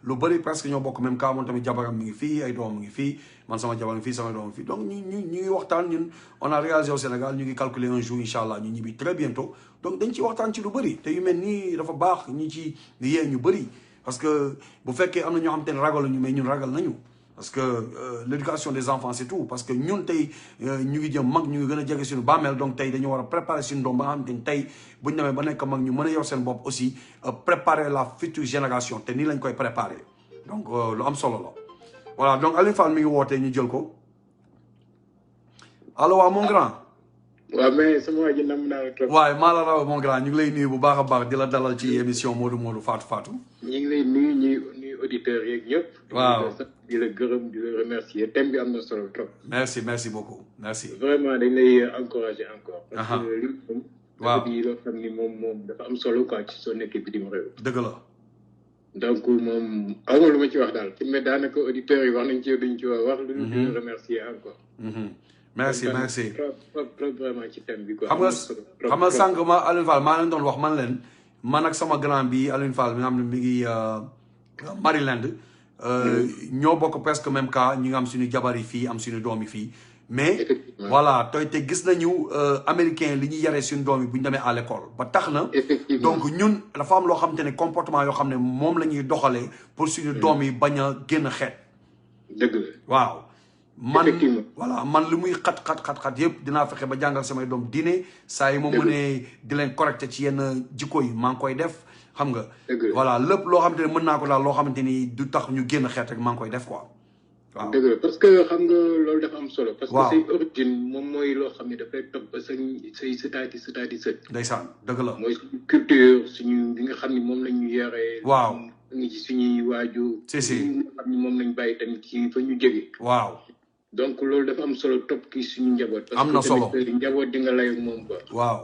Speaker 1: lu bëri presque ñoo bokk même cas moom tamit jabaram mi ngi fii ay doomam mi ngi fii man sama jabar ngi fii sama doomam fii donc ñu ngi waxtaan ñun on a réalisé au Sénégal ñu ngi calculer un jour incha allah ñu ñibbi très bientôt donc dañ ci waxtaan ci lu bëri te yu mel nii dafa baax ñi ci yee ñu bëri parce que bu fekkee am na ñoo xam te ne ragal ñu mais ñun ragal nañu parce que l'éducation des enfants c'est tout parce que ñun tey ñu ngi jëm mag ñu ngi gën a jege suñu bàmmeel donc tey dañu war a préparer suñu doom ba nga xam te ni tey bu ñu demee ba nekk mag ñu mën a yor seen bopp aussi préparer la future génération te nii lañ koy préparer donc lu am solo la voilà donc Alioune Fall mi ngi wootee ñu jël ko allo waaw mon grand.
Speaker 5: waaw mais sama waa ji nam naa la trop.
Speaker 1: waaye maa la raw mon grand ñu ngi lay nuyu bu baax a baax di la dalal ci émission Modou Modou Fatou.
Speaker 5: ñu ngi lay nuyu ñuy auditeurs yeeg ñëpp.
Speaker 1: waaw
Speaker 5: di la gërëm di la remercier thème bi am na solo trop.
Speaker 1: merci beaucoup merci.
Speaker 5: vraiment dañ lay encourager encore. parce que li moom.
Speaker 1: waaw
Speaker 5: dafa di loo xam ni moom dafa am solo quoi ci soo nekkee bitim réew.
Speaker 1: dëgg la.
Speaker 5: donc moom aw ma lu ma ci wax daal mais daanaka auditeurs yi wax nañ ci duñ ci wax lu di la remercier encore.
Speaker 1: merci
Speaker 5: trop vraiment ci thème bi quoi.
Speaker 1: xam nga sànq ma Alioune Fall maa leen doon wax man leen man ak sama grand bi Alioune Fall mi nga xam ne mi ngi Maryland ñoo bokk presque même cas ñi nga am suñu jabar yi fii am suñu doom yi fii mais voilà te gis nañu américain li ñuy yaree suñu doom yi bu ñu demee à l'école ba tax na donc ñun dafa am loo xamante ne comportement yoo xam ne moom la ñuy doxalee pour suñu doom yi bañ a génn xeet
Speaker 5: dëgg la
Speaker 1: waaw man li muy xat yëpp dinaa fexe ba jàngal samay doom diine saa yi ma mënee di leen correcté ci yenn jikko yi maa ngi koy def xam nga voilà lépp loo xamante ne mën naa ko daal loo xamante ni du tax ñu génn xeet rek maa ngi koy def quoi waaw
Speaker 5: dëgg la parce que xam nga loolu dafa am solo parce que say origine moom mooy loo xam ne dafay topp ba say sëtaati sët
Speaker 1: ndeysaan dëgg la
Speaker 5: mooy suñu culture suñu li nga xam ne moom la ñu yoree
Speaker 1: waaw
Speaker 5: ngi ci suñuy waaju
Speaker 1: si
Speaker 5: li nga xam ne moom lañ bàyyi tamit ci fa ñu jógee
Speaker 1: waaw
Speaker 5: donc loolu dafa am solo topp ki suñu njaboot
Speaker 1: am na solo
Speaker 5: parce que njaboot di nga lay ak moom quoi
Speaker 1: waaw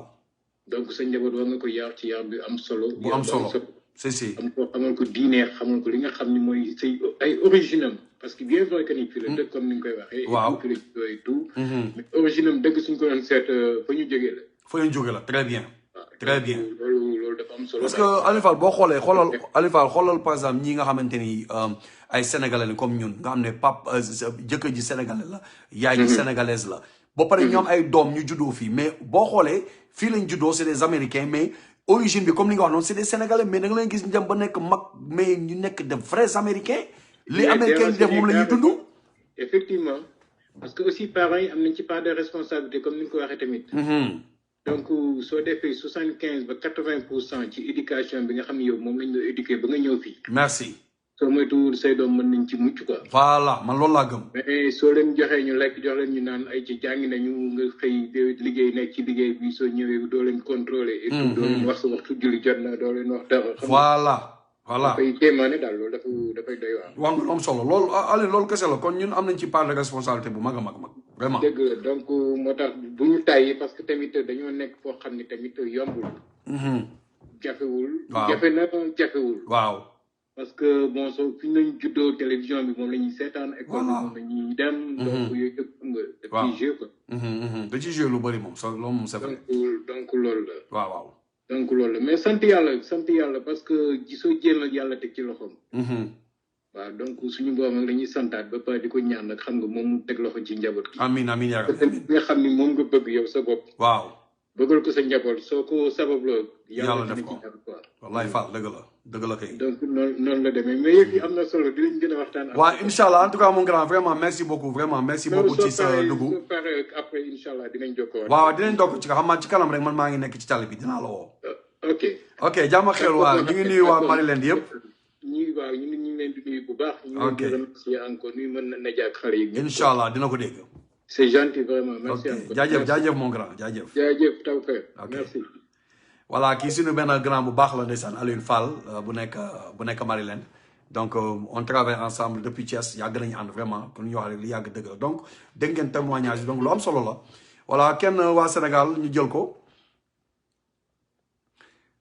Speaker 5: donc sa njaboot war nga ko yar ci yar bi am solo
Speaker 1: bu am solo si
Speaker 5: xamal ko diine xamal ko li nga xam ne mooy say ay origine am parce que bien vrai que ni fii la dëkk comme ni nga koy waxee
Speaker 1: waaw
Speaker 5: fii la et tout mais origine am dëgg suñ ko doon seet fa ñu jógee la très bien loolu dafa am solo
Speaker 1: parce que Alioune Fall boo xoolee xoolal par exemple ñi nga xamante ni ay sénégalais la comme ñun nga xam ne jëkkër ji sénégalais la yaay ji sénégalaise la ba pare ñoom ay doom ñu juddoo fii mais boo xoolee fii lañ juddoo c'est des américains mais origine bi comme ni nga wax noonu c'est des sénégalais mais da nga leen gis ñu dem ba nekk mag mais ñu nekk de vrais américains li américain di def moom la ñuy dund
Speaker 5: effectivement parce que aussi parents yi am nañ ci part de responsabilité comme ni nga ko waxee tamit donc soo defee 75 ba 80% ci éducation bi nga xam ne yow moom lañ la éduqué ba nga ñëw fii
Speaker 1: merci
Speaker 5: soo moytuwul say doom mën nañ ci mucc quoi
Speaker 1: voilà man loolu laa gëm
Speaker 5: mais soo leen joxee ñu lekk jox leen ñu naan ay ci jàngi nañu nga xëy liggéey nekk ci liggéey bi soo ñëwee doo leen contrôler et tout doo leen wax sa waxtu julli jot na doo leen wax dara
Speaker 1: voilà
Speaker 5: dafay kéemaane daal loolu dafay doy waar
Speaker 1: wax nga am solo loolu Aliou loolu kese la kon ñun am nañ ci part de responsabilité bu mag a mag vraiment
Speaker 5: dëgg la donc moo tax bu ñu tàyyi parce que tamit dañoo nekk foo xam ne tamit yombul jafewul jafewul
Speaker 1: waaw
Speaker 5: parce que bon soo fi nañ juddoo télévision bi moom la ñuy seetaan école bi moom la ñuy dem donc yooyu yëpp nga daf ciy joué quoi
Speaker 1: da ciy joué lu bëri moom so loolu moom c'est vrai
Speaker 5: donc loolu la
Speaker 1: waaw
Speaker 5: donc loolu la mais sant yàlla parce que gisoo jéem ak yàlla teg ci loxoom waaw donc suñu borom nag dañuy santaat ba pare di ko ñaan nag xam nga moom mu teg loxo ci njaboot gi
Speaker 1: amiin yaa
Speaker 5: nga xam ni moom nga bëgg yow sa bopp
Speaker 1: waaw
Speaker 5: bëggal ko sa njaboot soo ko sababloo
Speaker 1: yàlla def ko wallaay Fall dëgg la kay
Speaker 5: donc noonu la demee mais yëf yi am na solo dinañ gën a waxtaan
Speaker 1: waaw incha allah en tout cas mon grand vraiment merci beaucoup ci sa dugg
Speaker 5: soo paree après incha allah dinañ jokkoo
Speaker 1: waaw dinañ dokk ci xam naa ci kanam rek man maa ngi nekk ci tali bi dinaa la woo
Speaker 5: ok
Speaker 1: jàmm ak xel waa ñu ngi nuyu waa Maryland yëpp
Speaker 5: ñu ngi leen di nuyu bu baax ñu ngi remercier encore nuyu mën na jaak xale yi
Speaker 1: incha allah dina ko dégg
Speaker 5: c'est gentil vraiment merci encore
Speaker 1: jaajëf mon grand jaajëf
Speaker 5: taw frère merci
Speaker 1: voilà kii suñu benn grand bu baax la ndeysaan Alioune Fall bu nekk Maryland donc on travaille ensemble depuis Thiès yàgg nañu ànd vraiment kon ñu wax rek li yàgg dëgg la donc dégg ngeen témoignage yi donc lu am solo la voilà kenn waa Sénégal ñu jël ko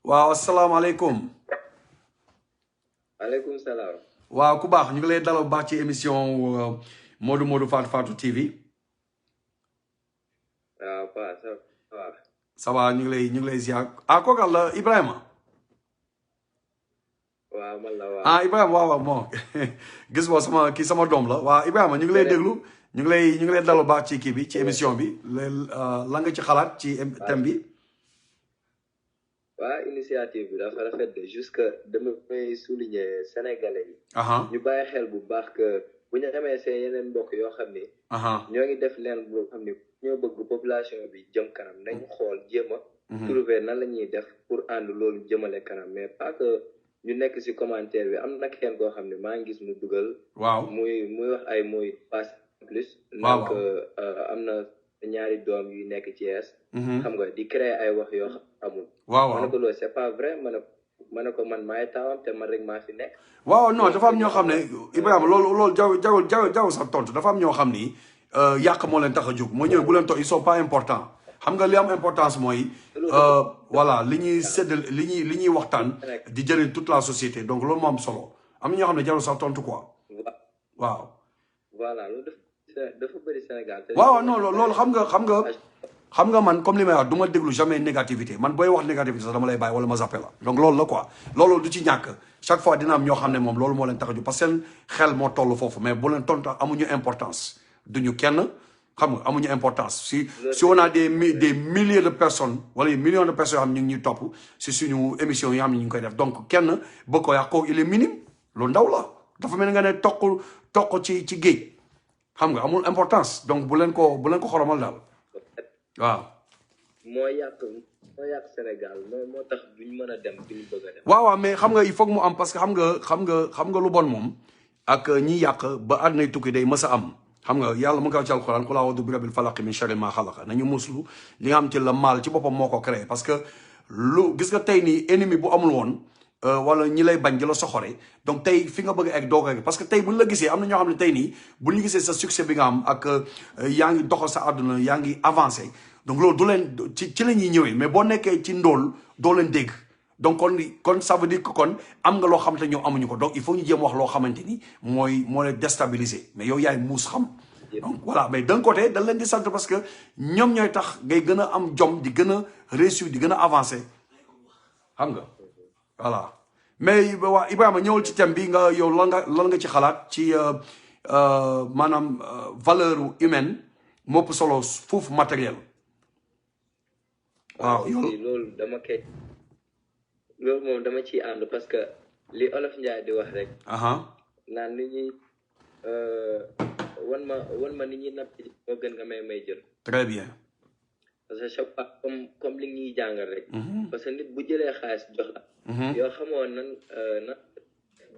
Speaker 1: waaw asalaamaaleykum
Speaker 6: aleykum salaam
Speaker 1: waaw ku baax ñu ngi lay dalal bu baax ci émission Modou Modou Fatou TV
Speaker 3: papa ça va.
Speaker 1: ça va ñu ngi lay ziar ah kooku la Ibrahima.
Speaker 3: waaw man la waaw.
Speaker 1: ah Ibrahima waaw bon gis nga sama doom la waaw Ibrahima ñu ngi lay déglu ñu ngi lay dalu baax ci kii bi ci émission bi la nga ci xalaat ci thème bi.
Speaker 3: waaw initiative bi dafa rafet de jusque dama may souligner sénégalais yi. ñu bàyyi xel bu baax que bu ñu amee seen yeneen mbokk yoo xam ni. ñoo ngi def leen boo xam ni ñoo bëgg population bi jëm kanam nañu xool jéem a. trouver nan la ñuy def pour ànd loolu jëmale kanam mais pas que ñu nekk ci commentaire bi am na kenn koo xam ne maa ngi gis mu dugal.
Speaker 1: waaw
Speaker 3: muy wax ay muy passe plus.
Speaker 1: waaw
Speaker 3: donc am na ñaari doom yu nekk ci Thiès. xam nga di créer ay wax yoo xam amul.
Speaker 1: waaw
Speaker 3: ma ne ko loolu c'est pas vrai ma ne ko man maay taawam te man rek maa fi nekk.
Speaker 1: waaw non dafa am ñoo xam ne Ibrahima loolu jaww sax tontu dafa am ñoo xam ni yàq moo leen tax a jóg moo ñëw bu leen toog ils sont pas importants xam nga li am importance mooy voilà li ñuy séddal li ñuy waxtaan di jëriñ toute la société donc loolu moo am solo am na ñoo xam ne jarul sax tontu quoi waaw.
Speaker 3: voilà loolu dafa bëri Sénégal.
Speaker 1: waaw non loolu xam nga man comme li may wax du ma déglu jamais négativité man booy wax négativité sax dama lay bàyyi wala ma zappé la donc loolu la quoi loolu du ci ñàkk chaque fois dina am ñoo xam ne moom loolu moo leen tax a jóg parce que seen xel moo toll foofu mais bu leen tontu amuñu importance duñu kenn xam nga amuñu importance si on a des milliers de personnes wala des millions de personnes yoo xam ne ñu ngi ñuy topp si suñu émission yi xam ne ñu ngi koy def donc kenn bëgg ko yàq kooku il est minime lu ndaw la dafa mel ni nga ne toq ci géej xam nga amul importance donc bu leen ko xoromal daal waaw.
Speaker 3: moo yàq Sénégal moo tax duñ mën a dem fi ñu bëgg a dem.
Speaker 1: waaw mais xam nga il faut mu am parce que xam nga lu bon moom ak ñi yàq ba àddunay tukki day mës a am xam nga yàlla mu ngi koy ci alxuraan qul a'uudu bi rabbil falaq min sharri ma xalaqa nañu muslu li nga xam ci la maal ci boppam moo ko créé parce que lu gis nga tey nii ennemi bu amul woon wala ñi lay bañ di la soxore donc tey fi nga bëgg egg doo ko egg parce que tey buñ la gisee am na ñoo xam ne tey nii bu ñu gisee sa succès bi nga am ak yaa ngi doxal sa àdduna yaa ngi avancé donc loolu du leen ci la ñuy ñëwee mais boo nekkee ci ndóol doo leen dégg donc kon ça veut dire que kon am nga loo xamante ne ñoom amuñu ko donc il faut ñu jéem wax loo xamante ni moo leen déstabiliser mais yow yaay muus xam donc voilà mais d'un côté dañ leen di sant parce que ñoom ñooy tax ngay gën a am jom di gën a réussir di gën a avancer xam nga voilà mais waa Ibrahima ñëwal ci thème bi nga yow lan nga ci xalaat ci maanaam valeur humaine moo ëpp solo foofu matériel. waaw
Speaker 3: loolu moom dama ciy ànd parce que li Olof Njaay di wax rek. naan nit ñi wan ma nit ñi napp moo gën nga may jël.
Speaker 1: très bien.
Speaker 3: parce que chaque fois comme li ñuy jàngal rek. parce que nit bu jëlee xaalis jox la. yoo xamoo nan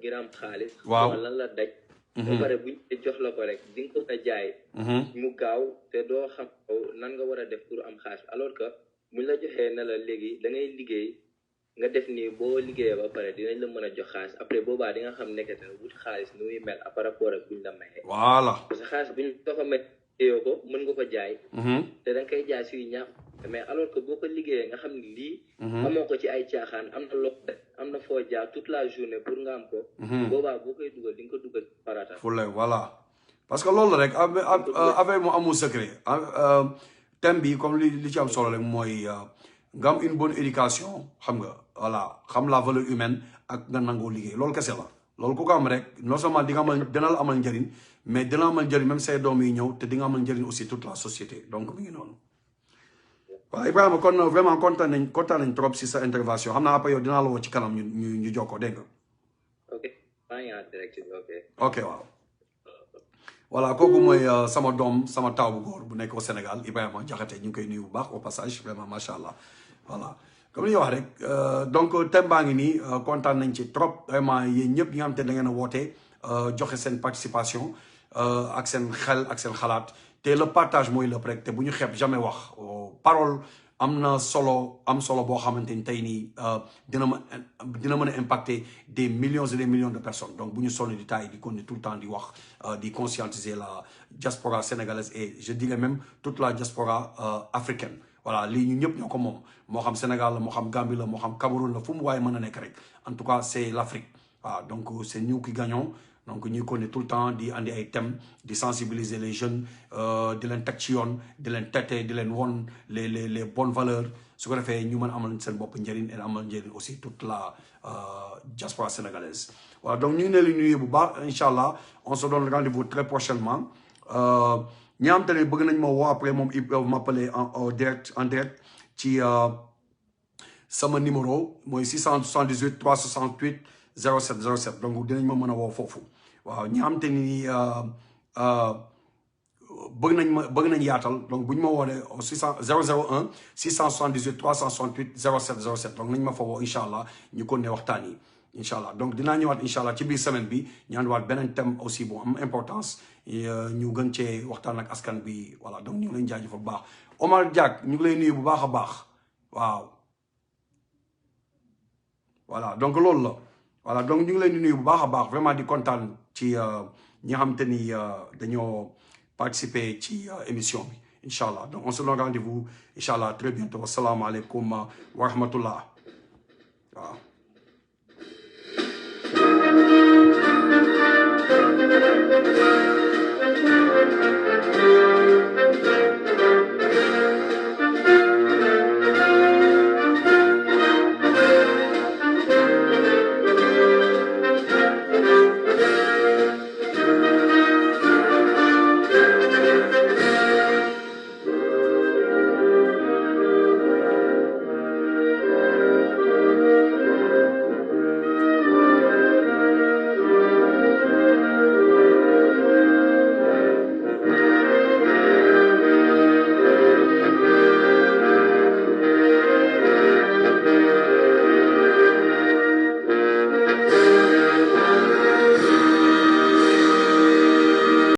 Speaker 3: giram xaalis.
Speaker 1: waaw
Speaker 3: lan la daj. ba pare buñ jox la ko rek di nga ko a jaay. mu gaaw te doo xam nan nga war a def pour am xaalis alors que buñ la joxee ne la léegi da ngay liggéey nga def nii boo liggéeyee ba pare dinañ la mën a jox xaalis après boobaa di nga xam nekkate ne wut xaalis nu muy mel par rapport ak buñ la mayee.
Speaker 1: voilà
Speaker 3: parce que xaalis buñ ko may téyoo ko mën nga ko jaay. te da nga koy jaay suy ñaax mais alors que boo ko liggéeyee nga xam ni lii. amoo ko ci ay caaxaan am na loo am na foo jaar toute la journée pour nga am ko. boobaa boo koy dugal di nga ko dugal farata.
Speaker 1: fulle voilà parce que loolu rek affaire mu amul secret thème bi comme li ci am solo rek mooy nga am une bonne éducation xam nga voilà xam la valeur humaine ak nga nangoo liggéey loolu kese la loolu ku ko am rek non seulement di nga amal dina la amal njëriñ mais dina amal njëriñ même say doom yi ñëw te di nga amal njëriñ aussi toute la société donc mi ngi noonu. waaw Ibrahima kon vraiment kontaan nañ trop si sa intervention xam naa après yow dinaa la woo ci kanam ñu jokkoo dégg nga.
Speaker 3: ok maa ngi en direct
Speaker 1: ok waaw. voilà kooku mooy sama doom sama taw bu góor bu nekk au Sénégal Ibrahima Diakhaté ñu ngi koy nuyu bu baax au passage vraiment macha allah voilà. comme li ñuy wax rek donc thème baa ngi nii kontaan nañ ci trop vraiment yéen ñëpp ñi nga xam te da ngeen a woote joxe seen participation ak seen xel ak seen xalaat. te le partage mooy lépp rek te bu ñu xeeb jamais wax parole am na solo boo xamante ni tey nii dina mën a impacter des millions et des millions de personnes donc bu ñu sonn di taay di continuer tout le temps di wax di conscientiser la diaspora sénégalaise et je dirais même toute la diaspora africaine voilà lii ñu ñëpp ñoo ko moom moo xam Sénégal la moo xam Gambie la moo xam Cameroun la fu mu waaye mën a nekk rek en tout cas c'est l'Afrique waaw donc c'est nous qui gagnons donc ñuy connaît tout le temps di andi ay thèmes di sensibiliser les jeunes di leen teg ci yoon di leen tete di leen won les bonnes valeurs su ko defee ñu mën amal seen bopp njëriñ et amal njëriñ aussi toute la diaspora sénégalaise. Voilà, donc ñu ngi leen di nuyu bu baax incha allah on se donne rendez-vous très prochainement ñi am te ne bëgg nañ ma woo après moom ils peuvent m'appeler en direct ci sama numéro mooy 678 368 07 07 donc dinañ ma mën a woo foofu waaw ñi am te ni bëgg nañ yaatal donc bu ñu ma woowee 001 678 368 07 07 donc nañ ma fa woo incha allah ñu ko ne waxtaan yi incha allah donc dinaa ñëwaat incha allah ci biir semaine bi ñu àndiwaat beneen thème aussi bu am importance ñu gën cee waxtaan ak askan bi voilà donc ñu ngi leen jaajëfal bu baax Omar Diak ñu ngi lay nuyu bu baax a baax waaw voilà donc loolu la voilà donc ñu ngi leen di nuyu bu baax a baax vraiment di kontaan ci ñi nga xam te ni dañoo participer ci émission bi incha allah donc on se donne rendez-vous incha allah très bientôt asalaamaaleykum wa rahmatullah waaw